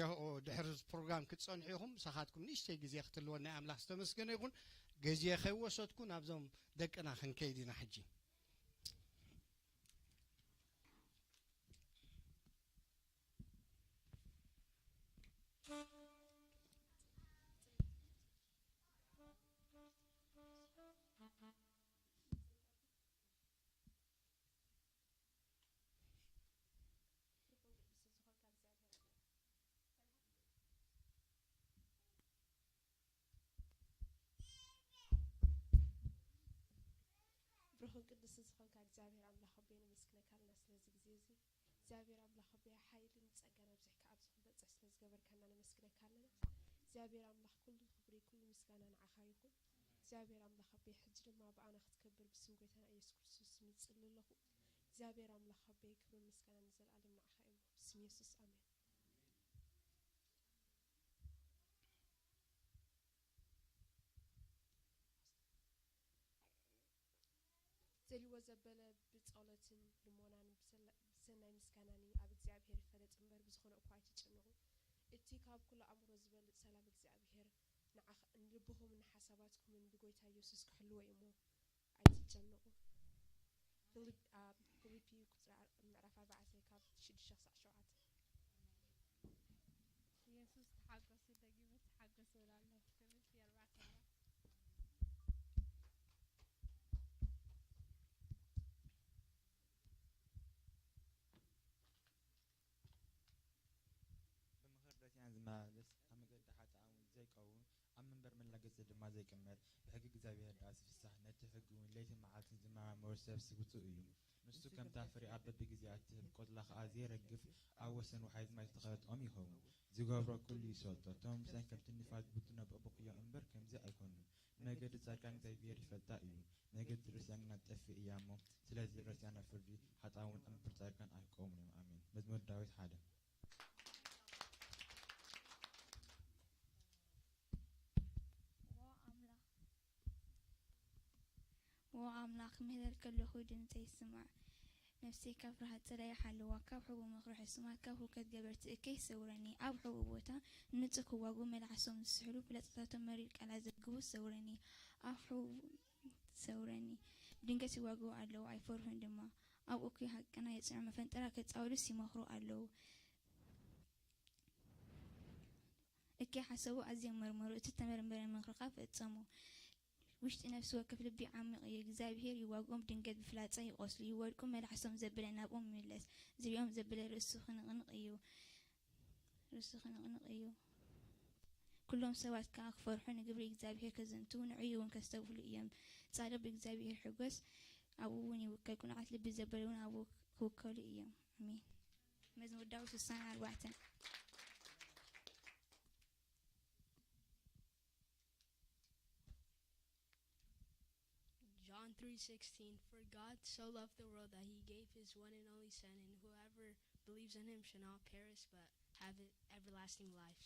ድሕሪ ፕሮግራም ክትጸንሑ ኢኹም። ንስኻትኩም ንእሽተይ ግዜ ክትህልወና ኣምላኽ ዝተመስገነ ይኹን። ግዜ ከይወሰድኩ ናብዞም ደቅና ክንከይድ ኢና ሕጂ። ብሩኽን ቅዱስን ዝኾንካ እግዚኣብሔር ኣምላኽ ኣቦይ፣ ነመስግነካ ኣለና ስለዚ ግዜ እዚ። እግዚኣብሔር ኣምላኽ ኣቦይ፣ ሓይልን ጸጋን ኣብዚሕካ ኣብዚ ክንበጽሕ ስለ ዝገበርካና ነመስግነካ ኣለና። እግዚኣብሔር ኣምላኽ፣ ኩሉ ክብሪ፣ ኩሉ ምስጋና ንዓኻ ይኹን። እግዚኣብሔር ኣምላኽ ኣቦይ፣ ሕጂ ድማ ብኣና ክትከብር ብስም ጎይታና ኢየሱስ ክርስቶስ ስም ይጽሊ ኣለኹ። እግዚኣብሔር ኣምላኽ ኣቦይ፣ ክብርን ምስጋናን ንዘለኣለም ንዓኻ እዩ። ብስም የሱስ ኣሜን። ዘልዎ ዘበለ ብጸሎትን ልሞናን ብሰላ-፣ ብሰናይ ምስጋናን ኣብ እግዚኣብሔር ይፈለጥ እምበር፣ ብዝኾነ እኳ ኣይትጨነቑ። እቲ ካብ ኩሉ ኣእምሮ ዝበልጽ ሰላም እግዚኣብሔር ንዓኽ-፣ ንልብኹምን ንሓሳባትኩምን ብጎይታ ኢየሱስ ክሕልዎ እዩ እሞ፣ ኣይትጨነቑ። ፊልፕ-፣ ኣብ ፊልፒ ቁጽሪ ኣር-፣ ምዕራፍ ኣርባዕተ ካብ ሽዱሽተ ክሳዕ ሸውዓተ። ኢየሱስ ተሓጎሱ፣ ደጊመ ተሓጎሱ እላለኹ። ፊልፒ ኣርባዕተ ኣርባዕተ። ብምኽሪ ረሲኣን ዝመላለስ፣ ኣብ መገዲ ሓጥኣን እውን ዘይቀውም፣ ኣብ መንበር መላገጺ ድማ ዘይቅመጥ፣ ብሕጊ እግዚኣብሔር ደኣ ዝፍሳህ፣ ነቲ ሕጊ እውን ለይትን መዓልትን ዝመራመር ሰብ ስጉቱ እዩ። ንሱ ከምታ ፍሬኣ በብግዜኣ እትህብ ቆጽላ ኸኣ ዘይረግፍ፣ ኣብ ወሰን ወሓይዝ ማይ ዝተኸለት ኦም ይኸውን። ዝገብሮ ኩሉ ይሰልጦ። እቶም ምሳይ ከምቲ ንፋስ ብድኖ ብዕቡቕ እዮም እምበር፣ ከምዚ ኣይኮኑን። መገዲ ጻድቃን እግዚኣብሔር ይፈልጣ እዩ፣ መገዲ ርሲኣን ግና ትጠፍእ እያ እሞ፣ ስለዚ ረሲኣን ኣብ ፍርዲ፣ ሓጥኣን እውን ኣብ መንበር ጻድቃን ኣይቆሙን እዮም። ኣሜን። መዝሙር ዳዊት ሓደ። ዎ ኣምላኽ፣ ዎ ኣምላኽ፣ ምህለል ከለኹ ድምፀይ ስማዕ። ነፍሰይ ካብ ፍርሃት ጸላኢ ሓልዋ፣ ካብ ሕቡእ ምኽሪ ሕሱማት፣ ካብ ህውከት ገበርቲ እከይ ሰውረኒ። ኣብ ሕቡእ ቦታ ንጹህ ክዋጉ፣ መልሓሶም ዝስሕሉ፣ ፍላጻታቶም መሪር ቃላት ዘግቡ ሰውረኒ። ኣብ ሕቡእ ሰውረኒ። ብድንገት ይዋግኡ ኣለዉ፣ ኣይፈርሁን ድማ። ኣብ እኩይ ሃቀና የጽንዑ፣ መፈንጠራ ከጻውዱስ ይመኽሩ ኣለዉ። እኪ ሓሰቡ፣ ኣዝዮም መርመሩ፣ እቲ ተመርመረ ምኽርኻ ፈጸሙ። ውሽጢ ነፍሲ ወከፍ ልቢ ዓሚቕ እዩ። እግዚኣብሄር ይዋግኦም፣ ድንገት ብፍላጻ ይቖስሉ፣ ይወድቁ፣ መልሓሶም ዘበለ ናብኦም ይምለስ፣ ዝርእዮም ዘበለ ርእሱ ክንቕንቕ እዩ። ርእሱ ክንቕንቕ እዩ። ኩሎም ሰባት ከኣ ክፈርሑ፣ ንግብሪ እግዚኣብሄር ከዘንትዉ፣ ንዕኡ እውን ከስተብህሉ እዮም። ጻድቕ ብእግዚኣብሄር ይሕጎስ፣ ኣብኡ እውን ይውከል፣ ቅኑዓት ልቢ ዘበለ እውን ኣብኡ ክውከሉ እዮም። ኣሜን። መዝሙር ዳዊት ስሳን ኣርባዕተን። John three sixteen, "For God so loved the world that he gave his one and only Son, and whoever believes in him shall not perish but have e-, everlasting life."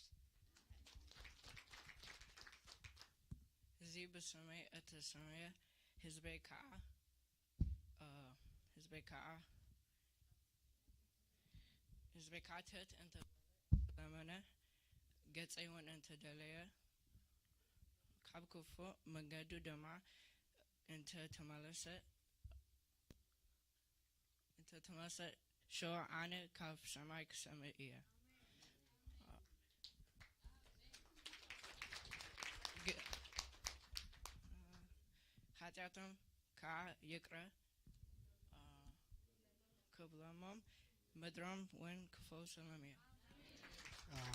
እዚ ብስመይ እተሰመየ ህዝበይ ከዓ፣ እ፣ ህዝበይ ከዓ፣ ህዝበይ ከዓ ትሕት እንተ ለመነ፣ ገጸይ እውን እንተ ደለየ፣ ካብ ክፉእ መንገዱ ድማ እንተ ተመለሰ፣ እንተ ተመለሰ፣ ሽዑ ኣነ ካብ ሰማይ ክሰምዕ እየ። ግ-፣ ሓጢኣቶም ከዓ ይቕረ ክብለሞም፣ ምድሮም እውን ክፈውሰሎም እየ። ኣዎ።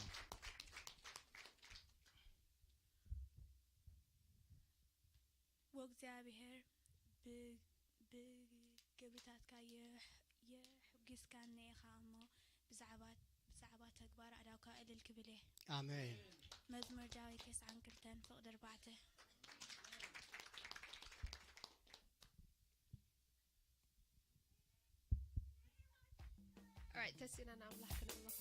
ወእግዚኣብሔር ብ-፣ ብግብርታትካ የሕ-፣ የሕጒስካኒ ኢኻ እሞ፣ ብዛዕባ፣ ብዛዕባ ተግባር ኣእዳውካ እልል ክብል እየ። ኣሜን። መዝሙር ዳዊት ተስዓን ክልተን ፍቕዲ ኣርባዕተ። Alright, ተሲእና ንኣምላኽ ክነምልኾ።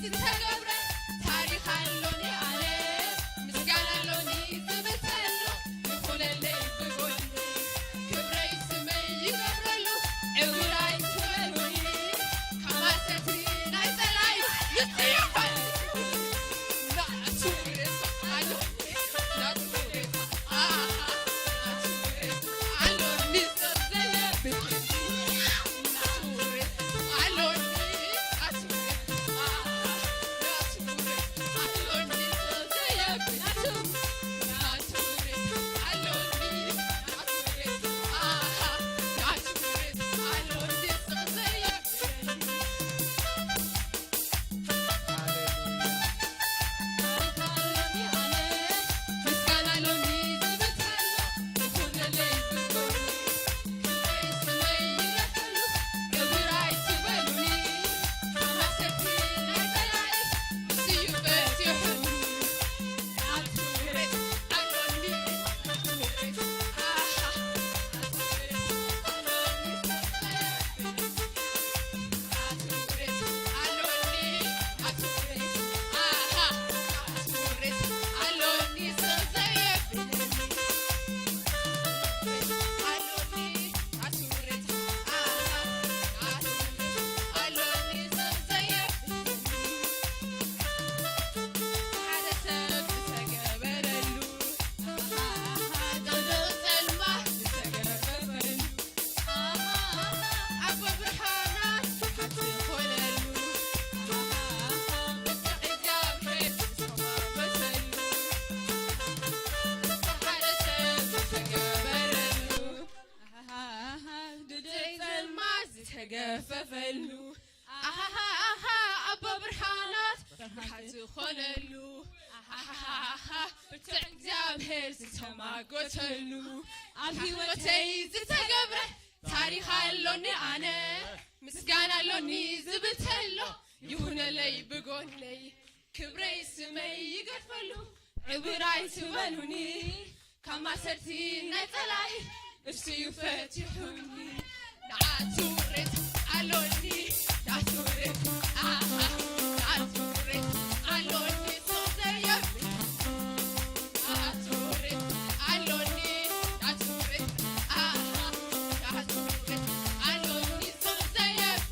ዝተገብረ ታሪኽ ኣሎኒ ኣነ፣ ምስጋና ኣሎኒ ዝብል ዘሎ፣ ይኹነለይ ብጎኒ፣ ክብረይ ስመይ ይገብረሉ፣ ዕውር ኣይትበሉኒ፣ ካብ ማሰርቲ ናይ ጸላኢ ይጽየፈ። ናቱ ሬሳ ኣሎ፣ ናቱ ሬሳ፣ ኣሃ፣ ናቱ ሬሳ ኣሎኒ ሰብ ዘየብል። ዝተገፈፈሉ ኣሃሃሃ ኣቦ ብርሃናት ብርሃን ዝኾነሉ ኣሃሃሃ ብርቱዕ እግዚኣብሔር ዝተማጎተሉ ኣብ ህይወተይ ዝተገብረ ታሪኽ ኣሎኒ ኣነ ምስጋና ኣሎኒ ዝብል ተሎ ይኹነለይ ብጎነይ ክብረይ ስመይ ይገድፈሉ ዕውር ኣይትበሉኒ ካብ ማሰርቲ ናይ ጸላኢ እሱ እዩ ፈቲሑኒ ንዓቱ ሬት ኣሎኒ ናቱ ሬት ኣሃ ናቱ ሬት ኣሎኒ ሰው ዘየብል ናቱ ሬት ኣሎኒ ናቱ ሬት ኣሃ ናቱ ሬት ኣሎኒ ሰው ዘየብል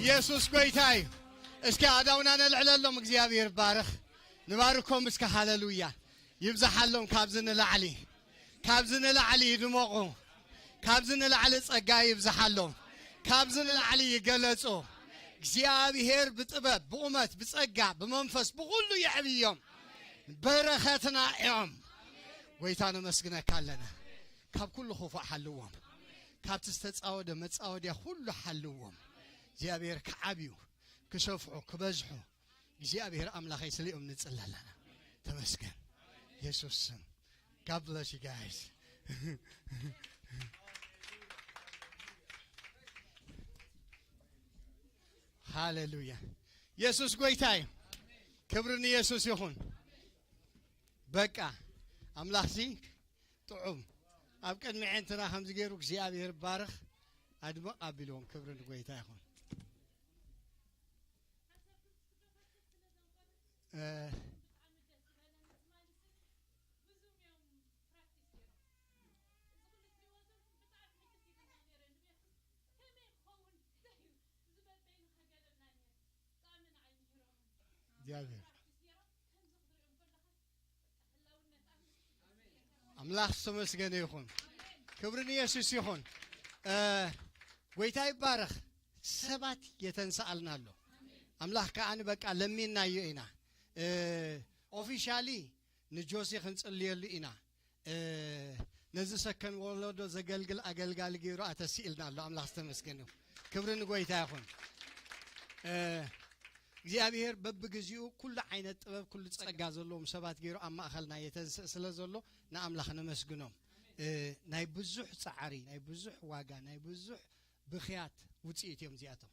ኢየሱስ ጎይታ እዩ። እስኪ ኣእዳውና ነልዕለሎም፣ እግዚኣብሔር ይባረኽ። ንባርኮም እስከ። ሃሌሉያ። ይብዝሓሎም ካብዚ ንላዕሊ፣ ካብዚ ንላዕሊ ይድመቑ፣ ካብዚ ንላዕሊ ጸጋ ይብዝሓሎም፣ ካብዚ ንላዕሊ ይገለጹ። እግዚኣብሔር ብጥበብ፣ ብቑመት፣ ብጸጋ፣ ብመንፈስ፣ ብኹሉ የዕብዮም። በረኸትና እዮም። ጎይታ ነመስግነካ ኣለና። ካብ ኩሉ ክፉእ ሓልዎም፣ ካብቲ ዝተጻወደ መጻወድያ ኩሉ ሓልዎም። እግዚኣብሔር ክዓብዩ፣ ክሰፍሑ፣ ክበዝሑ እግዚኣብሔር ኣምላኸይ ስሊኦም ንጽሊ ኣለና። ተመስገን የሱስ ስም። God bless you guys. ሃሌሉያ። የሱስ ጎይታ እዩ። ክብሪ ንየሱስ ይኹን። በቃ ኣምላኽሲ ጥዑም ኣብ ቅድሚ ዒንትና ከምዚ ገይሩ እግዚኣብሔር ባርኽ ኣድምቕ ኣቢልዎም። ክብሪ ንጎይታ ይኹን። እ፣ እግዚኣብሔር ኣምላኽ ዝተመስገነ ይኹን። ክብሪ ንየሱስ ይኹን። እ፣ ጎይታ ይባረኽ። ሰባት የተንስኣልና ኣሎ። ኣምላኽ ከኣ በቃ ለሚንናዮ ኢና። እ፣ ኦፊሻሊ ንጆሲ ክንጽልየሉ ኢና። እ፣ ነዚ ሰከን ወለዶ ዘገልግል ኣገልጋሊ ገይሩ ኣተሲእልና ኣሎ። ኣምላኽ ዝተመስገነ ይኹን። ክብሪ ንጎይታ ይኹን። እ፣ እግዚኣብሔር በብግዚኡ ኩሉ ዓይነት ጥበብ፣ ኩሉ ጸጋ ዘለዎም ሰባት ገይሩ ኣብ ማእኸልና የተንስእ ስለ ዘሎ ንኣምላኽ ነመስግኖም። እ፣ ናይ ብዙሕ ጻዕሪ፣ ናይ ብዙሕ ዋጋ፣ ናይ ብዙሕ ብኽያት ውጽኢት እዮም እዚኣቶም።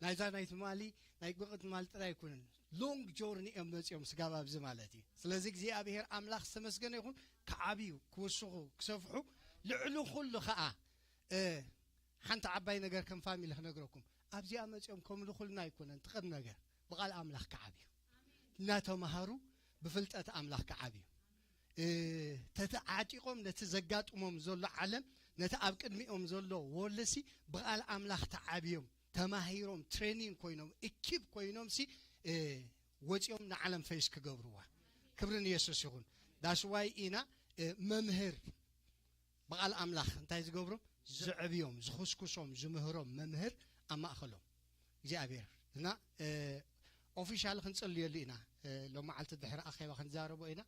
ናይዛ ናይ ትማሊ፣ ናይ ብቕት ትማሊ ጥራይ ኣይኮነን። ሎንግ ጆርኒ እዮም መጺኦም ስጋብ ኣብዚ ማለት እዩ። ስለዚ እግዚኣብሔር ኣምላኽ ዝተመስገነ ይኹን። ክዓብዩ፣ ክውስኹ፣ ክሰፍሑ፣ ልዕሉ ኩሉ ኸኣ፣ እ፣ ሓንቲ ዓባይ ነገር ከም ፋሚሊ ክነግረኩም። ኣብዚኣ መጺኦም ከምልኹልና ኣይኮነን፣ እቲ ቀንዲ ነገር ብቓል ኣምላኽ ክዓብዩ። እናተማሃሩ ብፍልጠት ኣምላኽ ክዓብዩ። እ፣ ተተዓጢቖም ነቲ ዘጋጥሞም ዘሎ ዓለም፣ ነቲ ኣብ ቅድሚኦም ዘሎ ወልሲ ብቓል ኣምላኽ ተዓብዮም፣ ተማሂሮም፣ ትሬኒንግ ኮይኖም፣ ኢኪፕ ኮይኖምሲ፣ እ፣ ወጺኦም ንዓለም ፈይስ ክገብርዋ። ክብሪ ንየሱስ ይኹን። ዳስዋይ ኢና፣ እ፣ መምህር ብቓል ኣምላኽ እንታይ ዝገብሮም? ዘዕብዮም፣ ዝኹስኩሶም፣ ዝምህሮም መምህር ኣብ ማእኸሎም እግዚኣብሔር። እና፣ እ፣ ኦፊሻል ክንጽልየሉ ኢና። እ፣ ሎም መዓልቲ ድሕሪ ኣኼባ ክንዛረቦ ኢና።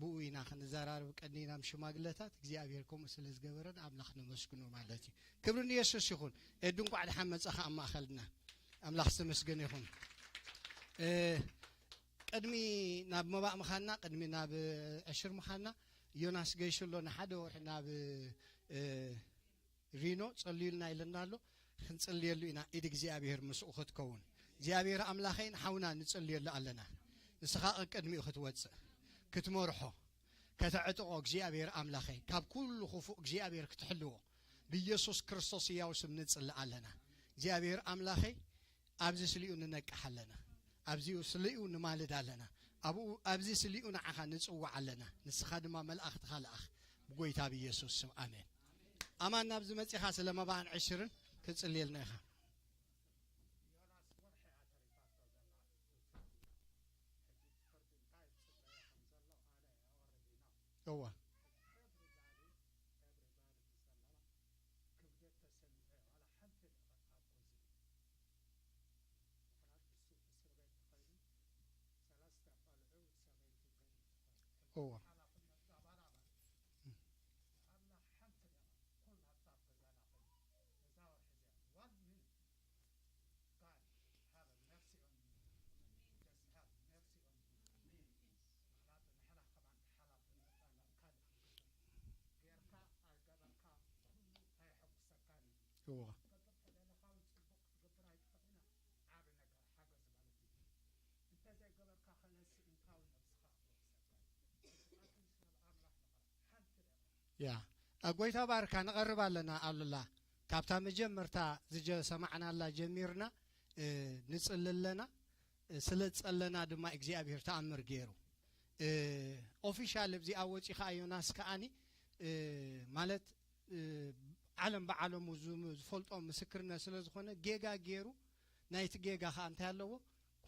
ብኡ ኢና ክንዘራረብ ቀኒና ምስ ሽማግለታት። እግዚኣብሔር ከምኡ ስለ ዝገበረ ንኣምላኽ ነመስግኖ ማለት እዩ። ክብሪ ንየሱስ ይኹን። ኤዱ እንቋዕ ደሓን መጻኻ ኣብ ማእኸልና። ኣምላኽ ዝተመስገነ ይኹን። እ፣ ቅድሚ ናብ መባእ ምኻንና፣ ቅድሚ ናብ ዕሽር ምኻንና፣ ዮናስ ገይሹ ኣሎ ንሓደ ወርሒ ናብ፣ እ፣ ሪኖ ጸልዩልና ኢለና ኣሎ። ክንጽልየሉ ኢና፣ ኢድ እግዚኣብሔር ምስኡ ክትከውን። እግዚኣብሔር ኣምላኸይ ንሓውና ንጽልየሉ ኣለና። ንስኻ ቅድሚኡ ክትወጽእ፣ ክትመርሖ፣ ከተዕጥቖ እግዚኣብሔር ኣምላኸይ፣ ካብ ኩሉ ክፉእ እግዚኣብሔር ክትሕልዎ ብኢየሱስ ክርስቶስ ህያው ስም ንጽሊ ኣለና። እግዚኣብሔር ኣምላኸይ ኣብዚ ስሊኡ ንነቅሕ ኣለና። ኣብዚኡ ስሊኡ ንማልድ ኣለና። ኣብኡ፣ ኣብዚ ስሊኡ ንዓኻ ንጽውዕ ኣለና። ንስኻ ድማ መልኣኽትኻ ልኣኽ። ብጎይታ ብኢየሱስ ስም ኣሜን። ኣማን ናብዚ መጺኻ ስለ መባእን ዕሽርን ክትጽልየልና ኢኻ። እዋ። እዋ። እዋ። ያ፣ ኣ፣ ጎይታ ባርካ። ንቐርብ ኣለና ኣሉላ። ካብታ መጀመርታ ዝጀ-፣ ሰማዕናላ ጀሚርና፣ እ፣ ንጽሊ ኣለና። እ፣ ስለ ዝጸለና ድማ እግዚኣብሔር ተኣምር ገይሩ። እ፣ ኦፊሻል ኣብዚኣ ወጺ ከኣ ዮናስ ከኣኒ፣ እ፣ ማለት፣ እ፣ ዓለም ብዓለሙ ዝም-፣ ዝፈልጦ ምስክርነት ስለ ዝኾነ ጌጋ ገይሩ ናይቲ ጌጋ ኸኣ እንታይ ኣለዎ?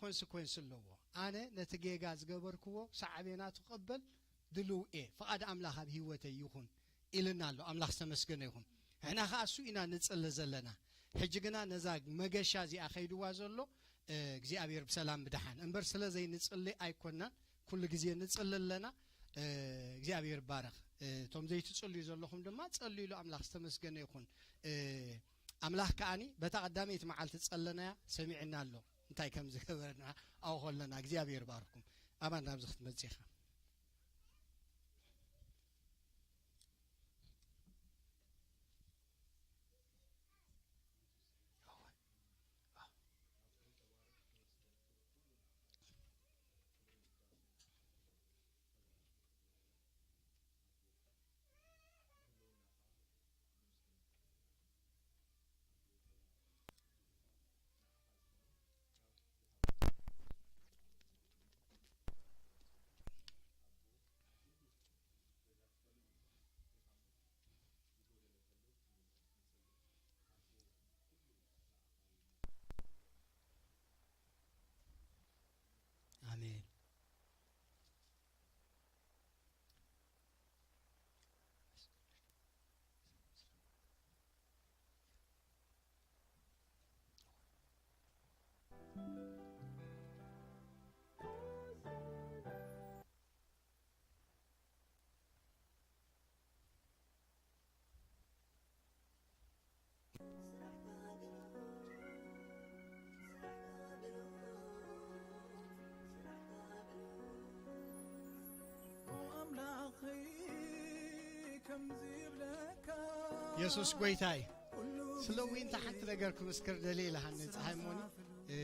ኮንስኮንስ ኣለዎ። ኣነ ነቲ ጌጋ ዝገበርክዎ ሳዕቤናቱ ክቕበል ድልው እየ፣ ፍቓድ ኣምላኽ ኣብ ህይወተይ ይኹን ኢልና ኣሎ። ኣምላኽ ዝተመስገነ ይኹን። ንሕና ኸኣ እሱ ኢና ንጽሊ ዘለና። ሕጂ ግና ነዛ መገሻ እዚኣ ኸይድዋ ዘሎ፣ እ፣ እግዚኣብሔር ብሰላም ብደሓን እምበር ስለ ዘይንጽሊ ኣይኮናን። ኩሉ ግዜ ንጽሊ ኣለና። እ፣ እግዚኣብሔር ይባረኽ። እ፣ እቶም ዘይትጽልዩ ዘለኹም ድማ ጸልዩሉ። ኣምላኽ ዝተመስገነ ይኹን። እ፣ ኣምላኽ ከኣኒ በታ ቀዳመይቲ መዓልቲ ጸለናያ ሰሚዕና ኣሎ። እንታይ ከም ዝገበርና ኣብኡ ከለና እግዚኣብሔር ይባርኩም። ኣማን ናብዚ ክትመጽእ ኢኻ። ኣሜን። የሱስ ጐይታ እዩ። ስለ ዊንታ ሓንቲ ነገር ክምስክር ደልየ ኢለ ሃኒ ጸሃይ ሞኒ፣ እ፣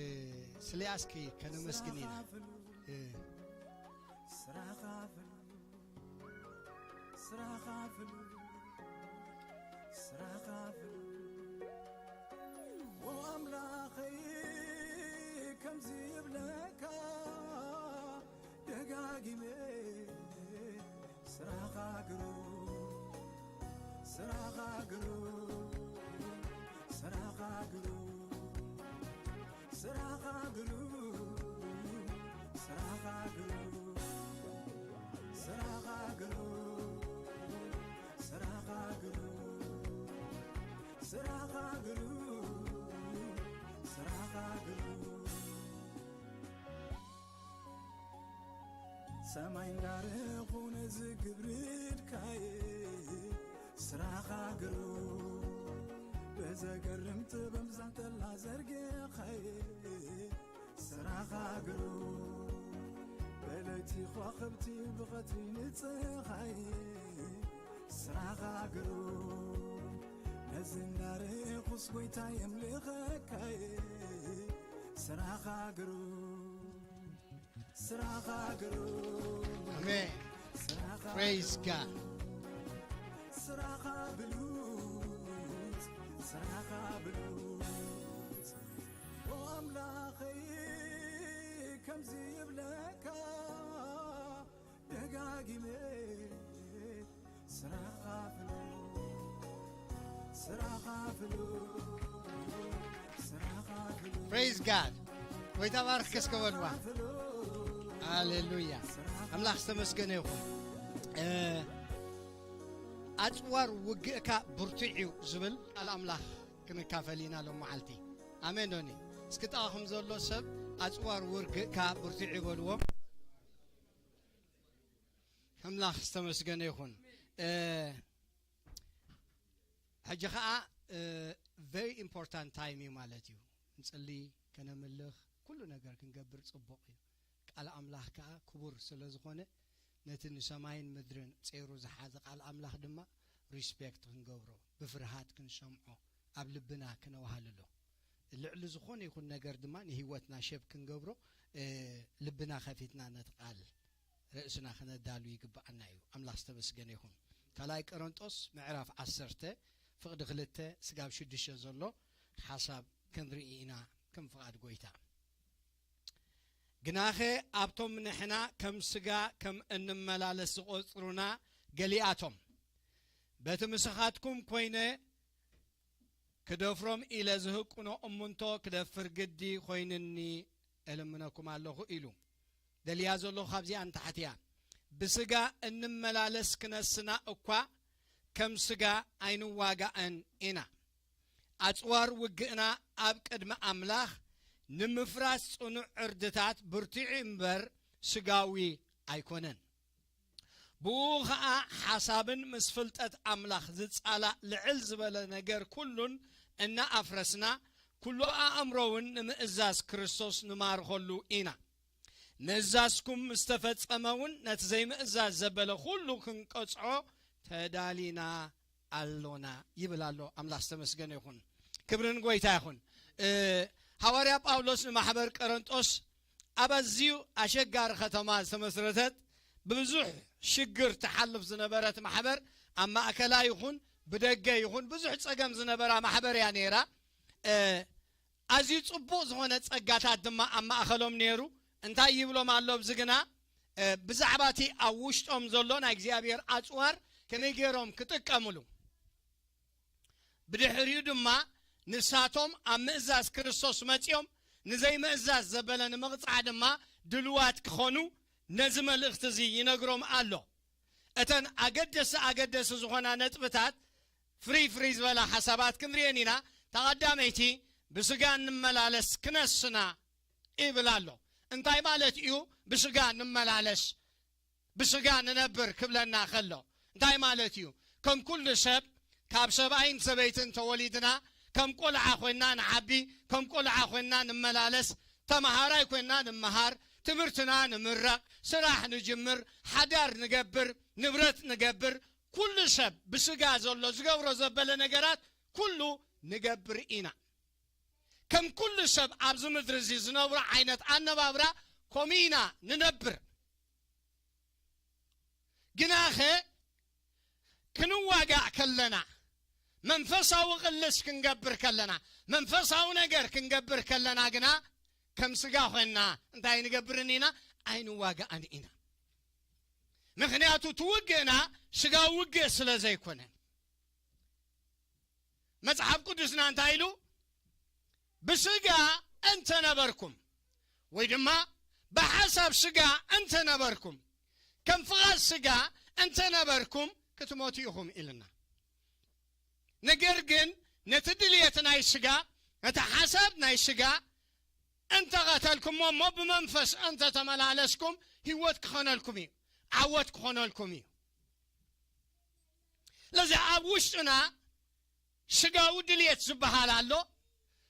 ስለያ እስኪ ከነመስግን ኢና። እ። ስራኻ ፍሉ፣ ስራኻ ፍሉ፣ ስራኻ ፍሉ። ኦ ኣምላኸይ፣ ከምዚ ይብለካ ደጋጊመ፣ ስራኻ ግሩም፣ ስራኻ ግሩም፣ ስራኻ ግሩም። ስራኻ ግሩም፣ ስራኻ ግሩም፣ ስራኻ ግሩም፣ ስራኻ ግሩም፣ ስራኻ ግሩም፣ ስራኻ ግሩም። ሰማይ እንዳረኹ ነዚ ግብሪ ድካየ ስራኻ ግሩም፣ ብዘገርም ጥበብ ዛንተላ ዘርጊኻየ ስራኻ ግሩም፣ ብለይቲ ኸዋኽብቲ ብቐትሪ ንጽኻየ ስራኻ ግሩም፣ ነዚ እንዳረኹስ ጐይታ የምልኸካየ ስራኻ ግሩም። ስራኻ ግሩም። ኣሜን። ስራኻ Praise God። ስራኻ ብሉጽ፣ ስራኻ ብሉጽ። ኦ ኣምላኸይ፣ ከምዚ ይብለካ ደጋጊመ፣ ስራኻ ፍሉይ፣ ስራኻ ፍሉይ፣ ስራኻ ፍሉይ። Praise God። ጐይታ ባርክ እስከ በልዋ። ሃሌሉያ። ኣምላኽ ዝተመስገነ ይኹን። እ፣ ኣጽዋር ውግእካ ብርቱዕ እዩ ዝብል ቃል ኣምላኽ ክንካፈል ኢና ሎም መዓልቲ። ኣሜን ዶኒ? እስኪ ጥቓኹም ዘሎ ሰብ ኣጽዋር ውግእካ ብርቱዕ እዩ በልዎ። ኣምላኽ ዝተመስገነ ይኹን። እ፣ ሕጂ ኸኣ፣ እ፣ very important time እዩ ማለት እዩ። ክንጽሊ፣ ከነምልኽ፣ ኩሉ ነገር ክንገብር ጽቡቕ እዩ። ቃል ኣምላኽ ከኣ ክቡር ስለ ዝኾነ፣ ነቲ ንሰማይን ምድርን ጼሩ ዝሓዘ ቃል ኣምላኽ ድማ ሪስፔክት ክንገብሮ፣ ብፍርሃት ክንሰምዖ፣ ኣብ ልብና ክነውሃልሎ፣ ልዕሊ ዝኾነ ይኹን ነገር ድማ ንህይወትና ሸፕ ክንገብሮ፣ እ፣ ልብና ከፊትና ነቲ ቃል ርእስና ከነዳሉ ይግብኣና እዩ። ኣምላኽ ዝተመስገነ ይኹን። ካልኣይ ቆሮንጦስ ምዕራፍ ዓሰርተ ፍቕዲ ክልተ ስጋብ ሽዱሽተ ዘሎ ሓሳብ ክንርኢ ኢና ከም ፍቓድ ጐይታ። ግናኸ ኣብቶም ንሕና ከም ስጋ ከም እንመላለስ ዝቖጽሩና ገሊኣቶም፣ በቲ ምሳኻትኩም ኮይነ ክደፍሮም ኢለ ዝህቅኖ እምንቶ ክደፍር ግዲ ኮይንኒ እልምነኩም ኣለኹ ኢሉ። ደልያ ዘለኹ ካብዚኣ ንታሕት እያ። ብስጋ እንመላለስ ክነስና እኳ ከም ስጋ ኣይንዋጋእን ኢና። ኣጽዋር ውግእና ኣብ ቅድሚ ኣምላኽ ንምፍራስ ጽኑዕ ዕርድታት ብርቲዑ እምበር ስጋዊ ኣይኮነን። ብኡ ኸኣ ሓሳብን ምስ ፍልጠት ኣምላኽ ዝጻላእ ልዕል ዝበለ ነገር ኩሉን እናኣፍረስና፣ ኩሉ ኣእምሮ እውን ንምእዛዝ ክርስቶስ ንማርኸሉ ኢና። ምእዛዝኩም ምስ ተፈጸመ እውን ነቲ ዘይምእዛዝ ዘበለ ኩሉ ክንቀጽዖ ተዳሊና ኣሎና ይብል ኣሎ። ኣምላኽ ዝተመስገነ ይኹን። ክብሪ ንጎይታ ይኹን። እ፣ ሃዋርያ ጳውሎስ ንማሕበር ቀረንጦስ ኣብ ኣዝዩ ኣሸጋሪ ከተማ ዝተመስረተት ብብዙሕ ሽግር ትሓልፍ ዝነበረት ማሕበር ኣብ ማእከላ ይኹን ብደገ ይኹን ብዙሕ ጸገም ዝነበራ ማሕበር እያ ነይራ። እ፣ ኣዝዩ ጽቡቕ ዝኾነ ጸጋታት ድማ ኣብ ማእከሎም ነይሩ። እንታይ ይብሎም ኣሎ ኣብዚ ግና? እ፣ ብዛዕባ እቲ ኣብ ውሽጦም ዘሎ ናይ እግዚኣብሔር ኣጽዋር ከመይ ገይሮም ክጥቀምሉ። ብድሕሪኡ ድማ ንሳቶም ኣብ ምእዛዝ ክርስቶስ መጺኦም ንዘይምእዛዝ ዘበለ ንምቕጻዕ ድማ ድልዋት ክኾኑ ነዚ መልእኽቲ እዚ ይነግሮም ኣሎ። እተን ኣገደሲ ኣገደሲ ዝኾና ነጥብታት ፍርይ ፍርይ ዝበላ ሓሳባት ክንርእየን ኢና። ተቐዳመይቲ ብስጋ እንመላለስ ክነስና ይብል ኣሎ። እንታይ ማለት እዩ ብስጋ እንመላለስ? ብስጋ ንነብር ክብለና ከሎ እንታይ ማለት እዩ? ከም ኩሉ ሰብ ካብ ሰብኣይን ሰበይትን ተወሊድና ከም ቆልዓ ኮይና ንዓቢ፣ ከም ቆልዓ ኮይና ንመላለስ፣ ተመሃራይ ኮይና ንመሃር፣ ትምህርትና ንምረቕ፣ ስራሕ ንጅምር፣ ሓዳር ንገብር፣ ንብረት ንገብር፣ ኩሉ ሰብ ብስጋ ዘሎ ዝገብሮ ዘበለ ነገራት ኩሉ ንገብር ኢና። ከም ኩሉ ሰብ ኣብዚ ምድሪ እዚ ዝነብሮ ዓይነት ኣነባብራ ከምኡ ኢና ንነብር። ግናኸ ክንዋጋእ ከለና፣ መንፈሳዊ ቅልስ ክንገብር ከለና፣ መንፈሳዊ ነገር ክንገብር ከለና ግና ከም ስጋ ኮይንና እንታይ ንገብርን ኢና? ኣይንዋጋእን ኢና። ምኽንያቱ እቲ ውግእና ስጋዊ ውግእ ስለ ዘይኮነ። መጽሓፍ ቅዱስና እንታይ ኢሉ? ብስጋ እንተነበርኩም ወይ ድማ ብሓሳብ ስጋ እንተነበርኩም፣ ከም ፍቓድ ስጋ እንተነበርኩም ክትሞቱ ኢኹም ኢልና። ነገር ግን ነቲ ድልየት ናይ ስጋ፣ ነቲ ሓሳብ ናይ ስጋ እንተቐተልኩሞ እሞ ብመንፈስ እንተተመላለስኩም ህይወት ክኾነልኩም እዩ፣ ዓወት ክኾነልኩም እዩ። ስለዚ ኣብ ውሽጥና ስጋዊ ድልየት ዝበሃል ኣሎ፣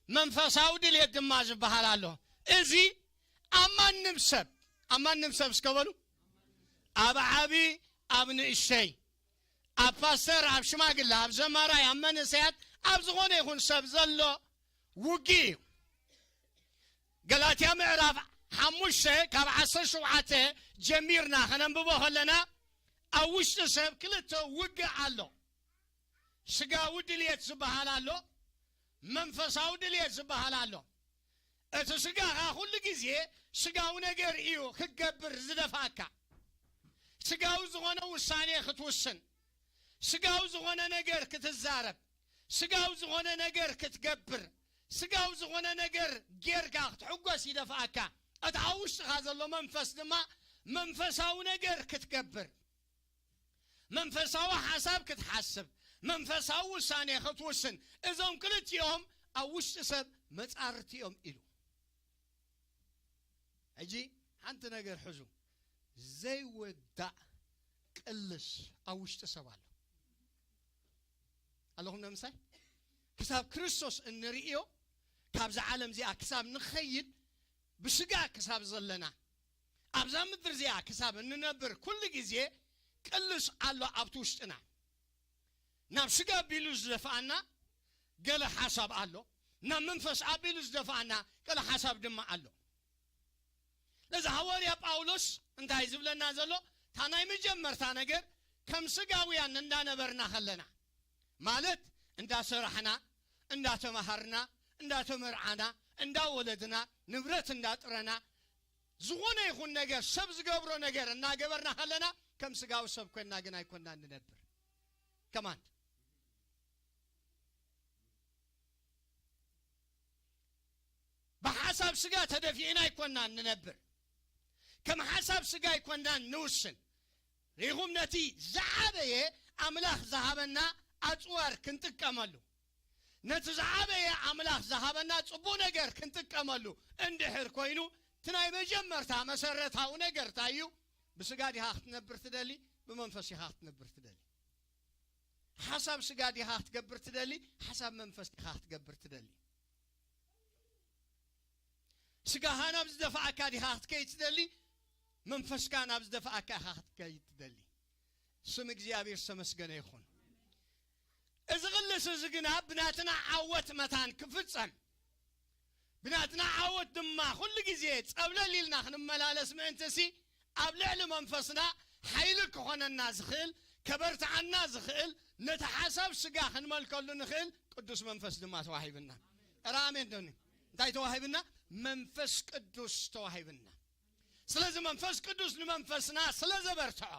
መንፈሳዊ ድልየት ድማ ዝበሃል ኣሎ። እዚ ኣብ ማንም ሰብ፣ ኣብ ማንም ሰብ እስከ በሉ፣ ኣብ ዓቢ፣ ኣብ ንእሽተይ፣ ኣብ ፓስተር፣ ኣብ ሽማግለ፣ ኣብ ዘማራይ፣ ኣብ መንእሰያት፣ ኣብ ዝኾነ ይኹን ሰብ ዘሎ ውግእ እዩ። ገላትያ ምዕራፍ ሓሙሽተ ካብ ዓሰርተ ሸውዓተ ጀሚርና ከነንብቦ ከለና ኣብ ውሽጢ ሰብ ክልተ ውግእ ኣሎ። ስጋዊ ድልየት ዝበሃል ኣሎ፣ መንፈሳዊ ድልየት ዝበሃል ኣሎ። እቲ ስጋ ኸዓ ኩሉ ግዜ ስጋዊ ነገር እዩ ክትገብር ዝደፍኣካ። ስጋዊ ዝኾነ ውሳኔ ክትውስን፣ ስጋዊ ዝኾነ ነገር ክትዛረብ፣ ስጋዊ ዝኾነ ነገር ክትገብር፣ ስጋዊ ዝኾነ ነገር ጌርካ ክትሕጎስ ይደፍኣካ። እቲ ኣብ ውሽጥኻ ዘሎ መንፈስ ድማ መንፈሳዊ ነገር ክትገብር፣ መንፈሳዊ ሓሳብ ክትሓስብ፣ መንፈሳዊ ውሳኔ ክትውስን፣ እዞም ክልቲኦም ኣብ ውሽጢ ሰብ መጻርርቲ እዮም ኢሉ። ሕጂ ሓንቲ ነገር ሕዙ፣ ዘይወዳእ ቅልስ ኣብ ውሽጢ ሰብ ኣሎ። ኣለኹም ነምሳይ? ክሳብ ክርስቶስ እንርእዮ፣ ካብዛ ዓለም እዚኣ ክሳብ ንኸይድ፣ ብስጋ ክሳብ ዘለና፣ ኣብዛ ምድሪ እዚኣ ክሳብ እንነብር፣ ኩሉ ግዜ ቅልስ ኣሎ ኣብቲ ውሽጥና። ናብ ስጋ ኣቢሉ ዝደፍኣና ገለ ሓሳብ ኣሎ፣ ናብ መንፈስ ኣቢሉ ዝደፍኣና ገለ ሓሳብ ድማ ኣሎ። ነዚ ሃዋርያ ጳውሎስ እንታይ ዝብለና ዘሎ? እታ ናይ መጀመርታ ነገር ከም ስጋውያን እንዳነበርና ከለና፣ ማለት እንዳሰራሕና፣ እንዳተማሃርና፣ እንዳተመርዓና፣ እንዳወለድና፣ ንብረት እንዳጥረና፣ ዝኾነ ይኹን ነገር ሰብ ዝገብሮ ነገር እናገበርና ከለና ከም ስጋዊ ሰብ ኮይንና ግን ኣይኮንና ንነብር። ከማን ሓሳብ ስጋ ተደፊእና ኣይኮናን ንነብር። ከም ሓሳብ ስጋ ኣይኮናን ንውስን። ርኢኹም፣ ነቲ ዝዓበየ ኣምላኽ ዝሃበና ኣጽዋር ክንጥቀመሉ፣ ነቲ ዝዓበየ ኣምላኽ ዝሃበና ጽቡቕ ነገር ክንጥቀመሉ እንድሕር ኮይኑ፣ እቲ ናይ መጀመርታ መሰረታዊ ነገር እንታይ እዩ? ብስጋ ዲኻ ክትነብር ትደሊ? ብመንፈስ ኢኻ ክትነብር ትደሊ? ሓሳብ ስጋ ዲኻ ክትገብር ትደሊ? ሓሳብ መንፈስ ዲኻ ክትገብር ትደሊ? ስጋኻ ናብ ዝደፍኣካ ዲኻ ክትከይድ ትደሊ? መንፈስካ ናብ ዝደፍኣካ ኢኻ ክትከይድ ትደሊ? ስም እግዚኣብሔር ዝተመስገነ ይኹን። እዚ ቅልስ እዚ ግና ብናትና ዓወት መታን ክፍጸም፣ ብናትና ዓወት ድማ ኩሉ ግዜ ጸብለል ኢልና ክንመላለስ ምእንትሲ፣ ኣብ ልዕሊ መንፈስና ሓይሊ ክኾነና ዝኽእል፣ ከበርትዓና ዝኽእል፣ ነቲ ሓሳብ ስጋ ክንመልከሉ ንኽእል ቅዱስ መንፈስ ድማ ተዋሂብና። ኧረ ኣሜን ዶኒ። እንታይ ተዋሂብና? መንፈስ ቅዱስ ተዋሂብና። ስለዚ መንፈስ ቅዱስ ንመንፈስና ስለ ዘበርትዖ፣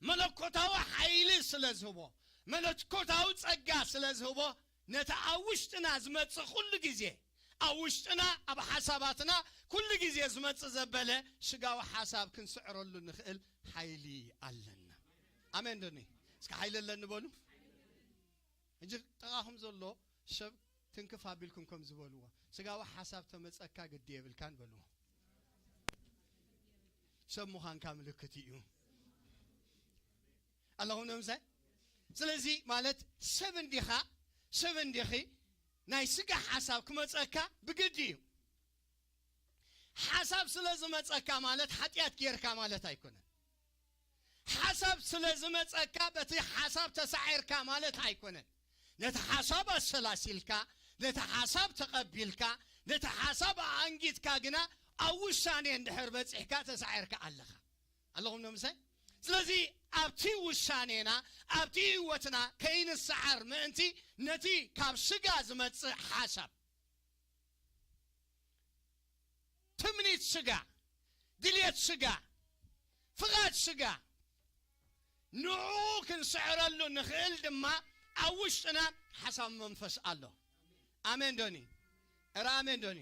መለኮታዊ ሓይሊ ስለ ዝህቦ፣ መለኮታዊ ጸጋ ስለ ዝህቦ፣ ነቲ ኣብ ውሽጥና ዝመጽእ ኩሉ ግዜ፣ ኣብ ውሽጥና፣ ኣብ ሓሳባትና ኩሉ ግዜ ዝመጽእ ዘበለ ስጋዊ ሓሳብ ክንስዕረሉ ንኽእል ሓይሊ ኣለና። ኣሜን ዶኒ? እስከ ሓይሊ ኣለኒ በሉ። ሕጂ ጥቓኹም ዘሎ ሰብ ትንክፍ ኣቢልኩም ከም ዝበልዎ፣ ስጋዊ ሓሳብ ተመጸካ ግዲ የብልካን በልዎ። ሰብ ምዃንካ ምልክት እዩ። ኣለኹም ዶ ምሳይ? ስለዚ ማለት ሰብ እንዲኻ፣ ሰብ እንዲኺ፣ ናይ ስጋ ሓሳብ ክመጸካ ብግዲ እዩ። ሓሳብ ስለ ዝመጸካ ማለት ሓጢኣት ጌርካ ማለት ኣይኮነን። ሓሳብ ስለ ዝመጸካ በቲ ሓሳብ ተሳዒርካ ማለት ኣይኮነን። ነቲ ሓሳብ ኣሰላሲልካ፣ ነቲ ሓሳብ ተቐቢልካ፣ ነቲ ሓሳብ ኣኣንጊድካ ግና ኣብ ውሳኔ እንድሕር በጺሕካ ተሳዒርካ ኣለኻ። ኣለኹም ዶ ምሳይ? ስለዚ ኣብቲ ውሳኔና፣ ኣብቲ ህይወትና ከይንሰዓር ምእንቲ ነቲ ካብ ስጋ ዝመጽእ ሓሳብ፣ ትምኒት ስጋ፣ ድልየት ስጋ፣ ፍቓድ ስጋ፣ ንዕኡ ክንስዕረሉ ንኽእል ድማ ኣብ ውሽጥና ሓሳብ መንፈስ ኣሎ። ኣሜን ዶኒ? እረ ኣሜን ዶኒ?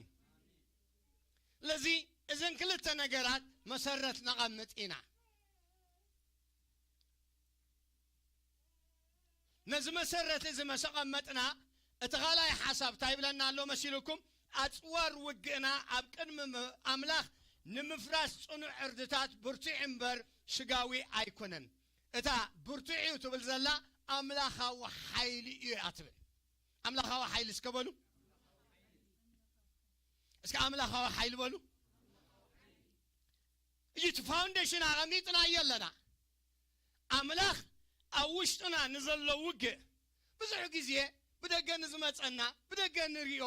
ስለዚ እዘን ክልተ ነገራት መሰረት ነቐምጥ ኢና። ነዚ መሰረት እዚ መሰቐመጥና፣ እቲ ካልኣይ ሓሳብ እንታይ ይብለና ኣሎ መሲልኩም? ኣጽዋር ውግእና ኣብ ቅድሚ ም-፣ ኣምላኽ ንምፍራስ ጽኑዕ ዕርድታት ብርቱዕ እምበር ስጋዊ ኣይኮነን። እታ ብርቱዕ እዩ ትብል ዘላ ኣምላኻዊ ሓይሊ እዩ እያ ትብል። ኣምላኻዊ ሓይሊ እስከ በሉ። እስከ ኣምላኻዊ ሓይሊ በሉ። እዩ እቲ ፋውንዴሽን ኣቐሚጥናዮ ኣለና። ኣምላኽ ኣብ ውሽጥና ንዘሎ ውግእ ብዙሕ ግዜ ብደገ ንዝመጸና፣ ብደገ ንሪኦ፣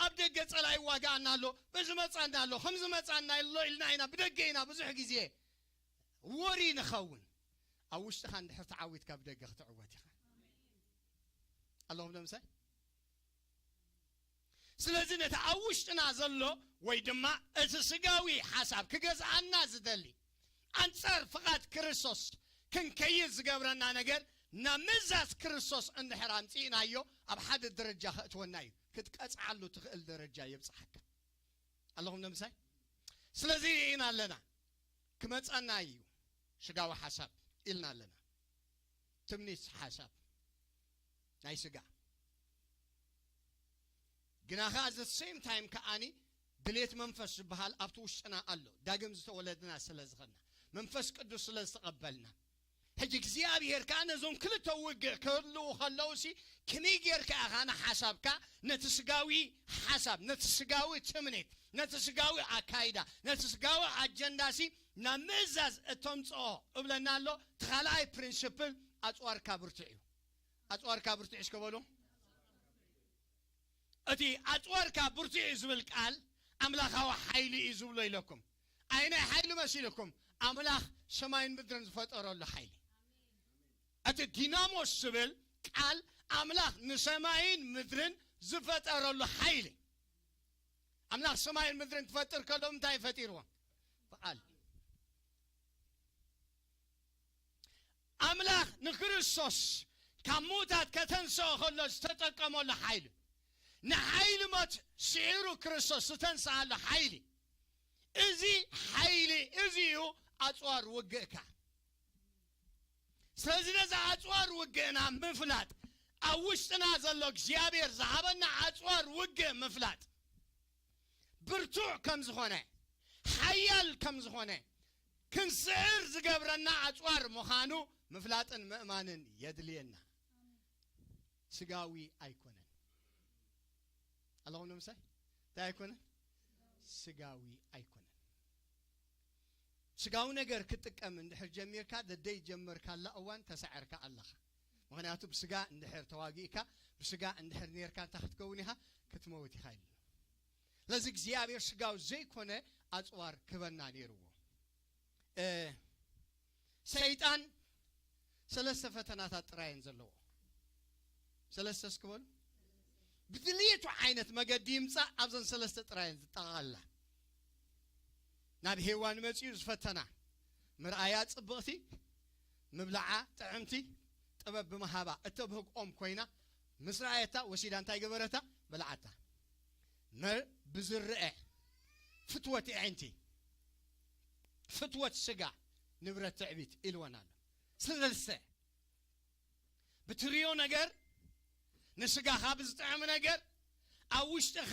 ኣብ ደገ ጸላኢ ይዋግኣና ኣሎ፣ በዚ መጻና ኣሎ፣ ከም ዝመጻና ኣሎ ኢልና ኢና ብደገ ኢና ብዙሕ ግዜ ወሪ ንኸውን። ኣብ ውሽጥኻ እንድሕር ተዓዊትካ ብደገ ክትዕወት ኢኻ። ኣለኹም ዶ ምሳይ? ስለዚ ነቲ ኣብ ውሽጥና ዘሎ ወይ ድማ እቲ ስጋዊ ሓሳብ ክገዝኣና ዝደሊ፣ ኣንጻር ፍቓድ ክርስቶስ ክንከይድ ዝገብረና ነገር ናብ ምእዛዝ ክርስቶስ እንድሕር ኣምጺእናዮ፣ ኣብ ሓደ ደረጃ ከእትወና እዩ። ክትቀጽዓሉ ትኽእል ደረጃ የብጽሓካ። ኣለኹም ዶ ምሳይ? ስለዚ ርኢና ኣለና። ክመጸና እዩ ስጋዊ ሓሳብ ኢልና ኣለና። ትምኒት ሓሳብ ናይ ስጋ። ግና ኸኣ the same time ከኣኒ ድሌት መንፈስ ዝበሃል ኣብቲ ውሽጥና ኣሎ። ዳግም ዝተወለድና ስለ ዝኾንና፣ መንፈስ ቅዱስ ስለ ዝተቐበልና። ሕጂ እግዚኣብሔር ከኣ ነዞም ክልተ ውግእ ክህልዉ ከለዉሲ፣ ከመይ ጌርካ ኢኻ ንሓሳብካ ነቲ ስጋዊ ሓሳብ፣ ነቲ ስጋዊ ትምኒት፣ ነቲ ስጋዊ ኣካይዳ፣ ነቲ ስጋዊ ኣጀንዳሲ ናብ ምእዛዝ እተምጽኦ እብለና ኣሎ። እቲ ካልኣይ ፕሪንስፕል ኣጽዋርካ ብርቱዕ እዩ። ኣጽዋርካ ብርቱዕ እስከ በሉ። እቲ ኣጽዋርካ ብርቱዕ እዩ ዝብል ቃል ኣምላኻዊ ሓይሊ እዩ ዝብሎ ኢለኩም። ኣይናይ ሓይሊ መሲልኩም? ኣምላኽ ሰማይን ምድርን ዝፈጠረሉ ሓይሊ። እቲ ዲናሞስ ዝብል ቃል ኣምላኽ ንሰማይን ምድርን ዝፈጠረሉ ሓይሊ። ኣምላኽ ሰማይን ምድርን ክፈጥር ከሎ እንታይ ፈጢርዎ? ብቓል። ኣምላኽ ንክርስቶስ ካብ ምዉታት ከተንስኦ ከሎ ዝተጠቀመሉ ሓይሊ። ንሓይሊ ሞት ስዒሩ ክርስቶስ ዝተንስኣሉ ሓይሊ፣ እዚ ሓይሊ እዚ እዩ ኣጽዋር ውግእካ። ስለዚ ነዚ ኣጽዋር ውግእና ምፍላጥ፣ ኣብ ውሽጥና ዘሎ እግዚኣብሔር ዝሃበና ኣጽዋር ውግእ ምፍላጥ፣ ብርቱዕ ከም ዝኾነ፣ ሓያል ከም ዝኾነ፣ ክንስዕር ዝገብረና ኣጽዋር ምዃኑ ምፍላጥን ምእማንን የድልየና። ስጋዊ ኣይኮነን። ኣለኹም ንምሳይ? እንታይ ኣይኮነን? ስጋዊ ኣይኮነን። ስጋዊ ነገር ክትጥቀም እንድሕር ጀሚርካ፣ ደደይ ጀመርካላ እዋን ተሳዕርካ ኣለኻ። ምኽንያቱ ብስጋ እንድሕር ተዋጊእካ፣ ብስጋ እንድሕር ኔርካ፣ እንታይ ክትከውን ኢኻ? ክትመውት ኢኻ ኢሉ። ስለዚ እግዚኣብሔር ስጋዊ ዘይኮነ ኣጽዋር ክበና ነይርዎ። እ፣ ሰይጣን ሰለስተ ፈተናታት ጥራየን ዘለዎ። ሰለስተ እስኪ በሉ። ብድልየቱ ዓይነት መገዲ ይምጻእ፣ ኣብዘን ሰለስተ ጥራየን ዝጠቓላ። ናብ ሄዋን መጺኡ ዝፈተና፣ ምርኣያ ጽብቕቲ፣ ምብላዓ ጥዕምቲ፣ ጥበብ ብምሃባ እተብህግ ኦም ኮይና፣ ምስ ረኣየታ ወሲዳ እንታይ ገበረታ? በልዓታ። መ-፣ ብዝረአ ፍትወት ኣዒንቲ፣ ፍትወት ስጋ፣ ንብረት ትዕቢት ኢልወን ኣሎ። ስለዝሰ ብትሪዮ ነገር፣ ንስጋኻ ብዝጥዕም ነገር፣ ኣብ ውሽጥኻ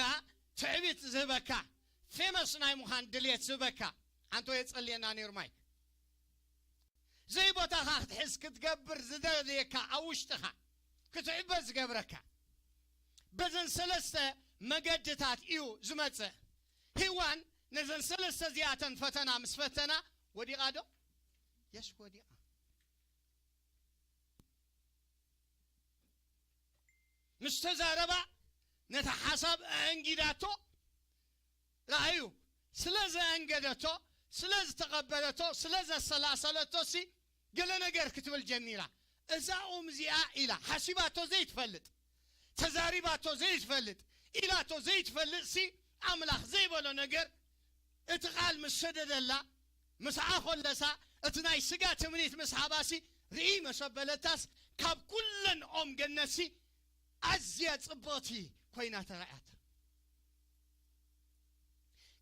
ትዕቢት ዝህበካ፣ ፌመስ ናይ ምዃን ድልየት ዝህበካ፣ ኣንቶ የጸልየና ነይሩ ማይክ። ዘይቦታኻ ክትሕዝ ክትገብር ዝደልየካ፣ ኣብ ውሽጥኻ ክትዕበ ዝገብረካ፣ በዘን ሰለስተ መገድታት እዩ ዝመጽእ። ሄዋን ነዘን ሰለስተ እዚኣተን ፈተና ምስ ፈተና፣ ወዲቓ ዶ? የስ፣ ወዲቓ። ምስ ተዛረባ፣ ነቲ ሓሳብ ኣእንጊዳቶ። ረኣዩ፣ ስለ ዘእንገደቶ፣ ስለ ዝተቐበለቶ፣ ስለ ዘሰላሰለቶ ሲ፣ ገለ ነገር ክትብል ጀሚራ። እዛ ኦም እዚኣ ኢላ ሓሲባቶ ዘይትፈልጥ፣ ተዛሪባቶ ዘይትፈልጥ፣ ኢላቶ ዘይትፈልጥ ሲ፣ ኣምላኽ ዘይበሎ ነገር እቲ ቃል ምስ ሰደደላ፣ ምስኣ ኾለሳ፣ እቲ ናይ ስጋ ትምኒት ምስ ሃባሲ፣ ርኢ መሰበለታስ፣ ካብ ኩለን ኦም ገነትሲ ኣዝያ ጽብቕቲ ኮይና ተራእያታ።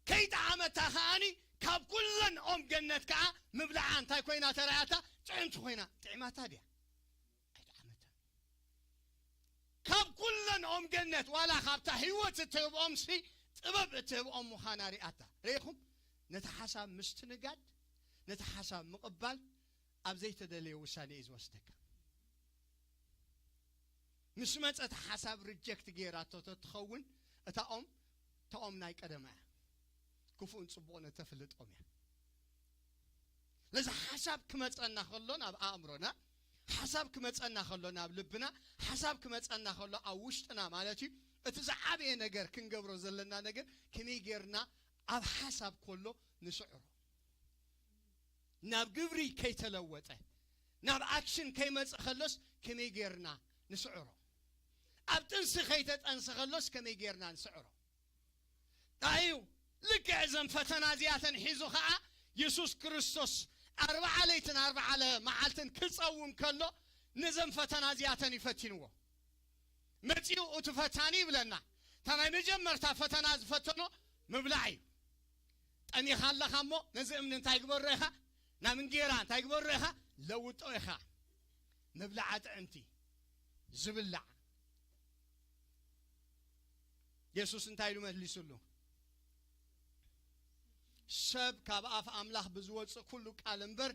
ከይጠዓመታ ከኣኒ፣ ካብ ኩለን ኦም ገነት ከኣ ምብላዓ እንታይ ኮይና ተራእያታ? ጥዕምቲ ኮይና። ጥዕማታ ድያ? ኣይጠዓመታን። ካብ ኩለን ኦም ገነት፣ ዋላ ካብታ ህይወት እትህብኦም ሲ፣ ጥበብ እትህብኦም ምዃና ሪኣታ። ርኢኹም? ነቲ ሓሳብ ምስትንጋድ፣ ነቲ ሓሳብ ምቕባል፣ ኣብ ዘይተደለየ ውሳኔ እዩ ዝወስደካ። ምስ መጸ እቲ ሓሳብ ሪጀክት ገይራቶ ተትኸውን፣ እታ ኦም፣ እታ ኦም ናይ ቀደማ እያ። ክፉእን ጽቡቕን እተፍልጥ ኦም እያ። ነዚ ሓሳብ ክመጸና ከሎ ናብ ኣእምሮና፣ ሓሳብ ክመጸና ከሎ ናብ ልብና፣ ሓሳብ ክመጸና ከሎ ኣብ ውሽጥና ማለት እዩ። እቲ ዝዓበየ ነገር ክንገብሮ ዘለና ነገር ከመይ ጌርና ኣብ ሓሳብ ከሎ ንስዕሮ። ናብ ግብሪ ከይተለወጠ፣ ናብ ኣክሽን ከይመጽእ ከሎስ ከመይ ጌርና ንስዕሮ? ኣብ ጥንሲ ከይተጠንሰ ከሎስ ከመይ ጌርና ንስዕሮ? እዩ። ልክዕ እዘን ፈተና እዚኣተን ሒዙ ኸዓ የሱስ ክርስቶስ ኣርብዓ ለይትን ኣርብዓ ለ-፣ መዓልትን ክጸውም ከሎ ነዘን ፈተና እዚኣተን እዩ ፈቲንዎ። መጺኡ እቲ ፈታኒ ይብለና፣ እታ ናይ መጀመርታ ፈተና ዝፈተኖ ምብላዕ እዩ። ጠሚኻ ኣለኻ እሞ ነዚ እምኒ እንታይ ግበሮ ኢኻ? ናብ እንጌራ እንታይ ግበሮ ኢኻ? ለውጦ ኢኻ። ምብላዓ ጥዕምቲ፣ ዝብላዕ። የሱስ እንታይ ኢሉ መሊሱሉ? ሰብ ካብ ኣፍ ኣምላኽ ብዝወጽእ ኩሉ ቃል እምበር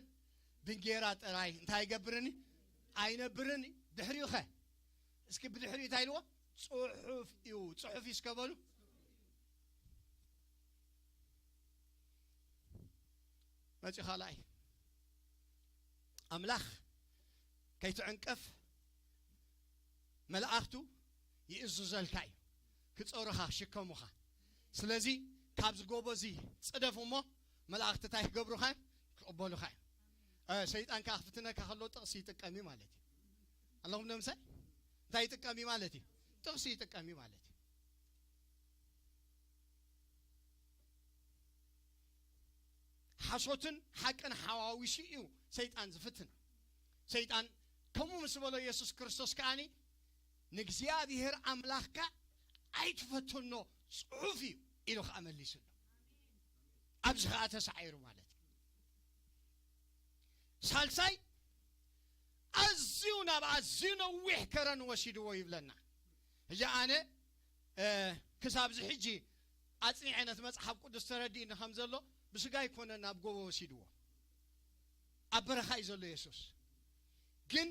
ብእንጌራ ጥራይ እንታይ ኣይገብርን እዩ? ኣይነብርን እዩ። ድሕሪኡ ኸ? እስኪ ብድሕሪኡ እንታይ ኢልዎ? ጽሑፍ እዩ። ጽሑፍ እዩ እስከ በሉ። መጺኡ ካልኣይ፣ ኣምላኽ ከይትዕንቀፍ መላእኽቱ ይእዝዘልካ እዩ፣ ክጸሩኻ፣ ክሽከሙኻ። ስለዚ ካብዚ ጎቦ እዚ ጽደፍ እሞ መላእኽቲ እንታይ ክገብሩኻ እዮም? ክቕበሉኻ እዮም። እ፣ ሰይጣን ከኣ ክፍትነካ ከሎ ጥቕሲ ይጥቀም እዩ ማለት እዩ። ኣለኹም ዶ ምሳይ? እንታይ ይጥቀም እዩ ማለት እዩ? ጥቕሲ ይጥቀም እዩ ማለት እዩ። ሓሶትን ሓቅን ሓዋዊሱ እዩ ሰይጣን ዝፍትን። ሰይጣን ከምኡ ምስ በሎ የሱስ ክርስቶስ ከኣኒ ንእግዚኣብሔር ኣምላኽካ ኣይትፈተኖ ጽሑፍ እዩ ኢሉ ከዓ መሊስሉ። ኣብዚ ከዓ ተሳዒሩ ማለት እዩ። ሳልሳይ ኣዝዩ ናብ ኣዝዩ ነዊሕ ከረን ወሲድዎ ይብለና። ሕጂ ኣነ ክሳብዚ ሕጂ ኣጽኒዐ ነቲ መጽሓፍ ቅዱስ ተረዲእኒ ከም ዘሎ ብስጋ ኣይኮነ ናብ ጎቦ ወሲድዎ። ኣብ በረኻ እዩ ዘሎ የሱስ። ግን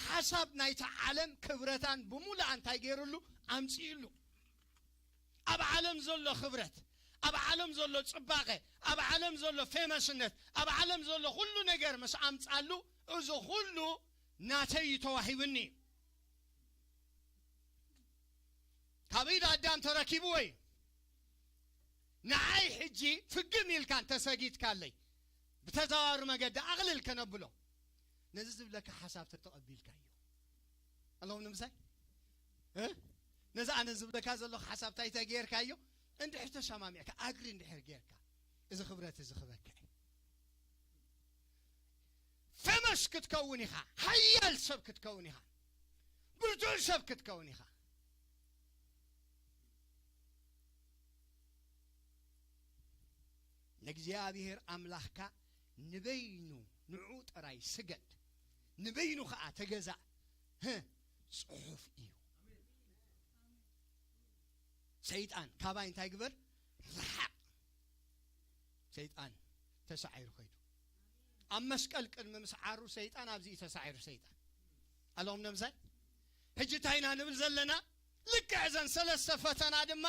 ሓሳብ ናይታ ዓለም ክብረታን ብምሉኣ እንታይ ገይሩሉ ኣምፅእሉ። ኣብ ዓለም ዘሎ ክብረት፣ ኣብ ዓለም ዘሎ ፅባቐ፣ ኣብ ዓለም ዘሎ ፌመስነት፣ ኣብ ዓለም ዘሎ ኩሉ ነገር ምስ ኣምፃሉ እዚ ኩሉ ናተይ እዩ ተዋሂብኒ እዩ። ካብ ኢድ ኣዳም ተረኪብዎ እዩ። ንዓይ ሕጂ ፍግም ኢልካ እንተሰጊድካለይ ብተዘዋዋሪ መገዲ ኣቕልል ከነብሎ ነዚ ዝብለካ ሓሳብ ተተቐቢልካዮ ኣለኹም ንምሳይ ነዚ ኣነ ዝብለካ ዘለኹ ሓሳብ እንታይ እንታይ ጌርካዮ እንድሕር ተሰማሚዕካ ኣግሪ እንድሕር ጌርካ እዚ ክብረት እዚ ክበክዕ ፈመስ ክትከውን ኢኻ ሓያል ሰብ ክትከውን ኢኻ ብርቱዕ ሰብ ክትከውን ኢኻ ንእግዚኣብሔር ኣምላኽካ ንበይኑ ንዑ ጥራይ ስገድ ንበይኑ ኸዓ ተገዛእ ጽሑፍ እዩ ሰይጣን ካባይ እንታይ ግበር ርሓቕ ሰይጣን ተሳዒሩ ኸይዱ ኣብ መስቀል ቅድሚ ምስዓሩ ሰይጣን ኣብዚ እዩ ተሳዒሩ ሰይጣን ኣለኹም ነምሳይ ሕጂ እንታይ ኢና ንብል ዘለና ልክዕ እዘን ሰለስተ ፈተና ድማ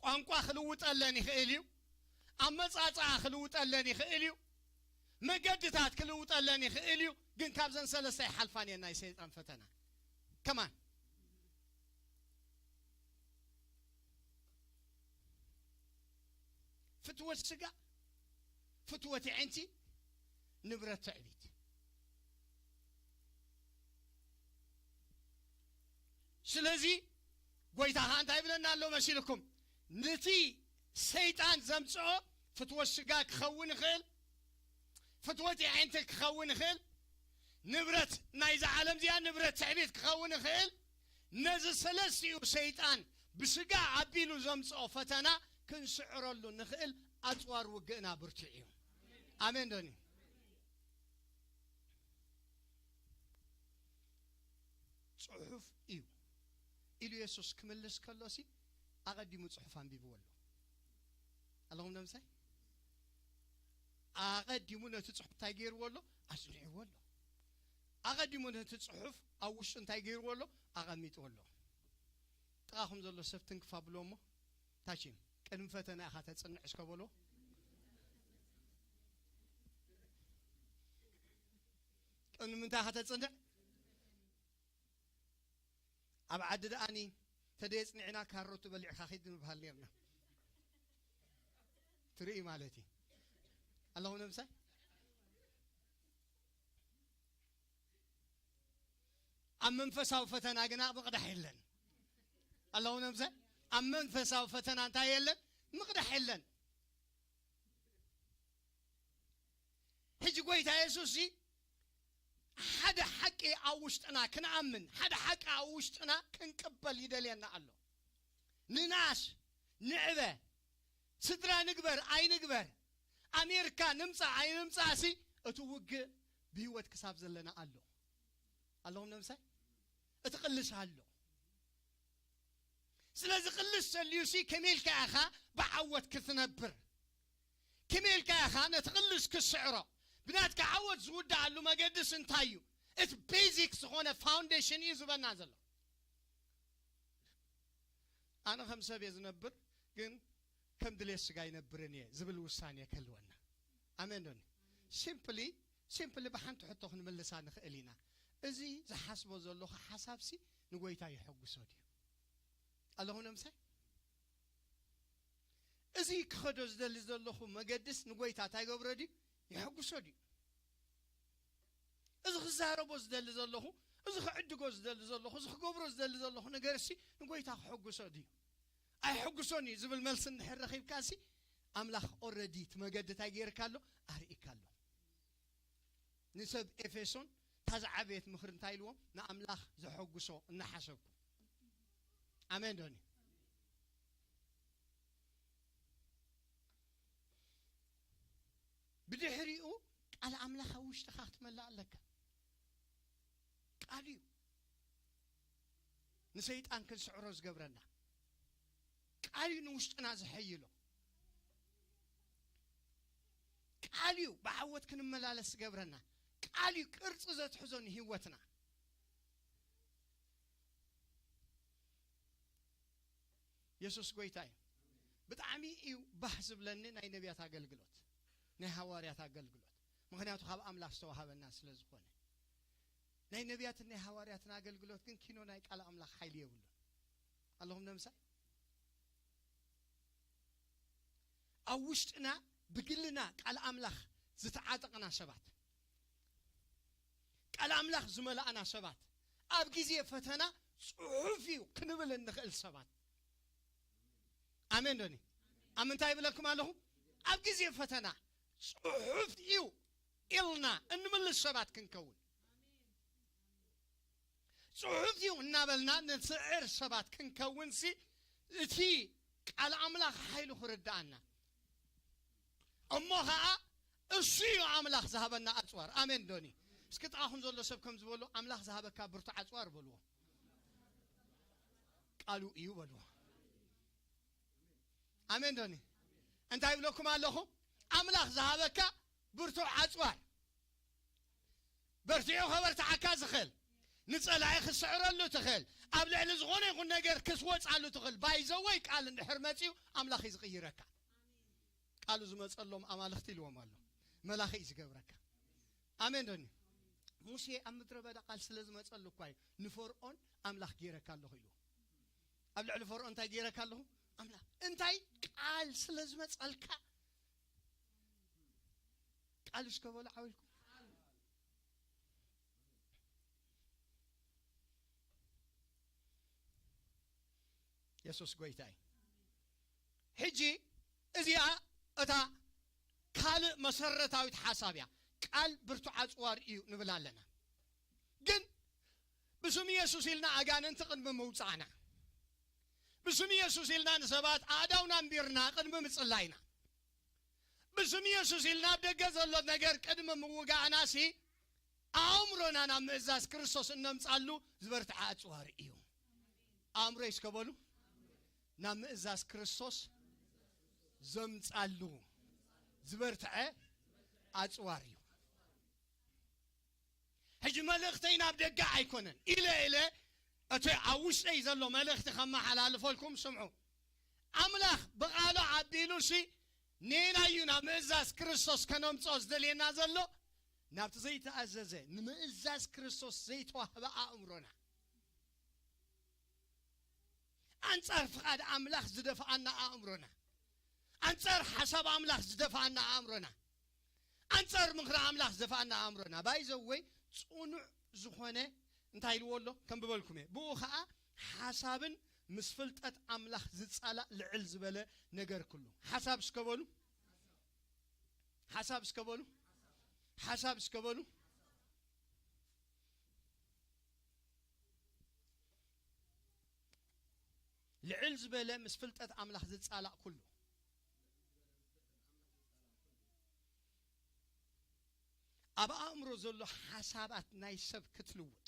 ቋንቋ ክልውጠለን ይኽእል እዩ ኣመፃፅኣ ክልውጠለን ይኽእል እዩ መገድታት ክልውጠለን ይኽእል እዩ ግን ካብዘን ሰለስተ ይሓልፋን እየን ናይ ሰይጣን ፈተና ከማን ፍትወት ስጋ ፍትወት ዕንቲ ንብረት ትዕቢት ስለዚ ጎይታ ኸዓ እንታይ ይብለና ኣሎ መሲልኩም ነቲ ሰይጣን ዘምፅኦ ፍትወት ስጋ ክኸውን ይኽእል ፍትወት የዒንቲ ክኸውን ይኽእል ንብረት ናይዛ ዓለም እዚኣ ንብረት ትዕቢት ክኸውን ይኽእል ነዚ ሰለስቲኡ ሰይጣን ብስጋ ኣቢሉ ዘምፅኦ ፈተና ክንስዕረሉ ንኽእል ኣፅዋር ውግእና ብርቱዕ እዩ ኣሜን ዶኒ ጽሑፍ እዩ ኢሉ የሱስ ክምልስ ከሎሲ ኣቐዲሙ ጽሑፍ ኣንቢብዎ ኣሎ ኣለኹም ነምሳይ ኣቐዲሙ ነቲ ጽሑፍ እንታይ ገይርዎ ኣሎ ኣጽኒዕዎ ኣሎ ኣቐዲሙ ነቲ ጽሑፍ ኣብ ውሽጡ እንታይ ገይርዎ ኣሎ ኣቐሚጥዎ ኣሎ ጥቓኹም ዘሎ ሰብ ትንክፍ ኣብሎ እሞ ታችን ቅድሚ ፈተና ኢኻ ተጽንዕ እስከ በሎ ቅድሚ ምንታይ ኢኻ ተጽንዕ ኣብ ዓዲ ደኣኒ ተደየጽኒዕና ካሮቱ በሊዕካ ኺድ ንብሃል ኔርና ትርኢ ማለት እዩ ኣለኹም ነምሳይ ኣብ መንፈሳዊ ፈተና ግና ምቕዳሕ የለን ኣለኹም ነምሳይ ኣብ መንፈሳዊ ፈተና እንታይ የለን ምቕዳሕ የለን ሕጂ ጎይታ የሱስ ሓደ ሓቂ ኣብ ውሽጥና ክንኣምን ሓደ ሓቂ ኣብ ውሽጥና ክንቅበል ይደልየና ኣሎ ንናስ ንዕበ ስድራ ንግበር ኣይንግበር ኣሜሪካ ንምፃእ ኣይንምፃእሲ እቲ ውግእ ብህይወት ክሳብ ዘለና ኣሎ ኣለኹም ነምሳይ እቲ ቅልስ ኣሎ ስለዚ ቅልስ ዘልዩሲ ከመይ ኢልካ ኢኻ ብዓወት ክትነብር ከመይ ኢልካ ኢኻ ነቲ ቅልስ ክስዕሮ ብናትካ ዓወት ዝውድኣሉ መገድስ እንታይ እዩ እቲ ቤዚክ ዝኾነ ፋውንዴሽን እዩ ዝበና ዘሎ ኣነ ከም ሰብ እየ ዝነብር ግን ከም ድሌት ስጋ ይነብርን እየ ዝብል ውሳኔ ክህልወና ኣሜን ዶኒ ሲምፕሊ ሲምፕሊ ብሓንቲ ሕቶ ክንምልሳ ንኽእል ኢና እዚ ዝሓስቦ ዘለኹ ሓሳብሲ ንጎይታ የሐጉሶ ድዩ ኣለኹ ነምሳይ እዚ ክኸዶ ዝደሊ ዘለኹ መገድስ ንጎይታ እንታይ ገብሮ ድዩ የሐጉሶ ድዩ እዚ ክዛረቦ ዝደሊ ዘለኹ እዚ ክዕድጎ ዝደሊ ዘለኹ እዚ ክገብሮ ዝደሊ ዘለኹ ነገር ሲ ንጎይታ ክሕጉሶ ድዩ ኣይሕጉሶን እዩ ዝብል መልሲ እንድሕር ረኺብካ ሲ ኣምላኽ ኦረዲ እቲ መገዲ እንታይ ገይርካ ኣሎ ኣርእካ ኣሎ ንሰብ ኤፌሶን ታዝዓበየት ምኽሪ እንታይ ኢልዎም ንኣምላኽ ዘሐጉሶ እናሓሰብኩ ኣሜን ዶኒ? ብድሕሪኡ ቃል ኣምላኽ ኣብ ውሽጥኻ ክትመልእ ኣለካ። ቃል እዩ ንሰይጣን ክንስዕሮ ዝገብረና። ቃል እዩ ንውሽጥና ዝሐይሎ። ቃል እዩ ብዓወት ክንመላለስ ዝገብረና። ቃል እዩ ቅርጺ ዘትሕዞ ንህይወትና። የሱስ ጎይታ እዩ። ብጣዕሚ እዩ ባህ ዝብለኒ ናይ ነቢያት ኣገልግሎት፣ ናይ ሃዋርያት ኣገልግሎት። ምኽንያቱ ካብ ኣምላኽ ዝተዋሃበና ስለ ዝኾነ። ናይ ነቢያትን ናይ ሃዋርያትን ኣገልግሎት ግን ኪኖ ናይ ቃል ኣምላኽ ሓይሊ የብሉን። ኣለኹም ነምሳይ? ኣብ ውሽጥና ብግልና ቃል ኣምላኽ ዝተዓጠቕና ሰባት፣ ቃል ኣምላኽ ዝመላእና ሰባት፣ ኣብ ግዜ ፈተና ጽሑፍ እዩ ክንብል እንኽእል ሰባት። ኣሜን ዶኒ? ኣብ ምንታይ ይብለኩም ኣለኹ? ኣብ ግዜ ፈተና ጽሑፍ እዩ ኢልና እንምልስ ሰባት ክንከውን፣ ጽሑፍ እዩ እናበልና ንስዕር ሰባት ክንከውንሲ፣ እቲ ቃል ኣምላኽ ሓይሉ ክርድኣና። እሞ ኸዓ እሱ እዩ ኣምላኽ ዝሃበና ኣጽዋር። ኣሜን ዶኒ? እስኪ ጥቓኹም ዘሎ ሰብ ከም ዝበሎ፣ ኣምላኽ ዝሃበካ ብርቱ ኣጽዋር በልዎ። ቃሉ እዩ በልዎ። ኣሜን ዶኒ? እንታይ ይብለኩም ኣለኹ? ኣምላኽ ዝሃበካ ብርቱ ኣጽዋር፣ በርቲዑ ከበርትዓካ ዝኽእል፣ ንጸላኢ ክስዕረሉ ትኽእል፣ ኣብ ልዕሊ ዝኾነ ይኹን ነገር ክትወጻሉ ትኽእል። ባይዘወይ ቃል እንድሕር መጺኡ ኣምላኽ እዩ ዝቕይረካ። ቃሉ ዝመጸሎም ኣማልኽቲ ኢልዎም ኣሎ። መላኺ እዩ ዝገብረካ። ኣሜን ዶኒ? ሙሴ ኣብ ምድረ በዳ ቃል ስለ ዝመጸሉ እኳ እዩ ንፈርዖን ኣምላኽ ገይረካ ኣለኹ ኢልዎ። ኣብ ልዕሊ ፈርዖን እንታይ ገይረካ ኣለኹ? ኣምላኽ። እንታይ? ቃል ስለ ዝመጸልካ። ቃል እስከ በሉ ዓው ኢልኩም። የሱስ ጎይታ እዩ። ሕጂ እዚኣ እታ ካልእ መሰረታዊት ሓሳብ እያ። ቃል ብርቱዕ ኣጽዋር እዩ ንብል ኣለና። ግን ብስም የሱስ ኢልና ኣጋንንቲ ቅድሚ ምውጻእና፣ ብስም የሱስ ኢልና ንሰባት ኣእዳውና ኣንቢርና ቅድሚ ምጽላይና፣ ብስም የሱስ ኢልና ኣብ ደገ ዘሎ ነገር ቅድሚ ምውጋእናሲ፣ ኣእምሮና ናብ ምእዛዝ ክርስቶስ እነምጻሉ ዝበርትዐ ኣጽዋር እዩ። ኣእምሮ እስከ በሉ፣ ናብ ምእዛዝ ክርስቶስ ዘምጻሉ ዝበርትዐ ኣጽዋር እዩ። ሕጂ መልእኽተይ ናብ ደገ ኣይኮነን። ኢለ ኢለ እቲ ኣብ ውሽጠይ ዘሎ መልእኽቲ ከመሓላልፈልኩም ስምዑ። ኣምላኽ ብቓሉ ኣቢሉሲ ኔና እዩ ናብ ምእዛዝ ክርስቶስ ከነምጽኦ ዝደልየና ዘሎ። ናብቲ ዘይተኣዘዘ ንምእዛዝ ክርስቶስ ዘይተዋህበ ኣእምሮና፣ ኣንጻር ፍቓድ ኣምላኽ ዝደፍኣና ኣእምሮና፣ ኣንጻር ሓሳብ ኣምላኽ ዝደፍኣና ኣእምሮና፣ ኣንጻር ምኽሪ ኣምላኽ ዝደፍኣና ኣእምሮና። ባይዘወይ ጽኑዕ ዝኾነ እንታይ ኢልዎ ኣሎ? ከንብበልኩም እየ። ብኡ ኸኣ ሓሳብን ምስ ፍልጠት ኣምላኽ ዝጻላእ ልዕል ዝበለ ነገር ኩሉ። ሓሳብ እስከ በሉ። ሓሳብ እስከ በሉ። ሓሳብ እስከ በሉ። ልዕል ዝበለ ምስ ፍልጠት ኣምላኽ ዝጻላእ ኩሉ። ኣብ ኣእምሮ ዘሎ ሓሳባት ናይ ሰብ ክትልውጥ፣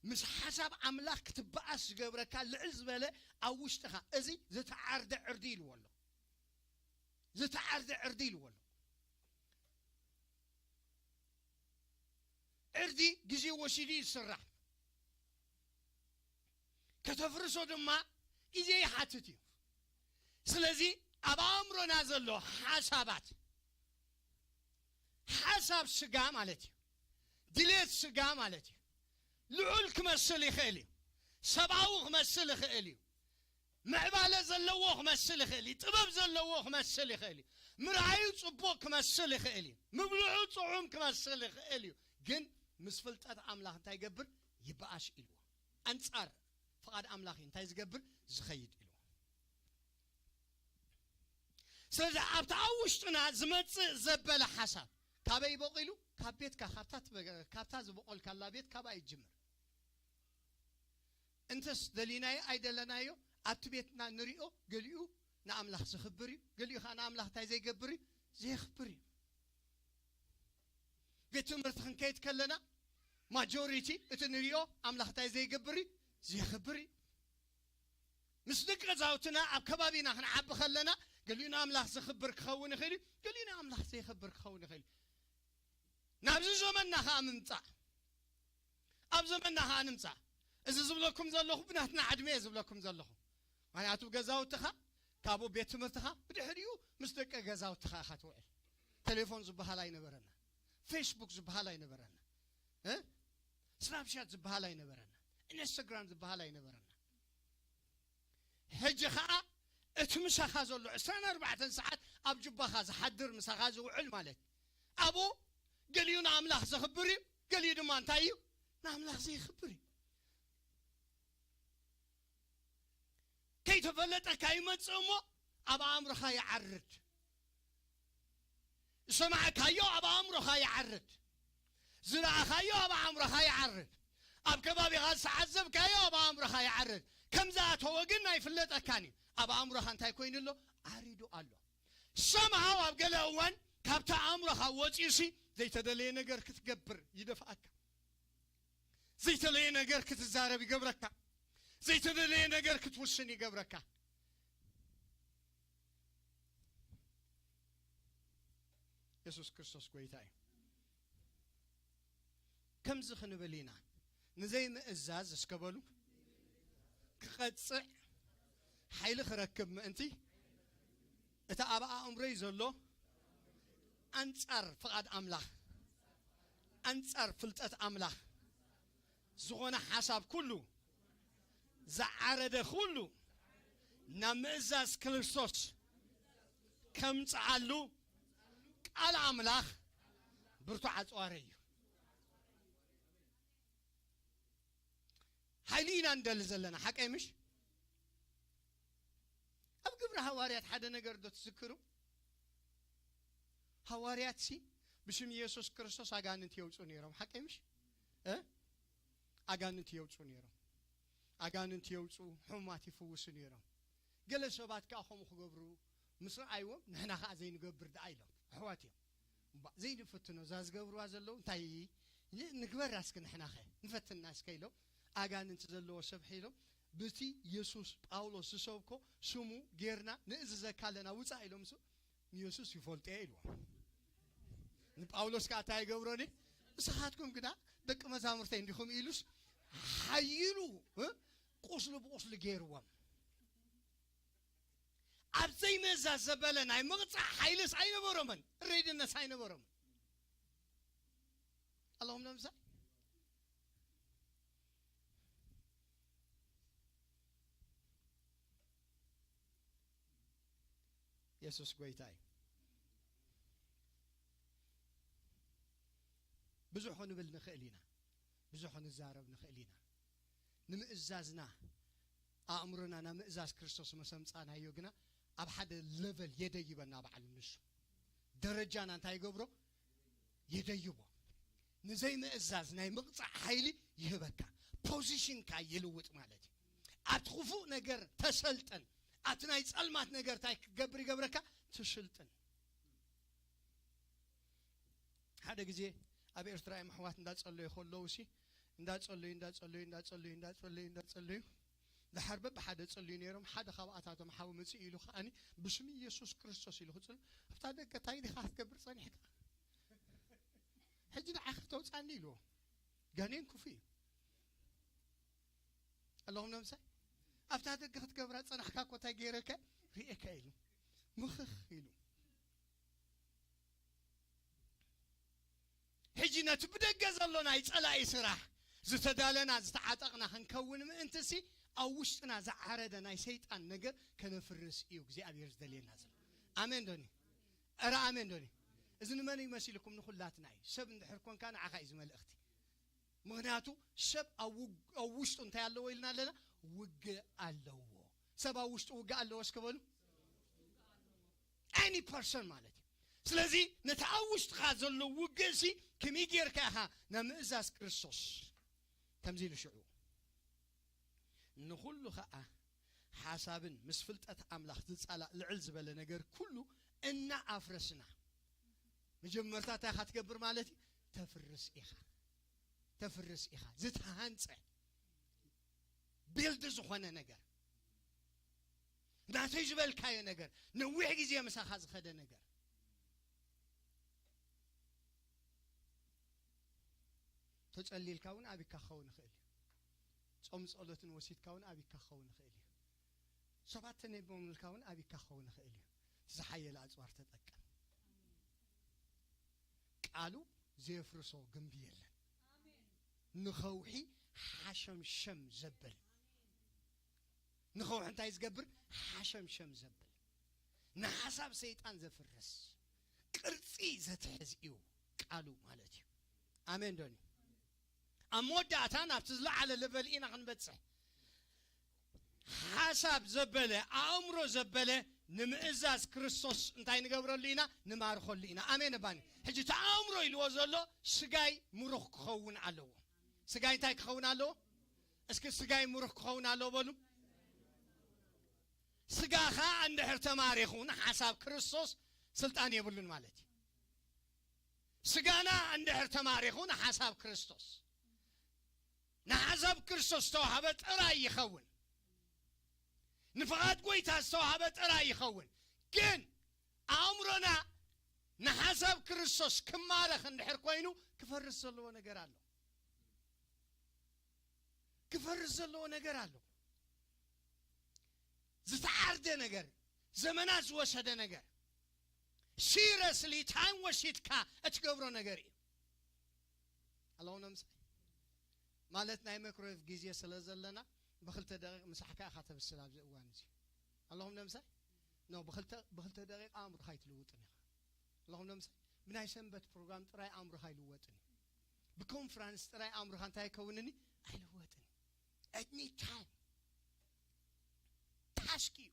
ምስ ሓሳብ ኣምላኽ ክትበኣስ ዝገብረካ ልዕል ዝበለ ኣብ ውሽጥኻ፣ እዚ ዝተዓርደ ዕርዲ ኢልዎ ኣሎ። ዝተዓርደ ዕርዲ ኢልዎ ኣሎ። ዕርዲ ግዜ ወሲዱ ይስራሕ። ከተፍርሶ ድማ ግዜ ይሓትት እዩ። ስለዚ ኣብ ኣእምሮና ዘሎ ሓሳባት፣ ሓሳብ ስጋ ማለት እዩ፣ ድሌት ስጋ ማለት እዩ። ልዑል ክመስል ይኽእል እዩ፣ ሰብኣዊ ክመስል ይኽእል እዩ፣ ምዕባለ ዘለዎ ክመስል ይኽእል እዩ፣ ጥበብ ዘለዎ ክመስል ይኽእል እዩ፣ ምርኣዩ ጽቡቕ ክመስል ይኽእል እዩ፣ ምብልዑ ጽዑም ክመስል ይኽእል እዩ። ግን ምስ ፍልጠት ኣምላኽ እንታይ ይገብር? ይበኣስ ኢልዎ። ኣንጻር ፍቓድ ኣምላኽ እዩ እንታይ ዝገብር? ዝኸይድ ኢልዎ። ስለዚ ኣብቲ ኣብ ውሽጥና ዝመጽእ ዘበለ ሓሳብ ካበይ በቂሉ? ካብ ቤትካ፣ ካብታ ትበ-፣ ካብታ ዝበቆልካላ ቤት፣ ካብኣ ይጅምር። እንተስ ደሊናዮ ኣይደለናዮ ኣብቲ ቤትና ንሪኦ፣ ገሊኡ ንኣምላኽ ዘኽብር እዩ፣ ገሊኡ ኸዓ ንኣምላኽ እንታይ ዘይገብር እዩ? ዘየኽብር እዩ። ቤት ትምህርቲ ክንከይድ ከለና ማጆሪቲ እቲ ንሪኦ ኣምላኽ እንታይ ዘይገብር እዩ? ዘየኽብር እዩ። ምስ ደቂ ገዛውትና ኣብ ከባቢና ክንዓቢ ከለና ገሊኡ ንኣምላኽ ዘኽብር ክኸውን ይኽእል እዩ፣ ገሊኡ ንኣምላኽ ዘየኽብር ክኸውን ይኽእል እዩ። ናብዚ ዘመንና ኸዓ ምምጻእ፣ ኣብ ዘመንና ኸዓ ንምጻእ። እዚ ዝብለኩም ዘለኹ ብናትና ዕድመ እየ ዝብለኩም ዘለኹ። ምኽንያቱ ገዛውትኻ ካብኡ ቤት ትምህርትኻ ብድሕሪኡ ምስ ደቂ ገዛውትኻ ኢኻ ትውዕል። ቴሌፎን ዝበሃል ኣይነበረና፣ ፌስቡክ ዝበሃል ኣይነበረና፣ እ? ስናፕሻት ዝበሃል ኣይነበረና፣ ኢንስታግራም ዝበሃል ኣይነበረና። ሕጂ ኸዓ እቲ ምሳኻ ዘሎ ዕስራን ኣርባዕተን ሰዓት ኣብ ጁባኻ ዝሓድር፣ ምሳኻ ዝውዕል ማለት፣ ኣብኡ ገሊኡ ንኣምላኽ ዘኽብር እዩ፣ ገሊኡ ድማ እንታይ እዩ? ንኣምላኽ ዘይኽብር እዩ። ከይተፈለጠካ ይመጽእ እሞ ኣብ ኣእምሮኻ ይዓርድ። ዝሰማዕካዮ ኣብ ኣእምሮኻ ይዓርድ፣ ዝረኣኻዮ ኣብ ኣእምሮኻ ይዓርድ፣ ኣብ ከባቢኻ ዝተዓዘብካዮ ኣብ ኣእምሮኻ ይዓርድ። ከም ዝኣተወ ግን ኣይፍለጠካን እዩ። ኣብ ኣእምሮኻ እንታይ ኮይኑ ኣሎ? ዓሪዱ ኣሎ። ሰምሃው ኣብ ገለ እዋን ካብቲ ኣእምሮኻ ወፂኡሲ ዘይተደለየ ነገር ክትገብር ይደፍኣካ። ዘይተለየ ነገር ክትዛረብ ይገብረካ። ዘይተደለየ ነገር ክትውስን ይገብረካ። የሱስ ክርስቶስ ጎይታ እዩ። ከምዚ ክንብል ኢና። ንዘይምእዛዝ እስከ በሉ፣ ክቐጽዕ ሓይሊ ክረክብ ምእንቲ፣ እቲ ኣብ ኣእምሮይ ዘሎ ኣንጻር ፍቓድ ኣምላኽ፣ ኣንጻር ፍልጠት ኣምላኽ ዝኾነ ሓሳብ ኩሉ፣ ዝዓረደ ኩሉ ናብ ምእዛዝ ክርስቶስ ከምጽኣሉ ቃል ኣምላኽ ብርቱዕ ኣጽዋረይ እዩ። ሓይሊ ኢና ንደሊ ዘለና፣ ሓቀይ ምሽ? ኣብ ግብሪ ሃዋርያት ሓደ ነገር ዶ ትዝክሩ? ሃዋርያትሲ ብሽም የሱስ ክርስቶስ ኣጋንንቲ የውጹ ነይሮም፣ ሓቀይ ምሽ? እ? ኣጋንንቲ የውጹ ነይሮም። ኣጋንንቲ የውጹ፣ ሕሙማት ይፍውሱ ነይሮም። ገለ ሰባት ከኣ ከምኡ ክገብሩ ምስ ረኣይዎም፣ ንሕና ከኣ ዘይንገብር ደኣ ኢሎም፣ ኣሕዋት እዮም። እምባ፣ ዘይንፍትኖ፣ እዛ ዝገብርዋ ዘለዉ እንታይ ን-፣ ንግበራ እስኪ፣ ንሕናኸ ንፈትና እስከ ኢሎም፣ ኣጋንንቲ ዘለዎ ሰብ ሒዞም፣ ብቲ የሱስ ጳውሎስ ዝሰብኮ ስሙ ጌርና ንእዝዘካ ኣለና፣ ውጻእ ኢሎም፣ ንሱ ንየሱስ ይፈልጦ እየ ኢልዎም። ንጳውሎስ ከኣ እንታይ ይገብሮ? ንስኻትኩም ግና ደቂ መዛሙርተይ እንዲኹም ኢሉስ፣ ሓይሉ፣ እ፣ ቁስሊ ብቁስሊ ገይርዎም። ኣብ ዘይመዛ ዘበለ ናይ ምቕጻዕ ሓይልስ ኣይነበሮምን፣ ሬድነስ ኣይነበሮምን። ኣለኹም ዶ ምሳይ? የሱስ ጎይታ እዩ። ብዙሕ ክንብል ንኽእል ኢና፣ ብዙሕ ክንዛረብ ንኽእል ኢና። ንምእዛዝና፣ ኣእምሮና ናብ ምእዛዝ ክርስቶስ መሰምጻናዮ ግና ኣብ ሓደ ለቨል የደይበና ባዕሉ። ንሱ ደረጃና እንታይ ይገብሮ? የደይቦ። ንዘይምእዛዝ ናይ ምቕጻዕ ሓይሊ ይህበካ። ፖዚሽንካ ይልውጥ ማለት እዩ። ኣብቲ ክፉእ ነገር ተሰልጠን፣ ኣብቲ ናይ ጸልማት ነገር እንታይ ክትገብር ይገብረካ? ትስልጥን። ሓደ ግዜ ኣብ ኤርትራ እዮም ኣሕዋት እንዳጸለዩ ከለዉ ሲ፣ እንዳጸለዩ፣ እንዳጸለዩ፣ እንዳጸለዩ፣ እንዳጸለዩ፣ እንዳጸለዩ፣ ድሓር በብሓደ ጸልዩ ነይሮም። ሓደ ካብኣታቶም ሓው መጺኡ ኢሉ ከኣኒ፣ "ብስም ኢየሱስ ክርስቶስ" ኢሉ ክጽሊ፣ "ኣብታ ደገ እንታይ ዲኻ ክትገብር ጸኒሕካ? ሕጂ ንዓኻ ከተውጽኣኒ?" ኢልዎ። ጋኔን ክፉእ እዩ። ኣለኹም ነምሳይ? "ኣብታ ደገ ክትገብራ ጸናሕካ እኮ እንታይ ገይረከ? ርእየካ" ኢሉ። ምኽኽ ኢሉ። ሕጂ ነቲ ብደገ ዘሎ ናይ ጸላኢ ስራሕ ዝተዳለና ዝተዓጠቕና ክንከውን ምእንትሲ ኣብ ውሽጥና ዝዓረደ ናይ ሰይጣን ነገር ከነፍርስ እዩ እግዚኣብሔር ዝደልየና ዘሎ። ኣሜን ዶኒ? እረ ኣሜን ዶኒ? እዚ ንመን እዩ መሲልኩም? ንኹላትና እዩ። ሰብ እንድሕር ኮንካ ንዓኻ እዩ እዚ መልእኽቲ። ምኽንያቱ ሰብ ኣብ ውግ-፣ ኣብ ውሽጡ እንታይ ኣለዎ ኢልና ኣለና? ውግእ ኣለዎ። ሰብ ኣብ ውሽጡ ውግእ ኣለዎ እስከ በሉ። ኤኒ ፐርሰን ማለት እዩ። ስለዚ ነቲ ኣብ ውሽጥኻ ዘሎ ውግእሲ ከመይ ጌርካ ኢኻ ናብ ምእዛዝ ክርስቶስ? ከምዚ ኢሉ ሽዑ፣ ንኹሉ ኸኣ ሓሳብን ምስ ፍልጠት ኣምላኽ ዝጻላእ ልዕል ዝበለ ነገር ኩሉ እናኣፍረስና፣ መጀመርታ እንታይ ኢኻ ትገብር ማለት እዩ? ተፍርስ ኢኻ። ተፍርስ ኢኻ። ዝተሃንጸ፣ ቢልድ ዝኾነ ነገር፣ ናተይ ዝበልካዮ ነገር፣ ነዊሕ ግዜ ምሳኻ ዝኸደ ነገር። ተጸሊልካ እውን ኣቢካ ክኸውን ይኽእል እዩ። ጾም ጸሎትን ወሲድካ እውን ኣቢካ ክኸውን ይኽእል እዩ። ሰባት ተነቢቦምልካ እውን ኣቢካ ክኸውን ይኽእል እዩ። ዝሓየለ ኣጽዋር ተጠቀም። ቃሉ ዘየፍርሶ ግንቢ የለን። ንኸውሒ ሓሸምሸም ዘብል፣ ንኸውሒ እንታይ ዝገብር? ሓሸምሸም ዘብል፣ ንሓሳብ ሰይጣን ዘፍርስ፣ ቅርጺ ዘትሕዝ እዩ ቃሉ ማለት እዩ። ኣሜን ዶኒ? ኣብ መወዳእታ ናብቲ ዝለዓለ ለቨል ኢና ክንበጽሕ። ሓሳብ ዘበለ፣ ኣእምሮ ዘበለ ንምእዛዝ ክርስቶስ እንታይ ንገብረሉ ኢና? ንማርኸሉ ኢና። ኣሜን እባኒ። ሕጂ እቲ ኣእምሮ ኢልዎ ዘሎ ስጋይ ምሩኽ ክኸውን ኣለዎ። ስጋይ እንታይ ክኸውን ኣለዎ? እስኪ ስጋይ ምሩኽ ክኸውን ኣለዎ በሉ። ስጋኻ እንድሕር ተማሪኹ ንሓሳብ ክርስቶስ ስልጣን የብሉን ማለት እዩ። ስጋና እንድሕር ተማሪኹ ንሓሳብ ክርስቶስ፣ ንሓሳብ ክርስቶስ ዝተዋህበ ጥራይ ይኸውን። ንፍቓድ ጎይታ ዝተዋህበ ጥራይ ይኸውን። ግን ኣእምሮና ንሓሳብ ክርስቶስ ክማረኽ እንድሕር ኮይኑ ክፈርስ ዘለዎ ነገር ኣሎ። ክፈርስ ዘለዎ ነገር ኣሎ። ዝተዓርደ ነገር፣ ዘመናት ዝወሰደ ነገር፣ ሲረስሊ ታይም ወሲድካ እትገብሮ ነገር እዩ። ኣለኹም ነምሳይ ማለት ናይ መክሮዌቭ ግዜ ስለ ዘለና ብክልተ ደቂቕ ምሳሕካ ኢኻ ተብስል ኣብዚ እዋን እዚ። ኣለኹም ነምሳይ ኖ ብክልተ ብክልተ ደቂቕ ኣእምሮኻ ኣይትልውጥን ኢኻ። ኣለኹም ነምሳይ ብናይ ሰንበት ፕሮግራም ጥራይ ኣእምሮኻ ኣይልወጥን እዩ። ብኮንፈረንስ ጥራይ ኣእምሮኻ እንታይ ኣይከውንን እዩ? ኣይልወጥን። It need time. ታስክ እዩ።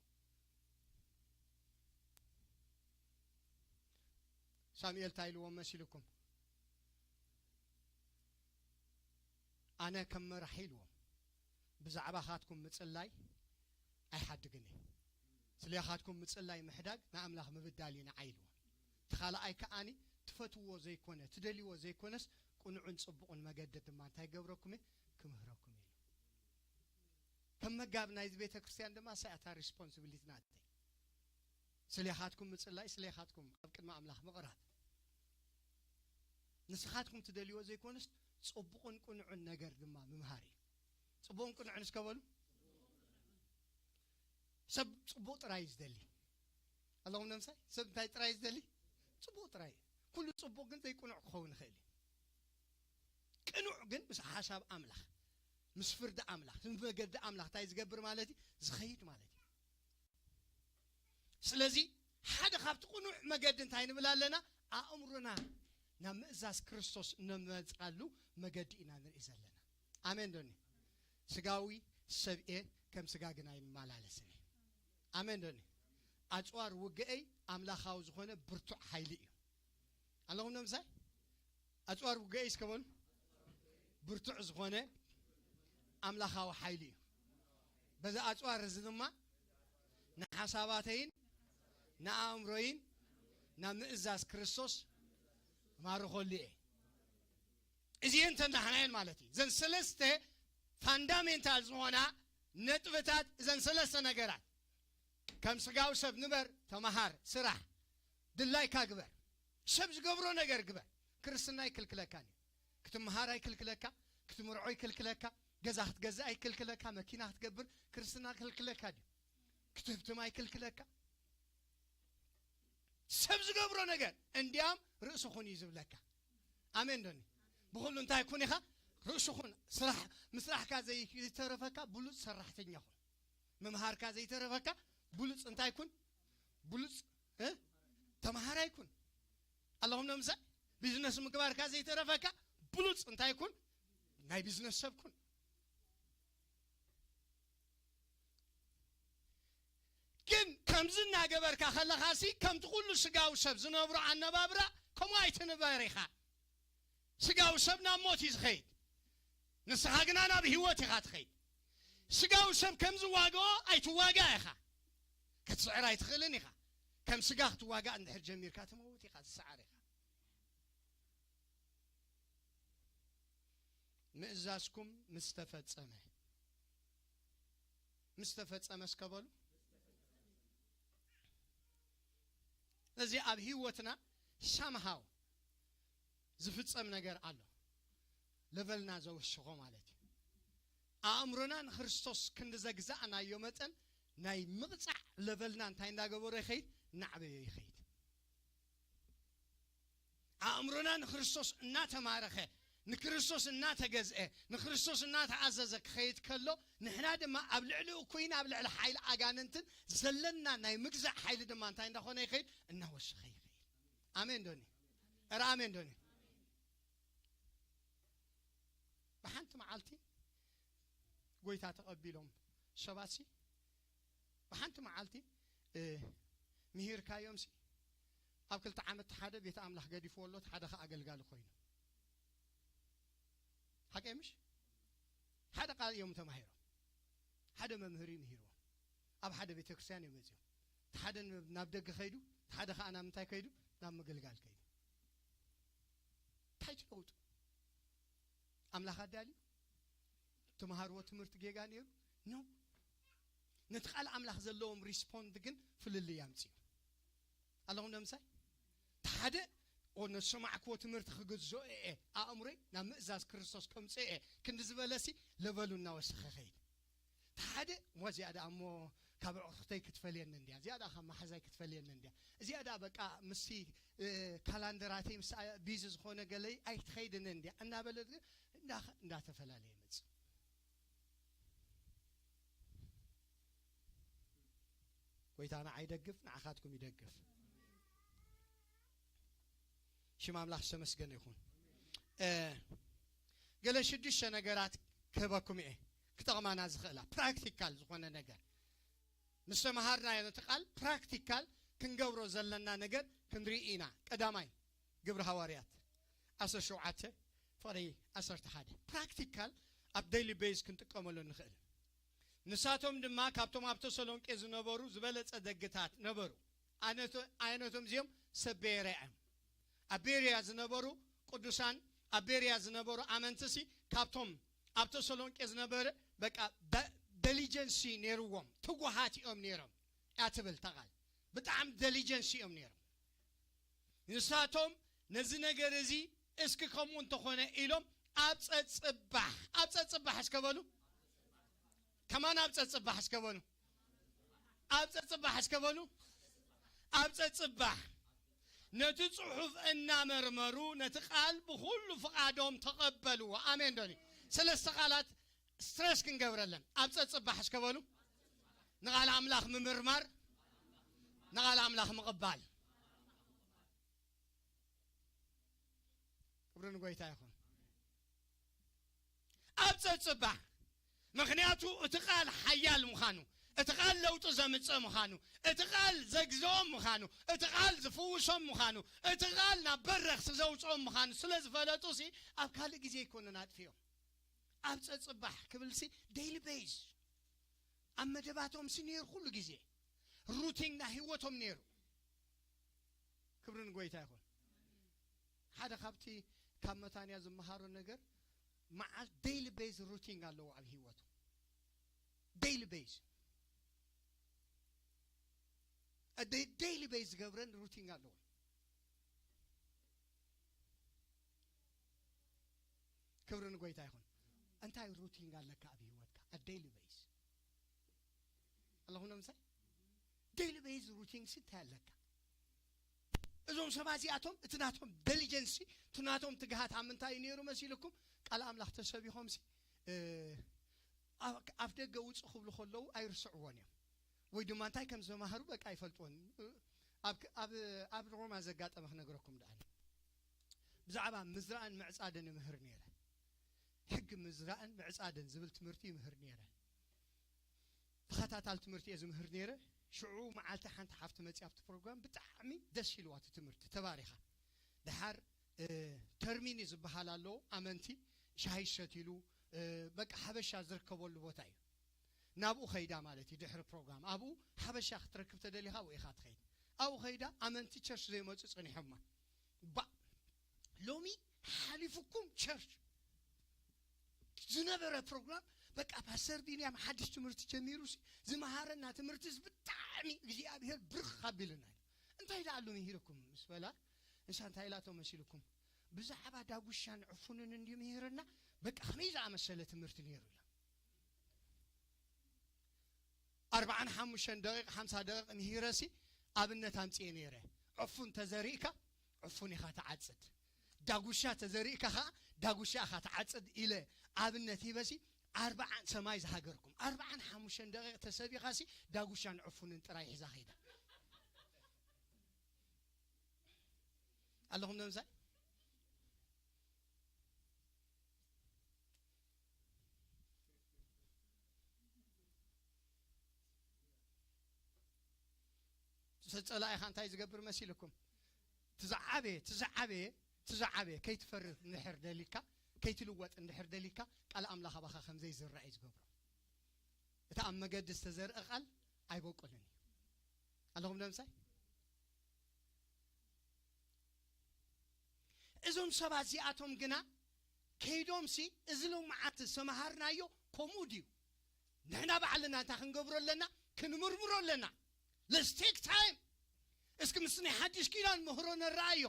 ሳሙኤል እንታይ ኢልዎም መሲልኩም? ኣነ ከም መራሒ ኢልዎም ብዛዕባኻትኩም ምጽላይ ኣይሓድግን እየ። ስለኻትኩም ምጽላይ ምሕዳግ ንኣምላኽ ምብዳል እዩ ንዓይ ኢልዎም። እቲ ካልኣይ ከኣኒ ትፈትዎ ዘይኮነ ትደልይዎ ዘይኮነስ ቅኑዕን ጽቡቕን መገዲ ድማ እንታይ ገብረኩም እየ? ክምህረኩም እየ ኢሉ። ከም መጋቢ ናይዚ ቤተ ክርስቲያን ድማ ሳያታ ሪስፖንሲቢሊቲ ናተይ። ስሌኻትኩም ምጽላይ፣ ስሌኻትኩም ኣብ ቅድሚ ኣምላኽ ምቕራብ። ንስኻትኩም ትደልይዎ ዘይኮነስ ጽቡቕን ቅኑዕን ነገር ድማ ምምሃር እዩ። ጽቡቕን ቅኑዕን እስከ በሉ። ሰብ ጽቡቕ ጥራይ እዩ ዝደሊ። ኣለኹም ነምሳይ ሰብ እንታይ ጥራይ እዩ ዝደሊ? ጽቡቕ ጥራይ እዩ። ኩሉ ጽቡቕ ግን ዘይቅኑዕ ክኸውን ይኽእል እዩ። ቅኑዕ ግን ምስ ሓሳብ ኣምላኽ፣ ምስ ፍርዲ ኣምላኽ፣ ምስ መገዲ ኣምላኽ እንታይ ዝገብር ማለት እዩ? ዝኸይድ ማለት እዩ። ስለዚ ሓደ ካብቲ ቅኑዕ መገዲ እንታይ ንብል ኣለና? ኣእምሮና ናብ ምእዛዝ ክርስቶስ እነመፅኣሉ መገዲ ኢና ንርኢ ዘለና። ኣሜን ዶኒ? ስጋዊ ሰብኤ ከም ስጋ ግን ኣይመላለስን እየ። ኣሜን ዶኒ? ኣፅዋር ውግአይ ኣምላኻዊ ዝኾነ ብርቱዕ ሓይሊ እዩ። ኣለኹም ነምሳይ ኣፅዋር ውግአይ እስከ በሉ። ብርቱዕ ዝኾነ ኣምላኻዊ ሓይሊ እዩ። በዚ ኣፅዋር እዚ ድማ ንሓሳባተይን ንኣእምሮይን ናብ ምእዛዝ ክርስቶስ ማርኸሉ እየ። እዚአን ተናሕናየን ማለት እዩ። እዘን ሰለስተ ፋንዳሜንታል ዝኾና ነጥብታት፣ እዘን ሰለስተ ነገራት፣ ከም ስጋዊ ሰብ ንበር፣ ተመሃር፣ ስራሕ፣ ድላይካ ግበር፣ ሰብ ዝገብሮ ነገር ግበር። ክርስትና ኣይክልክለካን እዩ። ክትመሃር ኣይክልክለካ፣ ክትምርዖ ኣይክልክለካ፣ ገዛ ክትገዝእ ኣይክልክለካ፣ መኪና ክትገብር ክርስትና ክልክለካ ድዩ? ክትህብትም ኣይክልክለካ። ሰብ ዝገብሮ ነገር እንዲያም ርእሱ ኩን እዩ ዝብለካ። ኣሜን ዶኒ? ብኹሉ እንታይ ኩን ኢኻ? ርእሱ ኩን። ስራሕ ምስራሕካ ዘይ-፣ ዘይተረፈካ ብሉፅ ሰራሕተኛ ኩን። ምምሃርካ ዘይተረፈካ ብሉፅ እንታይ ኩን? ብሉፅ፣ እ? ተምሃራይ ኩን። ኣለኹም ነምሳይ ቢዝነስ ምግባርካ ዘይተረፈካ ብሉፅ እንታይ ኩን? ናይ ቢዝነስ ሰብ ኩን። ግን ከምዚ እናገበርካ ከለኻ ሲ ከምቲ ኩሉ ስጋዊ ሰብ ዝነብሮ ኣነባብራ ከምኡ ኣይትንበር ኢኻ። ስጋዊ ሰብ ናብ ሞት እዩ ዝኸይድ፣ ንስኻ ግና ናብ ህይወት ኢኻ ትኸይድ። ስጋዊ ሰብ ከም ዝዋግኦ ኣይትዋጋእ ኢኻ። ክትስዕር ኣይትኽእልን ኢኻ። ከም ስጋ ክትዋጋእ እንድሕር ጀሚርካ ትመውት ኢኻ፣ ትስዓር ኢኻ። ምእዛዝኩም ምስ ተፈጸመ፣ ምስ ተፈጸመ እስከ በሉ። እዚ ኣብ ህይወትና ሳምሃው ዝፍጸም ነገር ኣሎ። ለቨልና ዘወስኾ ማለት እዩ። ኣእምሮና ንክርስቶስ ክንዲ ዘግዛእናዮ መጠን ናይ ምቕጻዕ ለቨልና እንታይ እንዳገበሮ ይኸይድ? እናዕበዮ ይኸይድ። ኣእምሮና ንክርስቶስ እናተማረኸ፣ ንክርስቶስ እናተገዝአ፣ ንክርስቶስ እናተኣዘዘ ክኸይድ ከሎ፣ ንሕና ድማ ኣብ ልዕሊኡ ኮይና ኣብ ልዕሊ ሓይሊ ኣጋንንትን ዘለና ናይ ምግዛእ ሓይሊ ድማ እንታይ እንዳኾነ ይኸይድ? እናወሰኸ ይኸይድ። ኣሜን ዶኒ? ኧረ ኣሜን ዶኒ? ብሓንቲ መዓልቲ ጎይታ ተቐቢሎም ሰባትሲ ብሓንቲ መዓልቲ፣ እ፣ ምሂርካዮምሲ ኣብ ክልተ ዓመት ሓደ ቤት ኣምላኽ ገዲፍዎ ኣሎ፣ ሓደ ኸዓ ኣገልጋሊ ኮይኑ። ሓቀይ ምሽ? ሓደ ቃል እዮም ተማሂሮም። ሓደ መምህር እዩ ምሂርዎም። ኣብ ሓደ ቤተ ክርስቲያን እዮም መጺኦም። እቲ ሓደ ን-፣ ናብ ደገ ከይዱ፣ እቲ ሓደ ኸዓ ናብ ምንታይ ከይዱ? ናብ ምግልጋል ከይዱ። እንታይ ትለውጡ? ኣምላኽ ኣዳልዩ? ትመሃርዎ ትምህርቲ ጌጋ ነይሩ? ኖ። ነቲ ቃል ኣምላኽ ዘለዎም ሪስፖንድ ግን ፍልልይ ኣምጽኡ። ኣለኹም ዶ ምሳይ? እቲ ሓደ፣ ኦ፣ ነቲ ሰማዕክዎ ትምህርቲ ክግዝኦ እየ፣ ኣእምሮይ ናብ ምእዛዝ ክርስቶስ ከምጽኦ እየ፣ ክንዲ ዝበለሲ ለቨሉ እናወሰኸ ኸይድ። እቲ ሓደ፣ እሞ እዚኣ ደኣ እሞ ካብ ኣዕሩኽተይ ክትፈልየኒ እንድያ፣ እዚኣ ደኣ ካብ መሓዛይ ክትፈልየኒ እንድያ፣ እዚኣ ደኣ በቃ ምስቲ፣ እ፣ ካላንደራተይ ምስ ቢዚ ዝኾነ ገለይ ኣይትኸይድን እንድያ እናበለት ግን እንዳ-፣ እንዳተፈላለየ ይመጽእ። ጎይታ ንዓይ ይደግፍ፣ ንዓኻትኩም ይደግፍ። ሽም ኣምላኽ ዝተመስገነ ይኹን። እ፣ ገለ ሽዱሽተ ነገራት ክህበኩም እየ፣ ክጠቕማና ዝኽእላ ፕራክቲካል ዝኾነ ነገር። ምስ ተመሃርናዮ ነቲ ቃል ፕራክቲካል ክንገብሮ ዘለና ነገር ክንርኢ ኢና። ቀዳማይ፣ ግብሪ ሃዋርያት ዓሰርተ ሸውዓተ ፍቕዲ ዓሰርተ ሓደ። ፕራክቲካል ኣብ ዴይሊ ቤዝ ክንጥቀመሉ ንኽእል። ንሳቶም ድማ ካብቶም ኣብ ተሰሎንቄ ዝነበሩ ዝበለጸ ደግታት ነበሩ። ኣነቶ-፣ ኣየነቶም እዚኦም? ሰብ ቤርያ እዮም። ኣብ ቤርያ ዝነበሩ ቅዱሳን፣ ኣብ ቤርያ ዝነበሩ ኣመንትሲ ካብቶም ኣብ ተሰሎንቄ ዝነበረ በቃ ደ-፣ ደሊጀንሲ ነይርዎም፣ ትጉሃት እዮም ነይሮም እያ ትብል እታ ቃል። ብጣዕሚ ደሊጀንሲ እዮም ነይሮም። ንሳቶም ነዚ ነገር እዚ እስኪ ከምኡ እንተኾነ ኢሎም ኣብ ጸጽባሕ፣ ኣብ ጸጽባሕ እስከ በሉ፣ ከማን ኣብ ጸጽባሕ እስከ በሉ፣ ኣብ ጸጽባሕ እስከ በሉ፣ ኣብ ጸጽባሕ ነቲ ጽሑፍ እናመርመሩ ነቲ ቃል ብኹሉ ፍቓዶም ተቐበልዎ። ኣሜን ዶኒ? ሰለስተ ቃላት ስትረስ ክንገብረለን። ኣብ ጸጽባሕ እስከ በሉ፣ ንቓል ኣምላኽ ምምርማር፣ ንቓል ኣምላኽ ምቕባል። ክብሪ ንጎይታ ይኹን። ኣብ ጸጽባሕ፣ ምኽንያቱ እቲ ቃል ሓያል ምዃኑ፣ እቲ ቃል ለውጢ ዘምጽእ ምዃኑ፣ እቲ ቃል ዘግዝኦም ምዃኑ፣ እቲ ቃል ዝፍውሶም ምዃኑ፣ እቲ ቃል ናብ በረኽቲ ዘውጽኦም ምዃኑ ስለ ዝፈለጡ ሲ ኣብ ካልእ ግዜ ኣይኮኑን ኣጥፊኦም። ኣብ ጸጽባሕ ክብል ሲ ዴይሊ ቤዝ ኣብ መደባቶም ሲ ነይሩ፣ ኩሉ ግዜ ሩቲን ናይ ህይወቶም ነይሩ። ክብሪ ንጎይታ ይኹን። ሓደ ካብቲ ካብ መታንያ ዝመሃሮ ነገር፣ መዓል ዴይሊ ቤዝ ሩቲን ኣለዎ ኣብ ህይወቱ። ዴይሊ ቤዝ፣ ዴይሊ ቤዝ ዝገብረን ሩቲን ኣለዎ። ክብሪ ንጎይታ ይኹን። እንታይ ሩቲን ኣለካ ኣብ ህይወትካ? ዴይሊ ቤዝ ኣለኹም ምሳይ? ዴይሊ ቤዝ ሩቲን ሲ እንታይ ኣለካ? እዞም ሰባት እዚኣቶም እቲ ናቶም ደሊጀንሲ፣ እቲ ናቶም ትግሃት ኣብ ምንታይ እዩ ነይሩ መሲልኩም? ቃል ኣምላኽ ተሰቢኾም ሲ፣ እ፣ ኣብ፣ ኣብ ደገ ውጹ ክብሉ ከለዉ ኣይርስዕዎን እዮም። ወይ ድማ እንታይ ከም ዘማህሩ በቃ ኣይፈልጥዎን። ኣብ፣ ኣብ፣ ኣብ ሮማ ዘጋጠመ ክነግረኩም ደኣ። ብዛዕባ ምዝራእን ምዕጻድን ይምህር ነይረ። ሕጊ ምዝራእን ምዕጻድን ዝብል ትምህርቲ ይምህር ነይረ። ተኸታታሊ ትምህርቲ እየ ዝምህር ነይረ። ሽዑ መዓልቲ ሓንቲ ሓፍቲ መጺኣ ኣብቲ ፕሮግራም ብጣዕሚ ደስ ኢልዋ እቲ ትምህርቲ፣ ተባሪኻ። ደሓር፣ እ፣ ተርሚኒ ዝበሃል ኣሎ፣ ኣመንቲ ሻሂ ዝሰትይሉ፣ እ፣ በቃ ሓበሻ ዝርከበሉ ቦታ እዩ። ናብኡ ኸይዳ ማለት እዩ። ድሕሪ ፕሮግራም ኣብኡ ሓበሻ ክትረክብ ተደሊኻ ኣብኡ ኢኻ ትኸይድ። ኣብኡ ኸይዳ ኣመንቲ ቸርች ዘይመፁ ጸኒሖማ። ባ ሎሚ ሓሊፉኩም ቸርች ዝነበረ ፕሮግራም፣ በቃ ፓስተር ቢንያም ሓድሽ ትምህርቲ ጀሚሩ ሲ ዝመሃረና ትምህርቲስ ብጣዕሚ እግዚኣብሔር ብርኽ ኣቢልና ኢሉ። እንታይ ደኣ ኣሎ ምሂርኩም ምስ በላ፣ ንሳ እንታይ ኢላቶ መሲልኩም? ብዛዕባ ዳጉሻን ዕፉንን እንድዩ ምሂርና። በቃ ከመይ ዝኣመሰለ ትምህርቲ ነይሩ ኢላ። ኣርብዓን ሓሙሽተን ደቂቕ ሓምሳ ደቂቕ ምሂረሲ ኣብነት ኣምፅኤ ነይረ። ዕፉን ተዘሪእካ ዕፉን ኢኻ ትዓፅድ፣ ዳጉሻ ተዘሪእካ ኸዓ ዳጉሻ ኢኻ ትዓፅድ ኢለ ኣብነት ሂበሲ ኣርብዓን ሰማይ ዝሃገርኩም ኣርብዓን ሓሙሽተን ደቂቕ ተሰቢኻሲ ዳጉሻን ዕፉንን ጥራይ ሒዛ ኸይዳ። ኣለኹም ዶ ምሳይ? ጸላኢኻ እንታይ ዝገብር መሲልኩም? ትዝዓበየ ትዝዓበየ ትዝዓበየ ከይትፈርህ እንድሕር ደሊካ፣ ከይትልወጥ እንድሕር ደሊካ፣ ቃል ኣምላኽ ኣባኻ ከም ዘይዝራእ እዩ ዝገብሮ። እቲ ኣብ መገዲ ዝተዘርአ ቃል ኣይበቁልን እዩ። ኣለኹም ዶ ምሳይ? እዞም ሰባት እዚኣቶም ግና ከይዶምሲ፣ እዚ ሎመዓልቲ ዝተመሃርናዮ ከምኡ ድዩ? ንሕና ባዕልና እንታይ ክንገብሮ ኣለና? ክንምርምሮ ኣለና። Let's take time። እስኪ ምስ ናይ ሓድሽ ኪዳን ምህሮ ንረኣዮ፣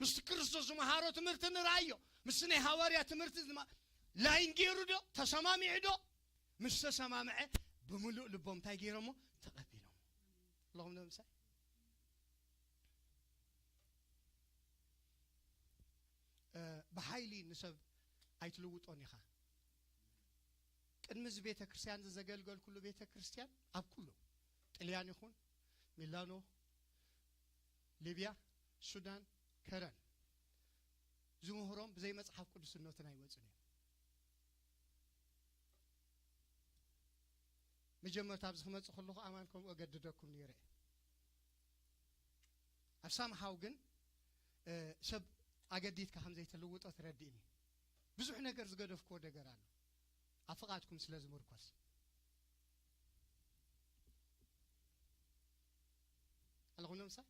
ምስ ክርስቶስ ዝመሃሮ ትምህርቲ ንረኣዮ፣ ምስ ናይ ሃዋርያ ትምህርቲ ዝማ-፣ ላይን ገይሩ ዶ? ተሰማሚዑ ዶ? ምስ ተሰማምዐ ብምሉእ ልቦም እንታይ ገይሮሞ? ተቐቢሎም። ኣለኹም ዶ ምሳይ? እ፣ ብሓይሊ ንሰብ ኣይትልውጦን ኢኻ። ቅድሚ እዚ ቤተ ክርስቲያን፣ እዚ ዘገልገልኩሉ ቤተ ክርስቲያን፣ ኣብ ኩሉ ጥልያን ይኹን፣ ሚላኖ፣ ሊብያ፣ ሱዳን፣ ከረን፣ ዝምህሮም ብዘይ መጽሓፍ ቅዱስነትን ኣይወጽን እዮም። መጀመርታ ኣብዚ ክመጽእ ከለኹ ኣማን ከምኡ ኣገድደኩም ነይረ እየ። ኣብ ሳምሃው ግን፣ እ፣ ሰብ ኣገዲድካ ከም ዘይተልውጦ ተረዲእኒ። ብዙሕ ነገር ዝገደፍክዎ ነገር ኣሎ፣ ኣብ ፍቓድኩም ስለ ዝምርኮስ። ኣለኹም ዶ ምሳይ?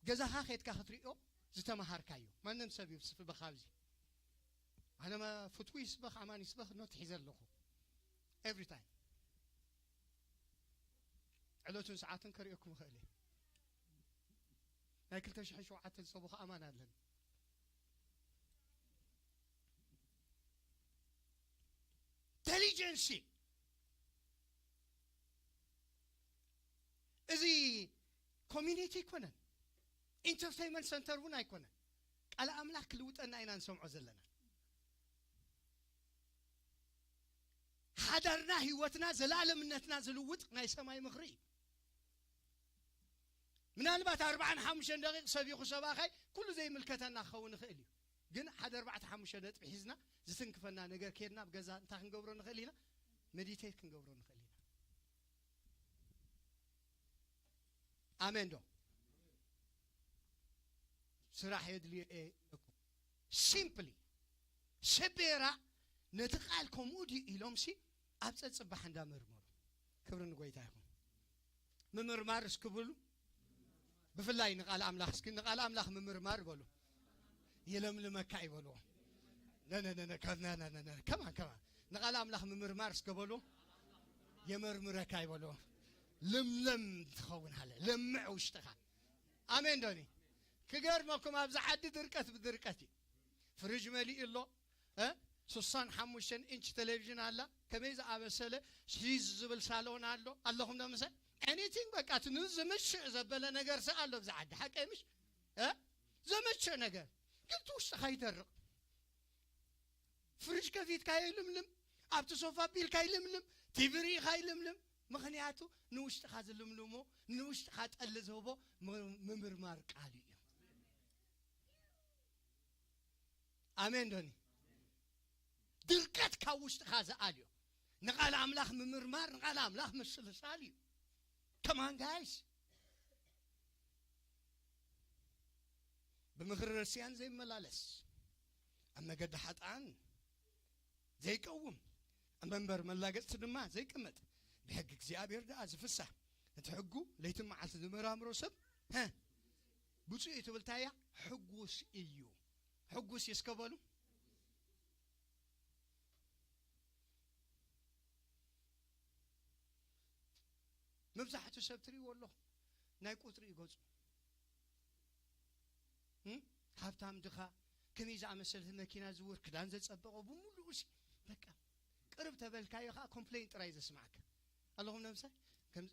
ገዛኻ ኬድካ ክትሪኦ ዝተመሃርካዮ። ማንም ሰብ ይስብኻ ኣብዚ። ኣነ ማ ፍትዊ ይስበኽ፣ ኣማን ይስበኽ፣ ኖት ሒዘ ኣለኹ። ኤቭሪ ታይም። ዕለቱን ሰዓትን ከርእየኩም እኽእል እየ። ናይ ክልተ ሽሕን ሸውዓተን ዝሰበኹ ኣማን ኣለኒ። ኢንተሊጀንሲ። እዚ ኮሚኒቲ ኣይኮነን፣ ኢንተርቴይንመንት ሰንተር እውን ኣይኮነን። ቃል ኣምላኽ ክልውጠና ኢና ንሰምዖ ዘለና። ሓዳርና፣ ህይወትና፣ ዘላለምነትና ዝልውጥ ናይ ሰማይ ምኽሪ እዩ። ምናልባት ኣርባዓን ሓሙሽተን ደቂቕ ሰቢኹ ሰባኻይ ኩሉ ዘይምልከተና ክኸውን ይኽእል እዩ። ግን ሓደ ኣርባዕተ ሓሙሽተ ነጥቢ ሒዝና ዝትንክፈና ነገር ኬድና ኣብ ገዛ እንታይ ክንገብሮ ንኽእል ኢና? ሜዲቴት ክንገብሮ ንኽእል ኢና። ኣሜን ዶ? ስራሕ የድልዮ እየ ኢለኩም። ሲምፕሊ ሰቤራ ነቲ ቃል ከምኡ ድዩ ኢሎምሲ ኣብ ጸጽባሕ እንዳመርመሩ። ክብሪ ንጎይታ ይኹን። ምምርማር እስኪ በሉ። ብፍላይ ንቃል ኣምላኽ እስኪ ንቃል ኣምላኽ ምምርማር በሉ። የለምልመካ ይበልዎ። ነነነነ ከማን ከማን ንቃል ኣምላኽ ምምርማር እስከ በሉ። የመርምረካ ይበልዎ። ለምለም ትኸውን ሃለ ለምዕ ውሽጥኻ። ኣሜን ዶኒ። ክገርመኩም ኣብዚ ዓዲ ድርቀት ብድርቀት እዩ። ፍሪጅ መሊኡ ኣሎ። እ? ስሳን ሓሙሽተን ኢንች ቴሌቪዥን ኣላ። ከመይ ዝኣመሰለ ሂዝ ዝብል ሳሎን ኣሎ። ኣለኹም ዶ ምሰ? ኤኒቲንግ በቃ እቲ ንዝምችእ ዘበለ ነገር ሰ ኣሎ ኣብዚ ዓዲ። ሓቀይ ምሽ? እ? ዝምችእ ነገር። ግን እቲ ውሽጥኻ ይደርቕ። ፍሪጅ ከፊትካ ይልምልም፣ ኣብቲ ሶፋ ቢልካ ይልምልም፣ ቲቪ ርኢኻ ይልምልም። ምኽንያቱ ንውሽጥኻ ዝልምልሞ፣ ንውሽጥኻ ጠሊ ዝህቦ ም-፣ ምምርማር ቃሉ እዩ። ኣሜን ዶኒ? ድርቀት ካብ ውሽጥኻ ዝኣልዮ ንቃል ኣምላኽ ምምርማር፣ ንቃል ኣምላኽ ምስልሳል እዩ። ከማን ጋይስ፣ ብምኽሪ ረሲያን ዘይመላለስ፣ ኣብ መገዲ ሓጥኣን ዘይቀውም፣ መንበር መላገጽቲ ድማ ዘይቅመጥ፣ ብሕጊ እግዚኣብሔር ደኣ ዝፍሳህ፣ እቲ ሕጉ ለይትን መዓልቲ ዝመራምሮ ሰብ፣ ሀ፣ ብፁዕ እዩ ትብል እንታይ እያ? ሕጉስ እዩ። ሕጉስ እዩ እስከ በሉ። መብዛሕትኡ ሰብ ትርእይዎ ኣለኹ፣ ናይ ቁጽሪ እዩ ገጹ። እም? ሃብታም ድኻ፣ ከመይ ዝኣመሰለት መኪና ዝውር፣ ክዳን ዘጸበቐ ብምሉኡ ሲ፣ በቃ፣ ቅርብ ተበልካዮ ኸዓ ኮምፕሌን ጥራይ ዘስማዓካ። ኣለኹም ነምሳይ? ከም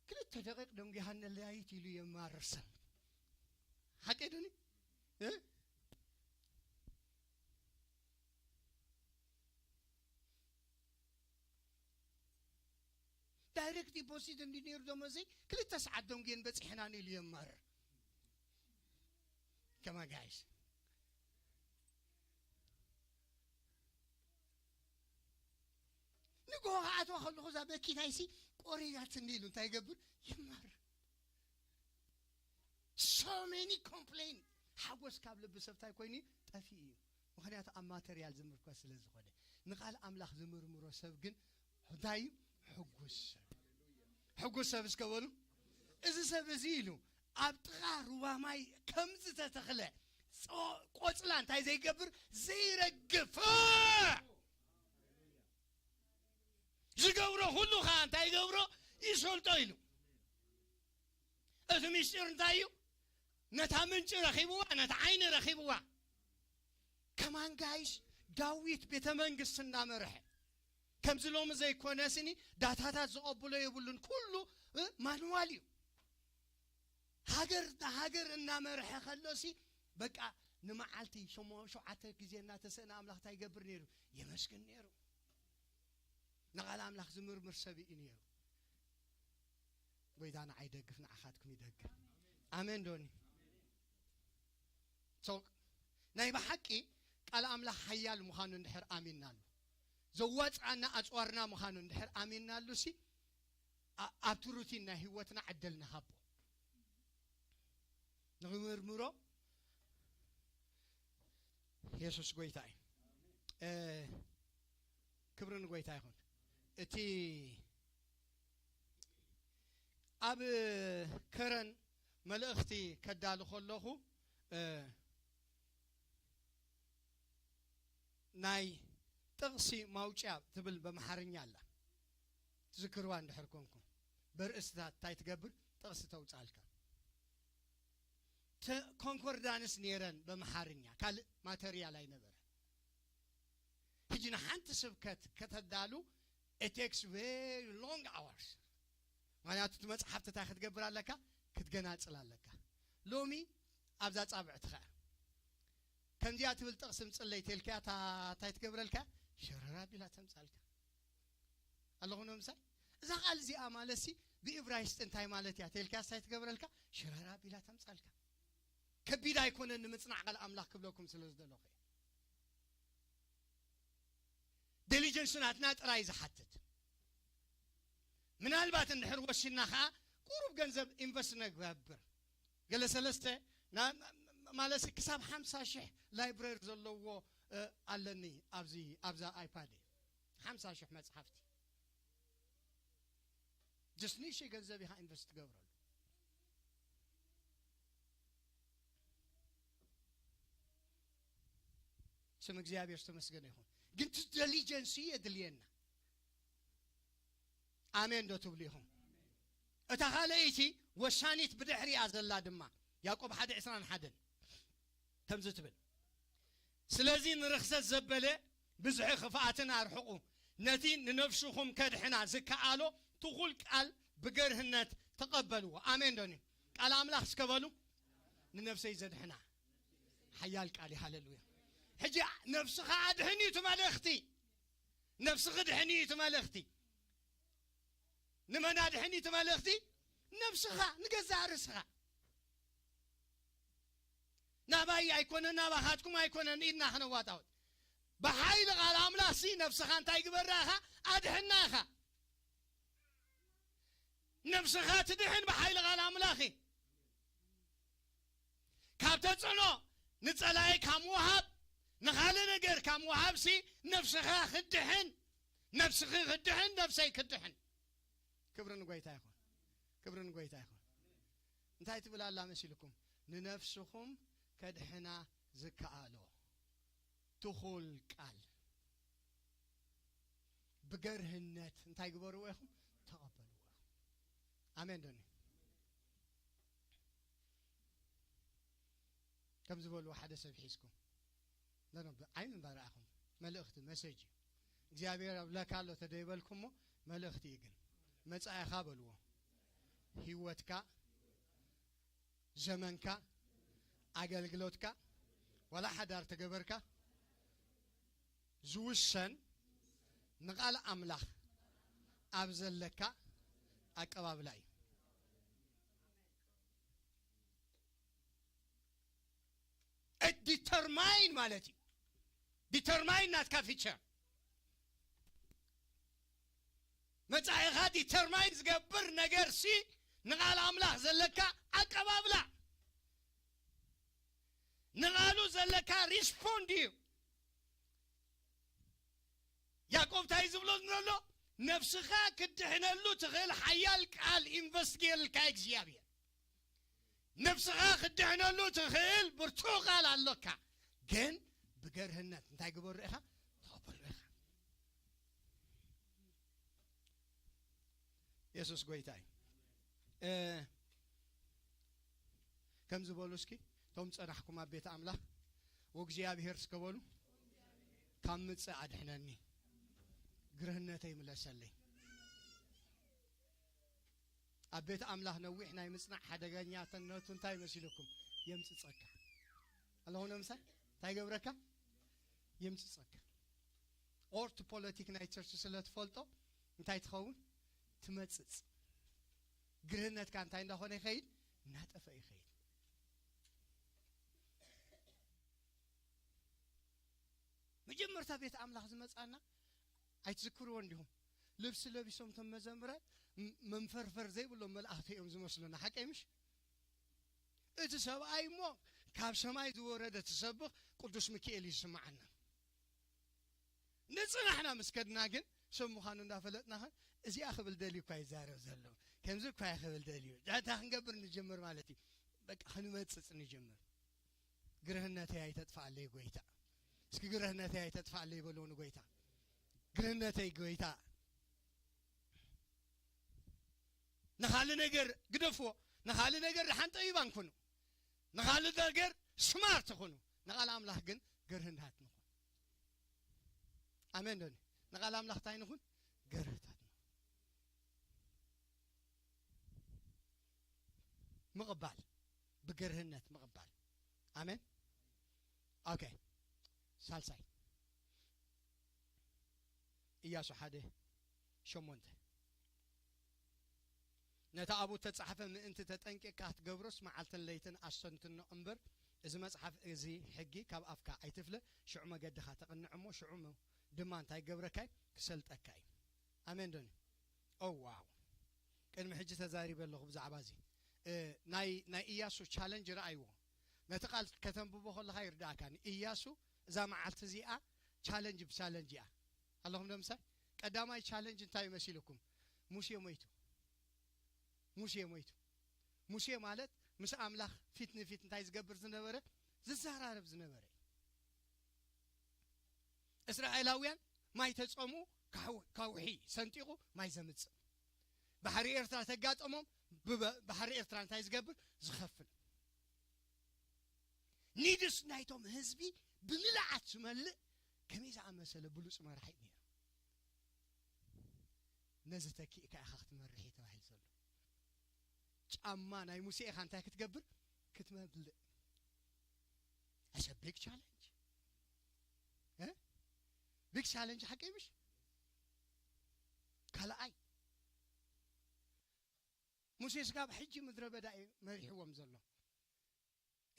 ክልተ ደቂቕ ደንጉ ይሃነለያይት ኢሉ የማርር ሰብ። ሓቂ ዱኒ? እ? ዳይሬክት ዲፖዚት እንዲ ነይሩ ደሞዘይ ክልተ ሰዓት ደንጉየን በጺሕናን ኢሉ የማርር። ከማ ጋይስ። ንግሆ ክኣትዋ ከለኹ እዛ መኪናይሲ ቆሪራትኒ ኢሉ እንታይ ይገብር? ይማር። So many complain። ሓጎስ ካብ ልቢ ሰብ እንታይ ኮይኑ ጠፊኡ እዩ። ምኽንያቱ ኣብ ማተርያል ዝምርኮስ ስለ ዝኾነ። ንቓል ኣምላኽ ዝምርምሮ ሰብ ግን እንታይ እዩ? ሕጉስ ሰብ። ሕጉስ ሰብ እስከ በሉ። እዚ ሰብ እዚ ኢሉ ኣብ ጥቓ ሩባ ማይ ከም ዝተተኽለ ጾ-፣ ቆጽላ እንታይ ዘይገብር? ዘይረግፍ። ዝገብሮ ኩሉ ኸዓ እንታይ ይገብሮ? ይሰልጦ ኢሉ። እቲ ምስጢር እንታይ እዩ? ነታ ምንጪ ረኺብዋ፣ ነታ ዓይኒ ረኺብዋ። ከማን ጋይስ፣ ዳዊት ቤተ መንግስቲ እናመርሐ፣ ከምዚ ሎሚ ዘይኮነ ስኒ ዳታታት ዝቐብሎ የብሉን። ኩሉ፣ እ፣ ማንዋል እዩ። ሃገር ንሃገር እናመርሐ ከሎሲ፣ በቃ፣ ንመዓልቲ ሸሞ-፣ ሸውዓተ ግዜ እናተሰእነ ኣምላኽ እንታይ ይገብር ነይሩ? የመስግን ነይሩ። ንቓል ኣምላኽ ዝምርምር ሰብ እዩ ነይሩ። ጎይታ ንዓይ ይደግፍ፣ ንዓኻትኩም ይደግፍ። ኣሜን ዶኒ? So፣ ናይ ብሓቂ ቃል ኣምላኽ ሓያል ምዃኑ እንድሕር ኣሚንናሉ፣ ዘዋፅኣና ኣፅዋርና ምዃኑ እንድሕር ኣሚንናሉ ሲ፣ ኣ-፣ ኣብቲ ሩቲን ናይ ህይወትና ዕድል ንሃቦ። ንኽምርምሮ የሱስ ጎይታ እዩ። እ፣ ክብሪ ንጎይታ ይኹን። እቲ ኣብ ከረን መልእኽቲ ከዳሉ ከለኹ፣ እ፣ ናይ ጥቕሲ ማውጫ ትብል በምሓርኛ ኣላ። ትዝክርዋ እንድሕር ኮንኩም፣ በርእስታት እንታይ ትገብር? ጥቕሲ ተውጻልካ። ተ-፣ ኮንኮርዳንስ ነይረን በምሓርኛ፣ ካልእ ማተርያል ኣይነበረ። ሕጂ ንሓንቲ ስብከት ከተዳሉ፣ it takes very long hours። ምኽንያቱ እቲ መጽሓፍቲ እንታይ ክትገብር ኣለካ? ክትገናጽል ኣለካ። ሎሚ ኣብዛ ጻብዕትኻ ከምዚኣ ትብል ጥቕሲ ምጽለይ ተልካያ፣ እታ እንታይ ትገብረልካ? ሸረራ ቢላ ተምጻልካ። ኣለኹም ዶ ምሳይ? እዛ ቃል እዚኣ ማለት ሲ ብእብራይስጥ እንታይ ማለት እያ ተልካያ፣ እንታይ ትገብረልካ? ሸረራ ቢላ ተምጻልካ። ከቢድ ኣይኮነን ንምጽናዕ ቃል ኣምላኽ ክብለኩም ስለ ዝደለኹ እየ። ዲሊጀንስ ናትና ጥራይ ዝሓትት። ምናልባት እንድሕር ወሲና ኸዓ ቁሩብ ገንዘብ ኢንቨስት ነግበር። ገለ ሰለስተ ና-፣ ና-፣ ማለት ክሳብ ሓምሳ ሽሕ ላይብረሪ ዘለዎ፣ እ፣ ኣለኒ ኣብዚ፣ ኣብዛ ኣይፓድ። ሓምሳ ሽሕ መጽሓፍቲ። ጀስት ንእሽተይ ገንዘብ ኢኻ ኢንቨስት ትገብረሉ። ስም እግዚኣብሔር ዝተመስገነ ይኹን። ግን እቲ ዲሊጀንስ የድልየና። ኣሜን ዶ ትብሉ ኢኹም? እታ ካልኣይቲ ወሳኒት ብድሕሪኣ ዘላ ድማ ያዕቆብ ሓደ ዕስራን ሓደን ከምዚ ትብል፣ ስለዚ ንርኽሰት ዘበለ ብዝሒ ክፍኣትን ኣርሕቑ፣ ነቲ ንነፍስኹም ከድሕና ዝከኣሎ ትኹል ቃል ብገርህነት ተቐበልዎ። ኣሜን ዶኒ? ቃል ኣምላኽ እስከ በሉ። ንነፍሰይ ዘድሕና ሓያል ቃል እዩ። ሃሌሉያ። ሕጂ ነፍስኻ ኣድሕን እዩ እቲ መልእኽቲ። ነፍስኺ ድሕን እዩ እቲ መልእኽቲ። ንመን ኣድሕን እዩ እቲ መልእኽቲ? ነፍስኻ፣ ንገዛእ ርእስኻ። ናባይ ኣይኮነን፣ ናባኻትኩም ኣይኮነን ኢድና ክነዋጣወጥ። ብሓይሊ ቃል ኣምላኽሲ ነፍስኻ እንታይ ግበራ ኢኻ? ኣድሕና ኢኻ። ነፍስኻ ትድሕን ብሓይሊ ቃል ኣምላኽ እዩ። ካብ ተጽዕኖ ንጸላኢ ካብ ምውሃብ፣ ንኻልእ ነገር ካብ ምውሃብሲ ነፍስኻ ክድሕን፣ ነፍስኺ ክድሕን፣ ነፍሰይ ክድሕን። ክብሪ ንጎይታ ይኹን። ክብሪ ንጎይታ ይኹን። እንታይ ትብል ኣላ መሲልኩም? ንነፍስኹም ከድሕና ዝከኣሎ ትኹል ቃል ብገርህነት እንታይ ግበርዎ ኢኹም? ተቐበልዎ ኢኹም። ኣሜን ዶኒ? ከም ዝበልዎ ሓደ ሰብ ሒዝኩም ነኖ ዓይኑ እንዳረኣኹም መልእኽቲ መሰጅ እዩ። እግዚኣብሔር ኣብለካ ኣሎ ተደይበልኩሞ መልእኽቲ እዩ። ግን መጻኢኻ በልዎ። ህይወትካ፣ ዘመንካ፣ ኣገልግሎትካ፣ ዋላ ሓዳር ተገበርካ ዝውሰን ንቓል ኣምላኽ ኣብ ዘለካ ኣቀባብላ እዩ። ዲተርማይን ማለት እዩ። ዲተርማይን ናትካ ፊቸር መጻኢኻ ዲተርማይን ዝገብር ነገር ሲ ንቓል ኣምላኽ ዘለካ ኣቀባብላ፣ ንቓሉ ዘለካ ሪስፖንድ እዩ። ያዕቆብ እንታይ ዝብሎ ዘሎ? ነፍስኻ ክትድሕነሉ ትኽእል ሓያል ቃል ኢንቨስት ገይርልካ እግዚኣብሔር። ነፍስኻ ክትድሕነሉ ትኽእል ብርቱዕ ቃል ኣሎካ፣ ግን ብገርህነት እንታይ ግበሩ ኢኻ? ተቐበሉ ኢኻ። የሱስ ጎይታ እዩ። እ፣ ከም ዝበሉ እስኪ እቶም ጸናሕኩም ኣብ ቤት ኣምላኽ፣ "ወእግዚኣብሔር" እስከ በሉ፣ "ካብ ምጽእ ኣድሕነኒ፣ ግርህነተይ ምለሰለይ።" ኣብ ቤት ኣምላኽ ነዊሕ ናይ ምጽናዕ ሓደገኛተነቱ እንታይ መሲልኩም? የምጽጸካ። ኣለኹም ንምሳይ እንታይ ይገብረካ? የምጽጸካ። ኦርት ፖለቲክ ናይ ቸርች ስለ ትፈልጦ እንታይ ትኸውን? ትመጽጽ። ግርህነትካ እንታይ እንዳኾነ ይኸይድ? እናጠፈ ይኸይድ። መጀመርታ ቤት ኣምላኽ ዝመጻና ኣይትዝክርዎ እንዲኹም? ልብሲ ለቢሶም እቶም መዘምራን ም-፣ መንፈርፈር ዘይብሎም መልኣኽቲ እዮም ዝመስሉና። ሓቀይ ምሽ? እቲ ሰብኣይ እሞ ካብ ሰማይ ዝወረደ ትሰብኽ ቅዱስ ሚካኤል እዩ ዝስምዓና። ንጽናሕና ምስ ከድና ግን ሰብ ምዃኑ እንዳፈለጥና ኸን እዚኣ ክብል ደልዩ እኳ ይዛረብ ዘሎ፣ ከምዚ እኳ ክብል ደልዩ፣ ዳታ ክንገብር ንጅምር ማለት እዩ። በቃ ክንመጽጽ ንጅምር። ግርህነተይ ኣይተጥፋኣለይ ጎይታ። እስኪ ግርህነተይ ኣይተጥፋኣለይ በልዎ ንጎይታ። ግርህነተይ ጎይታ። ንኻልእ ነገር ግደፍዎ። ንኻልእ ነገር ደሓን ጠቢባን ኩኑ። ንኻልእ ነገር ስማርት ኩኑ። ንቓል ኣምላኽ ግን ግርህታት ንኹን። ኣሜን ዶኒ? ንቓል ኣምላኽ እንታይ ንኹን? ግርህታት ንኹን። ምቕባል፣ ብግርህነት ምቕባል። ኣሜን። ኦኬ። ሳልሳይ፣ ኢያሱ ሓደ ሸሞንተ፣ "ነቲ ኣብኡ እተጻሕፈ ምእንቲ ተጠንቂቕካ ክትገብሮስ መዓልትን ለይትን ኣስተንትኖ እምበር፣ እዚ መጽሓፍ፣ እዚ ሕጊ ካብ ኣፍካ ኣይትፍለ፣ ሽዑ መገድኻ ተቕንዕ እሞ፣ ሽዑ ም-፣ ድማ እንታይ ክገብረካ እዩ? ክሰልጠካ እዩ።" ኣሜን ዶኒ? ኦ ዋው። ቅድሚ ሕጂ ተዛሪበ ኣለኹ ብዛዕባ እዚ። እ፣ ናይ፣ ናይ ኢያሱ ቻለንጅ ረኣይዎ። ነቲ ቃል ከተንብቦ ከለኻ ይርዳእካ። ንኢያሱ እዛ መዓልቲ እዚኣ ቻለንጅ ብቻለንጅ እያ። ኣለኹም ዶ ምሳይ? ቀዳማይ ቻለንጅ እንታይ መሲልኩም? ሙሴ ሞይቱ። ሙሴ ሞይቱ። ሙሴ ማለት ምስ ኣምላኽ ፊት ንፊት እንታይ ዝገብር ዝነበረ? ዝዘራረብ ዝነበረ። እስራኤላውያን ማይ ተጸምኡ፣ ካሕው-፣ ካውሒ ሰንጢቑ ማይ ዘምጽእ። ባሕሪ ኤርትራ ተጋጠሞም፣ ብበ-፣ ባሕሪ ኤርትራ እንታይ ዝገብር? ዝኸፍል። ኒድስ ናይቶም ህዝቢ ብምልኣት ዝመልእ ከመይ ዝኣመሰለ ብሉጽ መራሒ እዩ ነይሩ። ነዚ ተኪእካ ኢኻ ክትመርሕ እዩ ተባሂሉ ዘሎ። ጫማ ናይ ሙሴ ኢኻ እንታይ ክትገብር? ክትመልእ። That's a big challenge። እ? ቢግ ቻለንጅ ሓቂ ምሽ? ካልኣይ፣ ሙሴ ስጋብ ሕጂ ምድረ በዳ እዩ መሪሕዎም ዘሎ።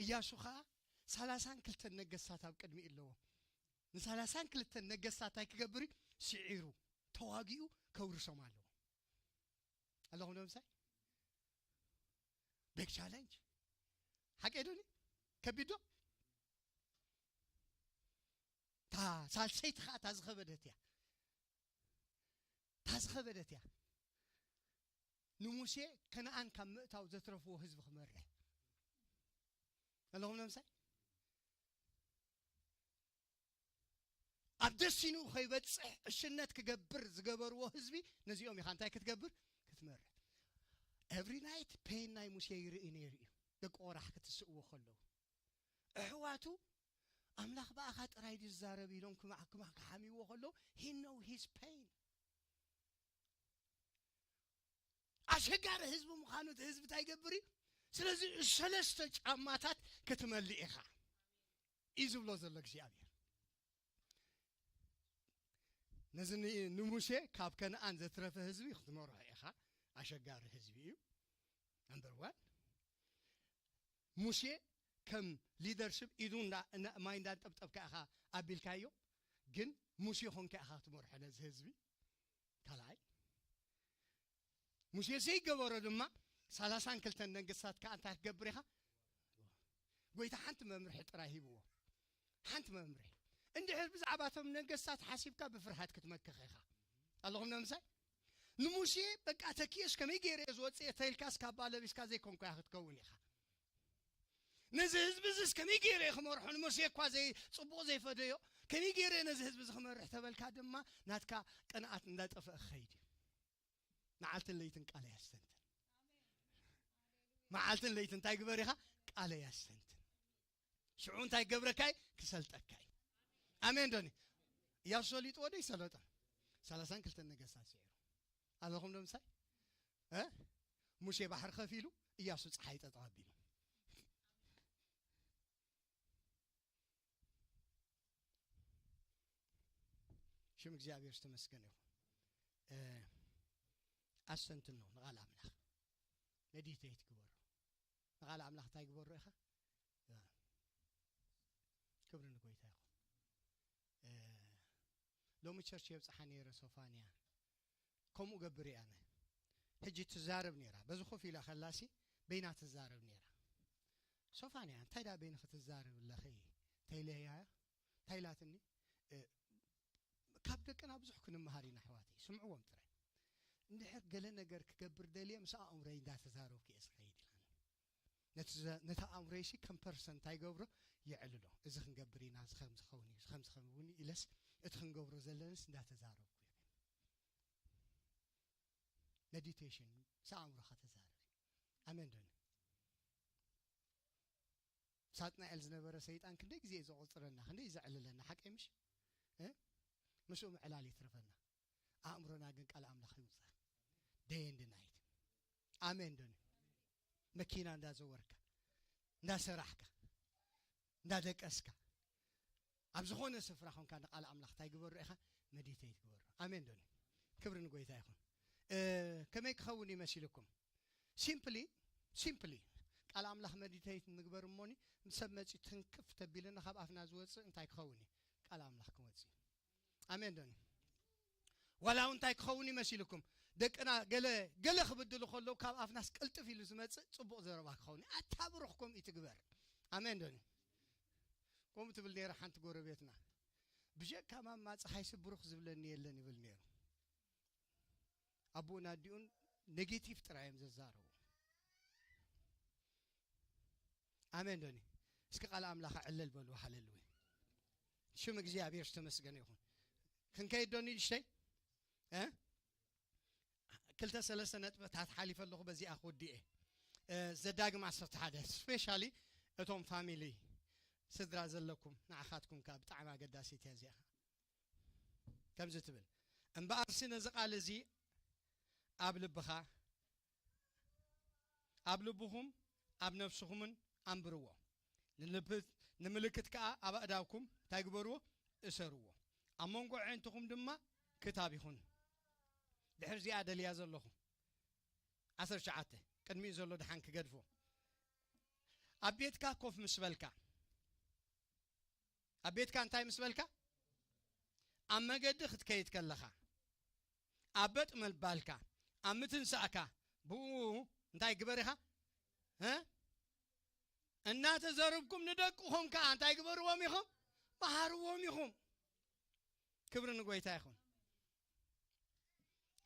ኢያሱ ኸኣ ሰላሳን ክልተን ነገስታት ኣብ ቅድሚኡ ኣለዎ። ንሰላሳን ክልተን ነገስታት እንታይ ክገብር እዩ? ስዒሩ፣ ተዋጊኡ ከውርሶም ኣለዎ። ኣለኹም ዶ ምሳይ? ቢግ ቻለንጅ። ሓቂ ዶኒ? ከቢድ ዶ? ሳልሰይቲ ከዓ እታ ዝኸበደት እያ። እታ ዝኸበደት እያ። ንሙሴ ከነኣን ካብ ምእታው ዘትረፍዎ ህዝቢ ክመርሕ። ኣለኹም ነምሳይ? ኣብ ደሲኑ ከይበፅሕ ዕሽነት ክገብር ዝገበርዎ ህዝቢ፣ ነዚኦም ኢኻ እንታይ ክትገብር? ክትመርሕ። ኤቭሪ ናይት ፔን ናይ ሙሴ ይርኢ ነይሩ እዩ። ደቂ ቆራሕ ክትስእዎ ከለዉ፣ ኣሕዋቱ፣ ኣምላኽ ብኣኻ ጥራይ ድዩ ዝዛረብ ኢሎም ክማዕ ክማዕ ክሓምይዎ ከለዉ፣ he know his pain። ኣሸጋሪ ህዝቢ ምዃኑ እቲ ህዝቢ እንታይ ይገብር እዩ? ስለዚ ሰለስተ ጫማታት ክትመልእ ኢኻ እዩ ዝብሎ ዘሎ እግዚኣብሔር። ነዚ ን- ንሙሴ ካብ ከነኣን ዘትረፈ ህዝቢ ክትመርሖ ኢኻ። ኣሸጋሪ ህዝቢ እዩ። ነምበር ዋን፣ ሙሴ ከም ሊደርሽፕ ኢዱ እንዳ- እንዳ- ማይ እንዳንጠብጠብካ ኢኻ ኣቢልካዮ፣ ግን ሙሴ ኾንካ ኢኻ ክትመርሖ ነዚ ህዝቢ። ካልኣይ፣ ሙሴ ዘይገበሮ ድማ ሰላሳን ክልተን ነገስታት ከኣ እንታይ ክትገብር ኢኻ? ጎይታ ሓንቲ መምርሒ ጥራይ ሂብዎ። ሓንቲ መምርሒ። እንድሕር ብዛዕባቶም ነገስታት ሓሲብካ ብፍርሃት ክትመክኽ ኢኻ። ኣለኹም ነምሳይ? ንሙሴ በቃ ተኪእስ ከመይ ገይረ እየ ዝወፅእ ተይልካስ ካባ ለቢስካ ዘይኮንኩ እያ ክትከውን ኢኻ። ነዚ ህዝቢ እዚስ ከመይ ገይረ እየ ክመርሖ? ንሙሴ እኳ ዘይ- ጽቡቕ ዘይፈደዮ ከመይ ገይረ እየ ነዚ ህዝቢ እዚ ክመርሕ ተበልካ ድማ ናትካ ቅንኣት እንዳጠፍአ ክኸይድ እዩ። መዓልትን ለይትን ቃለ ያስተንትን። መዓልትን ለይትን እንታይ ግበር ኢኻ? ቃለ ያስተንትን። ሽዑ እንታይ ገብረካይ? ክሰልጠካይ። ኣሜን ዶኒ? እያሱ ሰሊጥዎ ዶ ይሰለጦ? ሰላሳን ክልተን ነገስታት ስዒሩ። ኣለኹም ዶ ምሳይ? እ? ሙሴ ባሕሪ ከፊሉ፣ እያሱ ፀሓይ ጠጠው ኣቢሉ። ሽም እግዚኣብሔር ዝተመስገነ ይኹን። እ፣ ኣስተንትኖ ንቓል ኣምላኽ። መዲቴት ግበሮ። ንቓል ኣምላኽ እንታይ ግበሮ ኢኻ? እ፣ ክብሪ ንጎይታ ይኹን። እ፣ ሎሚ ቸርች የብጽሓ ነይረ ሶፋንያ። ከምኡ ገብር እየ ኣነ። ሕጂ ትዛረብ ነይራ። በዚ ኮፍ ኢላ ከላሲ በይና ትዛረብ ነይራ። ሶፋንያ፣ እንታይ ደኣ በይንኺ ትዛረብ ኣለኺ? ተይለያ፣ እንታይ ኢላትኒ? እ፣ ካብ ደቅና ብዙሕ ክንመሃር ኢና ኣሕዋተይ። ስምዕዎም ጥራይ። እንድሕር ገለ ነገር ክገብር ደልየ ምስ ኣእምሮይ እንዳተዛረብኩ እየ ዝኸይድ ኢላኒ። ነቲ ዘ- ነቲ ኣእምሮይሲ ከም ፐርሰን እንታይ ይገብሮ? የዕልሎ። እዚ ክንገብር ኢና፣ እዚ ከም ዝኸውን እዩ፣ እዚ ከም ዝኸውን እዩ ኢለስ እቲ ክንገብሮ ዘለንስ እንዳተዛረብኩ እየ። መዲቴሽን ምስ ኣእምሮኻ ተዛረብ። ኣሜን ዶኒ? ሳጥናኤል ዝነበረ ሰይጣን ክንደይ ግዜ እዩ ዘቑጽረና፣ ክንደይ እዩ ዘዕልለና፣ ሓቀይ ምሽ? እ? ምስኡ ምዕላል ይትረፈና። ኣእምሮና ግን ቃል ኣምላኽ ይውጻእ። ደይ ኤንድ ናይት። ኣሜን ዶኒ? መኪና እንዳዘወርካ፣ እንዳሰራሕካ፣ እንዳደቀስካ፣ ኣብ ዝኾነ ስፍራ ኾንካ ንቃል ኣምላኽ እንታይ ግበሮ ኢኻ? መዲቴት ግበሮ። ኣሜን ዶኒ? ክብሪ ንጎይታ ይኹን። እ፣ ከመይ ክኸውን እዩ መሲልኩም? ሲምፕሊ፣ ሲምፕሊ ቃል ኣምላኽ መዲቴት ንግበር እሞኒ፣ ምስ ሰብ መጺኡ ትንክፍ ተቢልና ካብ ኣፍና ዝወጽእ እንታይ ክኸውን እዩ? ቃል ኣምላኽ ክወጽእ እዩ። ኣሜን ዶኒ? ዋላ እውን እንታይ ክኸውን ይመሲልኩም? ደቅና ገለ፣ ገለ ክብድሉ ከለዉ ካብ ኣፍናስ ቅልጥፍ ኢሉ ዝመጽእ ጽቡቕ ዘረባ ክኸውን እዩ። ኣታ ብሩኽ ከምኡ ትግበር። ኣሜን ዶኒ? ከምኡ ትብል ነይራ ሓንቲ ጎረቤትና። ብጀካ ማማ ፀሓይ ስብሩኽ ዝብለኒ የለን ይብል ነይሩ። ኣቦኡን ኣዲኡን ኔጌቲቭ ጥራይ እዮም ዘዛረቡ። ኣሜን ዶኒ? እስኪ ቃል ኣምላኽ ዕልል በሉ፣ ሃሌሉያ። ሽም እግዚኣብሔር ዝተመስገነ ይኹን። ክንከይድ ዶኒ ንሽተይ? እ? ክልተ ሰለስተ ነጥብታት ሓሊፈ ኣለኹ፣ በዚኣ ክውድእ እየ። እ፣ ዘዳግም ዓሰርተ ሓደ፣ ስፔሻሊ እቶም ፋሚሊ ስድራ ዘለኩም፣ ንዓኻትኩም ከኣ ብጣዕሚ ኣገዳሲት እያ እዚኣ። ከምዚ ትብል፣ እምበኣርሲ ነዚ ቃል እዚ ኣብ ልብኻ፣ ኣብ ልብኹም፣ ኣብ ነፍስኹምን ኣንብርዎ። ንልብ-፣ ንምልክት ከኣ ኣብ ኣእዳውኩም እንታይ ግበርዎ? እሰርዎ። ኣብ መንጎ ኣዒንትኹም ድማ ክታብ ይኹን። ድሕሪ እዚኣ ደልያ ዘለኹ። ዓሰርተ ትሽዓተ፣ ቅድሚኡ ዘሎ ደሓን ክገድፎ። ኣብ ቤትካ ኮፍ ምስ በልካ፣ ኣብ ቤትካ እንታይ ምስ በልካ? ኣብ መገዲ ክትከይድ ከለኻ፣ ኣብ በጥ ምባልካ፣ ኣብ ምትንሳእካ፣ ብኡ እንታይ ግበር ኢኻ? እ? እናተዘርብኩም ንደቅኹም ከኣ እንታይ ግበርዎም ኢኹም? መሃርዎም ኢኹም። ክብሪ ንጎይታ ይኹን።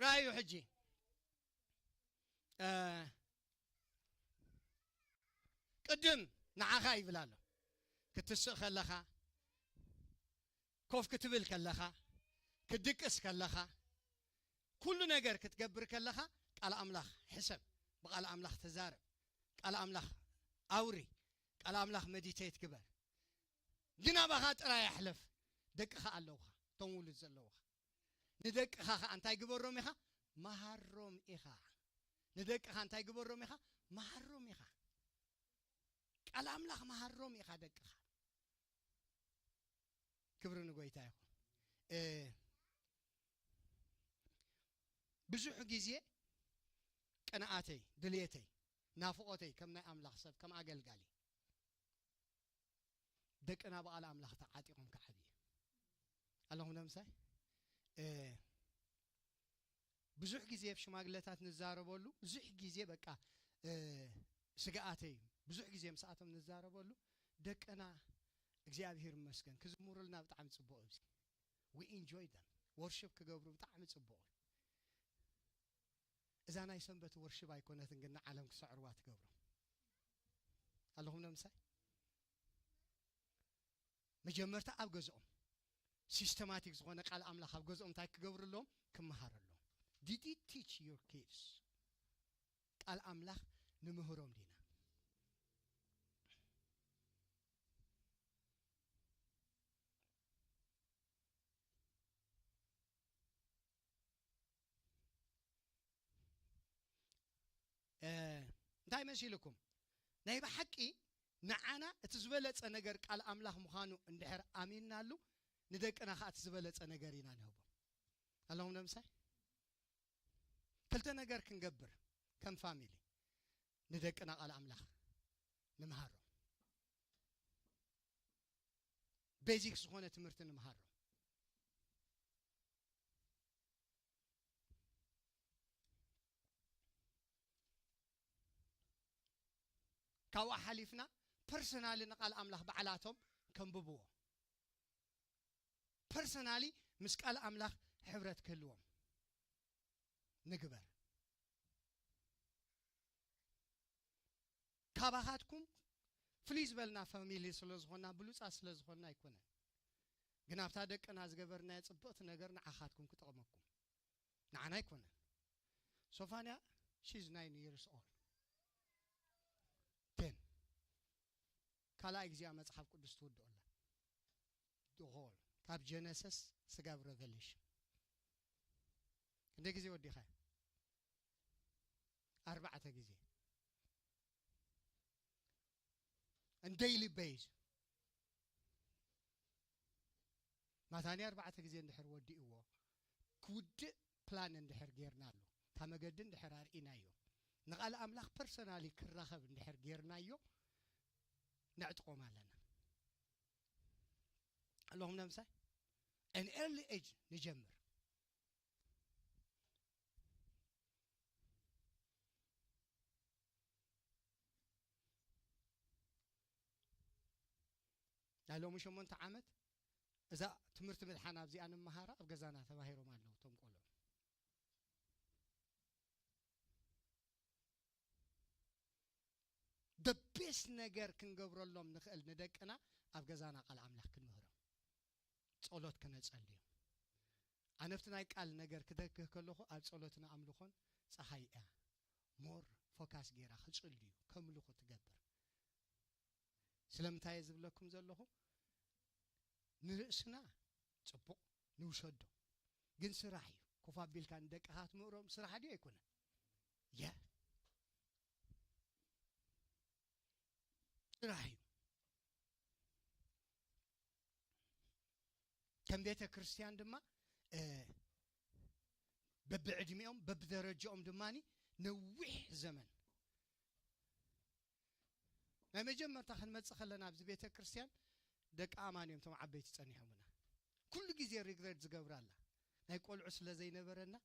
ራእዩ ሕጂ፣ እ፣ ቅድም ንዓኻ ይብል ኣሎ። ክትስእ ከለኻ፣ ኮፍ ክትብል ከለኻ፣ ክትድቅስ ከለኻ፣ ኩሉ ነገር ክትገብር ከለኻ፣ ቃል ኣምላኽ ሕሰብ፣ ብቃል ኣምላኽ ተዛረብ፣ ቃል ኣምላኽ ኣውሪ፣ ቃል ኣምላኽ መዲቴት ግበር። ግን ኣባኻ ጥራይ ኣሕለፍ። ደቅኻ ኣለውኻ፣ እቶም ውሉድ ዘለውኻ። ንደቅኻ ኸኣ እንታይ ግበሮም ኢኻ? መሃሮም ኢኻ። ንደቅኻ እንታይ ግበሮም ኢኻ? መሃሮም ኢኻ። ቃል ኣምላኽ መሃሮም ኢኻ ደቅኻ። ክብሪ ንጎይታ ይኹን። እ፣ ብዙሕ ግዜ ቅንኣተይ፣ ድልየተይ፣ ናፍቖተይ ከም ናይ ኣምላኽ ሰብ፣ ከም ኣገልጋሊ፣ ደቅና ብቓል ኣምላኽ ተዓጢቖም ክዓብዩ ኣለኹም። ዶ ምሳይ? እ፣ ብዙሕ ግዜ ኣብ ሽማግለታት ንዛረበሉ፣ ብዙሕ ግዜ በቃ፣ እ፣ ስግኣተይ ብዙሕ ግዜ ምስኣቶም ንዛረበሉ፣ ደቅና እግዚኣብሔር ይመስገን ክዝምሩልና ብጣዕሚ ጽቡቕ እዩ። We enjoy them። ወርሺፕ ክገብሩ ብጣዕሚ ጽቡቕ እዩ። እዛ ናይ ሰንበት ወርሺፕ ኣይኮነትን ግን ንዓለም ክሰዕርዋ ትገብሮም ኣለኹም። ዶ ምሳይ? መጀመርታ ኣብ ገዝኦም ሲስተማቲክ ዝኾነ ቃል ኣምላኽ ኣብ ገዝኦም እንታይ ክገብሩ ኣለዎም? ክመሃሩ ኣለዎም። Did you teach your kids? ቃል ኣምላኽ ንምህሮም ዲና? እ፣ እንታይ መሲልኩም? ናይ ብሓቂ ንዓና እቲ ዝበለጸ ነገር ቃል ኣምላኽ ምዃኑ እንድሕር ኣሚንናሉ፣ ንደቅና ኸኣ እቲ ዝበለጸ ነገር ኢና ንህቦም። ኣለኹም። ዶ ምሳይ? ክልተ ነገር ክንገብር ከም ፋሚሊ፣ ንደቅና ቃል ኣምላኽ ንምሃሮም። ቤዚክ ዝኾነ ትምህርቲ ንምሃሮም። ካብኡ ሓሊፍና ፐርሰናሊ ንቃል ኣምላኽ ባዕላቶም ከንብብዎ። ፐርሰናሊ ምስ ቃል ኣምላኽ ሕብረት ክህልዎም ንግበር። ካባኻትኩም ፍልይ ዝበልና ፋሚሊ ስለ ዝኾንና፣ ብሉጻት ስለ ዝኾንና ኣይኮነን። ግን ኣብታ ደቅና ዝገበርናዮ ጽብቕቲ ነገር ንዓኻትኩም ክጠቕመኩም፣ ንዓና ኣይኮነን። ሶፋንያ፣ she's nine years old። ቴን፣ ካልኣይ ግዜኣ መጽሓፍ ቅዱስ ትውድኦ ኣላ። The whole፣ ካብ ጀነሰስ ስጋብ ሬቨሌሽን። ክንደይ ግዜ ወዲኻ? ኣርባዕተ ግዜ። On daily base። ማታኒ ኣርባዕተ ግዜ እንድሕር ወዲእዎ፣ ክውድእ ፕላን እንድሕር ጌርናሉ፣ እታ መገዲ እንድሕር ኣርኢናዮ፣ ንቓል ኣምላኽ ፐርሰናሊ ክራኸብ እንድሕር ጌርናዮ፣ ነዕጥቖም ኣለና። ኣለኹም። ዶ ምሳይ? An early age ንጀምር። ናይ ሎሚ ሸሞንተ ዓመት እዛ ትምህርቲ ምድሓን ኣብዚኣ ንመሃራ ኣብ ገዛና ተባሂሮም ኣለዉ እቶም ቆልዑ። The best ነገር ክንገብረሎም ንኽእል ንደቅና፣ ኣብ ገዛና ቃል ኣምላኽ ክንምህሮም፣ ጸሎት ክነጸልዮም። ኣነ ኣብቲ ናይ ቃል ነገር ክተክህ ከለኹ፣ ኣብ ጸሎትን ኣምልኾን ጸሓይ እያ ሞር ፎካስ ጌራ ክጽልዩ፣ ከምልኹ ትገብር። ስለምንታይ እየ ዝብለኩም ዘለኹ? ንርእስና ጽቡቕ ንውሰዶ፣ ግን ስራሕ እዩ። ኮፍ ኣቢልካ ንደቅኻ ትምህሮም ስራሕ ድዩ ኣይኮነን? የ ስራሕ እዩ። ከም ቤተ ክርስቲያን ድማ፣ እ፣ በብዕድሚኦም በብደረጃኦም ድማ ነዊሕ ዘመን ናይ መጀመርታ ክንመጽእ ከለና ኣብዚ ቤተ ክርስቲያን ደቂ ኣማን እዮም እቶም ዓበይቲ ጸኒሖምና። ኩሉ ግዜ ሪግሬት ዝገብራ ኣላ። ናይ ቆልዑ ስለ ዘይነበረና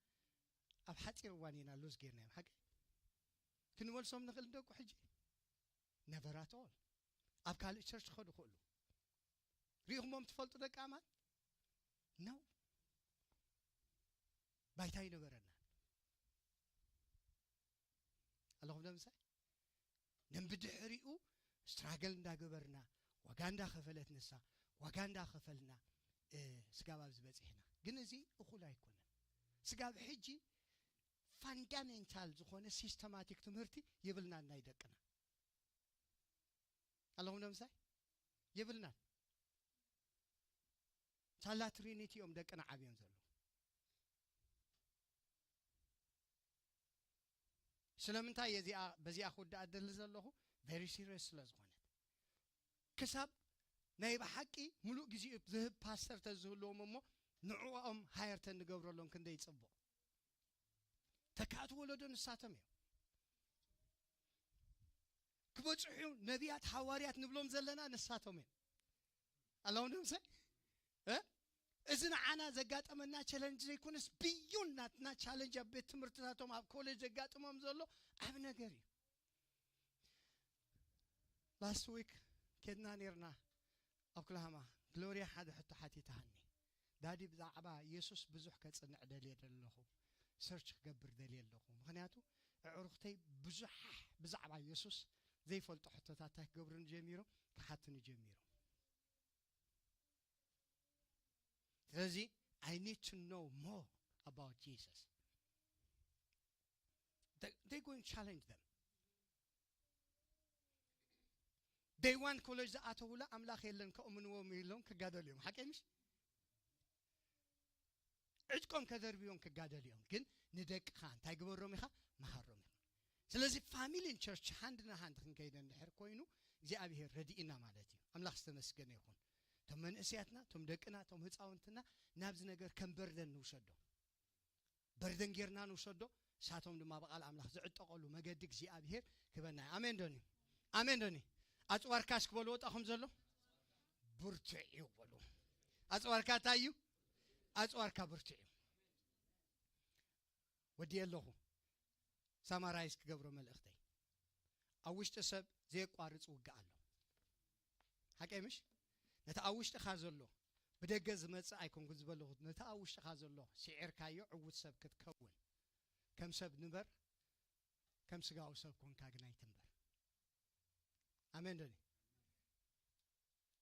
ኣብ ሓጺር እዋን ኢና ሉዝ ጌርናዮም። ሓቂ ክንመልሶም ንኽእል ደቁ ሕጂ? ነቨር ኣት ኦል። ኣብ ካልእ ቸርች ክኸዱ ክእሉ። ሪኢኹሞም ትፈልጡ ደቂ ኣማን? ነው። ባይታ ይነበረና ኣለኹም ደምሳይ ነንብድሕሪኡ ስትራገል እንዳገበርና ዋጋ እንዳኸፈለት ንሳ ዋጋ እንዳኸፈልና ስጋብ ኣብዚ በፂሕና። ግን እዚ እኹል ኣይኮነን። ስጋብ ሕጂ ፋንዳሜንታል ዝኾነ ሲስተማቲክ ትምህርቲ የብልናን። ናይ ደቅና ኣለኹም ደምሳይ የብልናን። ሳላ ትሪኒቲ እዮም ደቅና ዓብዮም ዘለዉ። ስለምንታይ የዚኣ በዚኣ ክውዳእ ደሊ ዘለኹ ቨሪ ሲሪየስ ስለ ዝኾነት ክሳብ ናይ ብሓቂ ሙሉእ ግዜኡ ዝህብ ፓስተር ተዝህልዎም እሞ ንዕኦም ሃየር ተንገብረሎም ክንደይ ይፅቡቕ። ተካእቲ ወለዶ ንሳቶም እዮም። ክበፅሑ ነቢያት ሃዋርያት ንብሎም ዘለና ንሳቶም እዮም። ኣለውን ደምሰ እዚ ንዓና ዘጋጠመና ቸለንጅ ዘይኮነስ ብዮን ናትና ቻለንጅ ኣብ ቤት ትምህርትታቶም ኣብ ኮሌጅ ዘጋጥሞም ዘሎ ዓብ ነገር እዩ። ላስት ዊክ ኬድና ነርና ኦክላሃማ። ግሎርያ ሓደ ሕቶ ሓቲታሃኒ፣ ዳዲ ብዛዕባ የሱስ ብዙሕ ከጽንዕ ደልየ ኣለኹ፣ ሰርች ክገብር ደልየ ኣለኹ፣ ምኽንያቱ ኣዕሩኽተይ ብዙሕ ብዛዕባ የሱስ ዘይፈልጡ ሕቶታት እንታይ ክገብሩኒ ጀሚሮም፣ ክሓቱኒ ጀሚሮም። ስለዚ I need to know more about Jesus. They, they going to challenge them. Day one ኮሌጅ ዝኣተውላ ኣምላኽ የለን ከእምንዎም ኢሎም ክጋደሉ እዮም። ሓቀይ ምሽ ዕጥቆም ከደርብዮም ክጋደሉ እዮም። ግን ንደቅኻ እንታይ ግበሮም ኢኻ? መሃሮም ኢኻ። ስለዚ ፋሚሊን ቸርች ሃንድ ንሃንድ ክንከይደ እንድሕር ኮይኑ እግዚኣብሔር ረድኢና ማለት እዩ። ኣምላኽ ዝተመስገነ ይኹን። እቶም መንእስያትና፣ እቶም ደቅና፣ እቶም ህፃውንትና ናብዚ ነገር ከም በርደን ንውሰዶ። በርደን ጌርና ንውሰዶ። ንሳቶም ድማ ብቓል ኣምላኽ ዝዕጠቐሉ መገዲ እግዚኣብሔር ክበና እዩ። ኣሜን ዶኒ? ኣሜን ዶኒ? ኣፅዋርካ እስኪ በልዎ ጣኹም ዘሎ ብርቱዕ እዩ በሉ። ኣፅዋርካ እንታይ እዩ? ኣፅዋርካ ብርቱዕ እዩ። ወዲ ኣለኹ ሳማራይዝ ክገብሮ መልእኽተይ። ኣብ ውሽጢ ሰብ ዘየቋርፅ ውግእ ኣሎ። ሓቀይ ምሽ? ነቲ ኣብ ውሽጥኻ ዘሎ ብደገ ዝመጽእ ኣይኮንኩ ዝበልኹ፣ ነቲ ኣብ ውሽጥኻ ዘሎ ስዒርካዮ ዕዉት ሰብ ክትከውን። ከም ሰብ ንበር፣ ከም ስጋዊ ሰብ ኮንካ ግን ኣይትንበር። ኣሜን ዶኒ?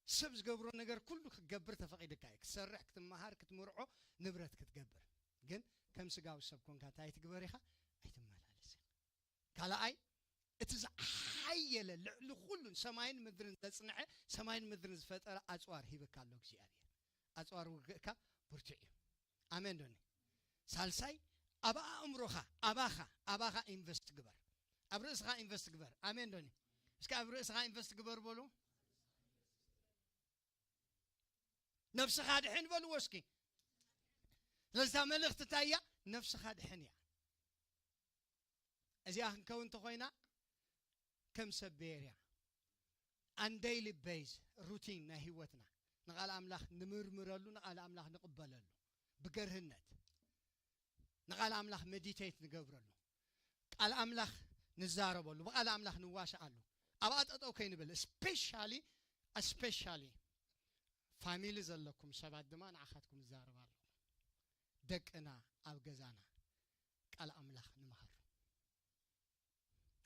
ሰብ ዝገብሮ ነገር ኩሉ ክትገብር ተፈቒድካ እዩ። ክትሰርሕ፣ ክትመሃር፣ ክትምርዖ፣ ንብረት ክትገብር። ግን ከም ስጋዊ ሰብ ኮንካ እንታይ ትግበር ኢኻ? ኣይትመላለስ ኢኻ። ካልኣይ፣ እቲ ዝሓየለ ልዕሊ ኩሉን ሰማይን ምድርን ዘጽንዐ፣ ሰማይን ምድርን ዝፈጠረ ኣጽዋር ሂብካ ኣሎ እግዚኣብሔር። ኣጽዋር ውግእካ ብርቱዕ እዩ። ኣሜን ዶኒ? ሳልሳይ፣ ኣብ ኣእምሮኻ፣ ኣባኻ፣ ኣባኻ ኢንቨስት ግበር። ኣብ ርእስኻ ኢንቨስት ግበር። ኣሜን ዶኒ? እስኪ ኣብ ርእስኻ ኢንቨስት ግበር በሉ። ነብስኻ ድሕን በልዎ እስኪ። ስለዚ እታ መልእኽቲ እንታይ እያ? ነብስኻ ድሕን እያ። እዚኣ ክንከውን እንተኾይና ከም ሰብ ቤርያ ኣን ደይሊ ቤዝ ሩቲን ናይ ህይወትና ንቓል ኣምላኽ ንምርምረሉ፣ ንቓል ኣምላኽ ንቕበለሉ ብገርህነት፣ ንቓል ኣምላኽ ሜዲቴት ንገብረሉ፣ ቃል ኣምላኽ ንዛረበሉ፣ ብቓል ኣምላኽ ንዋስኣሉ፣ ኣብኣ ጠጠው ከይንብል፣ ስፔሻሊ ስፔሻሊ ፋሚሊ ዘለኩም ሰባት ድማ ንዓኻትኩም እዛረብ ኣለኹ። ደቅና ኣብ ገዛና ቃል ኣምላኽ ንምሃሩ።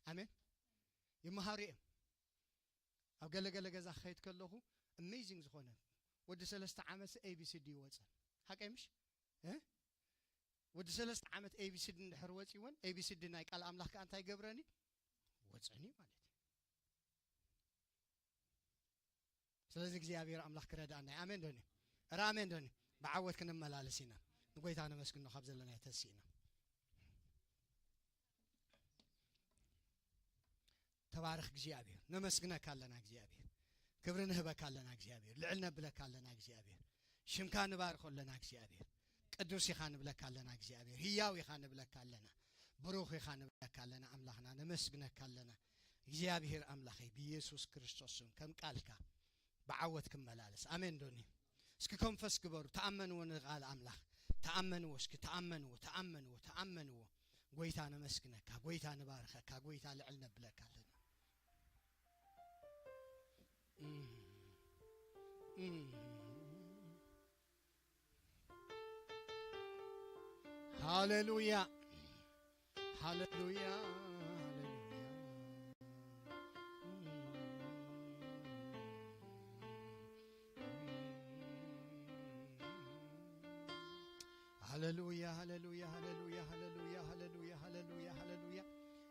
ኣሜን። ይመሃሩ እዮም። ኣብ ገለገለ ገዛ ክኸይድ ከለኹ ኣሜዚንግ ዝኾነ ወዲ ሰለስተ ዓመት ኤቢሲዲ ይወፀን። ሓቀይ ምሽ? እ? ወዲ ሰለስተ ዓመት ኤቢሲዲ እንድሕር ወፂወን፣ ኤቢሲዲ ናይ ቃል ኣምላኽ ከዓ እንታይ ገብረኒ? ወፀኒ ማለት እዩ። ስለዚ እግዚኣብሔር ኣምላኽ ክረድኣና እዩ። ኣሜን ዶኒ? ኧረ ኣሜን ዶኒ? ብዓወት ክንመላለስ ኢና። ንጎይታ ነመስግኖ ካብ ዘለናዮ ተሲእና። ተባረኽ እግዚኣብሔር። ነመስግነካ ኣለና እግዚኣብሔር። ክብሪ ንህበካ ኣለና እግዚኣብሔር። ልዕል ነብለካ ኣለና እግዚኣብሔር። ሽምካ ንባርኾ ኣለና እግዚኣብሔር። ቅዱስ ኢኻ ንብለካ ኣለና እግዚኣብሔር። ህያው ኢኻ ንብለካ ኣለና። ብሩኽ ኢኻ ንብለካ ኣለና ኣምላኽና። ነመስግነካ ኣለና እግዚኣብሔር ኣምላኸይ። ብኢየሱስ ክርስቶስ ስም ከም ቃልካ ብዓወት ክመላለስ። ኣሜን ዶኒ? እስኪ ኮንፈስ ግበሩ። ተኣመንዎ ንቃል ኣምላኽ። ተኣመንዎ እስኪ። ተኣመንዎ፣ ተኣመንዎ፣ ተኣመንዎ። ጎይታ ነመስግነካ፣ ጎይታ ንባርኸካ፣ ጎይታ ልዕል ነብለካ ኣለና። እም፣ እም። ሃሌሉያ፣ ሃሌሉያ፣ ሃሌሉያ። ሃሌሉያ፣ ሃሌሉያ፣ ሃሌሉያ፣ ሃሌሉያ፣ ሃሌሉያ፣ ሃሌሉያ፣ ሃሌሉያ።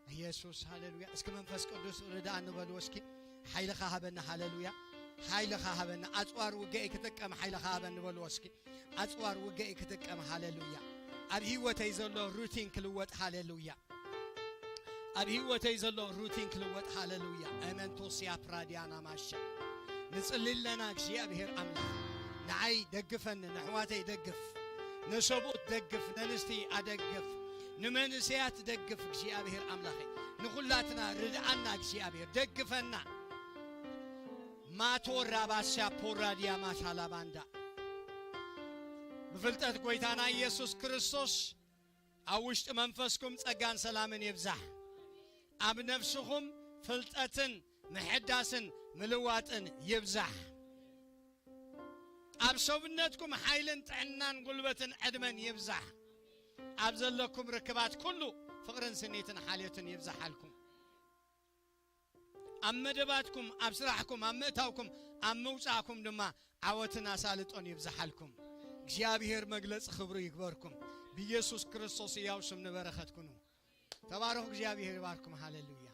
ኢየሱስ፣ ሃሌሉያ። እስኪ መንፈስ ቅዱስ ርዳእ ንበልዎ እስኪ። ሓይልኻ ሃበና፣ ሃሌሉያ። ሓይልኻ ሃበና። ኣጽዋር ውግአይ ክጥቀም ሓይልኻ ሃበኒ በልዎ እስኪ። ኣጽዋር ውግአይ ክጥቀም፣ ሃሌሉያ። ኣብ ህይወተይ ዘሎ ሩቲን ክልወጥ፣ ሃሌሉያ። ኣብ ህይወተይ ዘሎ ሩቲን ክልወጥ፣ ሃሌሉያ። ኤመንቶስያ ፕራዲያና ማሻ። ንጽሊ ኣለና፣ እግዚኣብሔር ኣምላኽ ንዓይ ደግፈኒ፣ ንኣሕዋተይ ደግፍ፣ ንሰብኡት ደግፍ፣ ነንስቲ ኣደግፍ፣ ንመንእሰያት ደግፍ፣ እግዚኣብሔር ኣምላኸይ ንኹላትና ርድኣና፣ እግዚኣብሔር ደግፈና። ማቶ ራባስያ ፖራዲያ ማሻላባንዳ። ብፍልጠት ጎይታና ኢየሱስ ክርስቶስ ኣብ ውሽጢ መንፈስኩም ጸጋን ሰላምን ይብዛሕ። ኣብ ነፍስኹም ፍልጠትን ምሕዳስን ምልዋጥን ይብዛሕ። ኣብ ሰውነትኩም ሓይልን ጥዕናን ጉልበትን ዕድመን ይብዛሕ። ኣብ ዘለኩም ርክባት ኩሉ ፍቕርን ስኒትን ሓልዮትን ይብዛሓልኩም። ኣብ መደባትኩም፣ ኣብ ስራሕኩም፣ ኣብ ምእታውኩም፣ ኣብ ምውጻእኩም ድማ ዓወትን ኣሳልጦን ይብዛሓልኩም። እግዚኣብሔር መግለጺ ክብሩ ይግበርኩም። ብኢየሱስ ክርስቶስ ሕያው ስም ንበረኸት ኩኑ። ተባረኹ፣ እግዚኣብሔር ይባርኩም። ሃሌሉያ።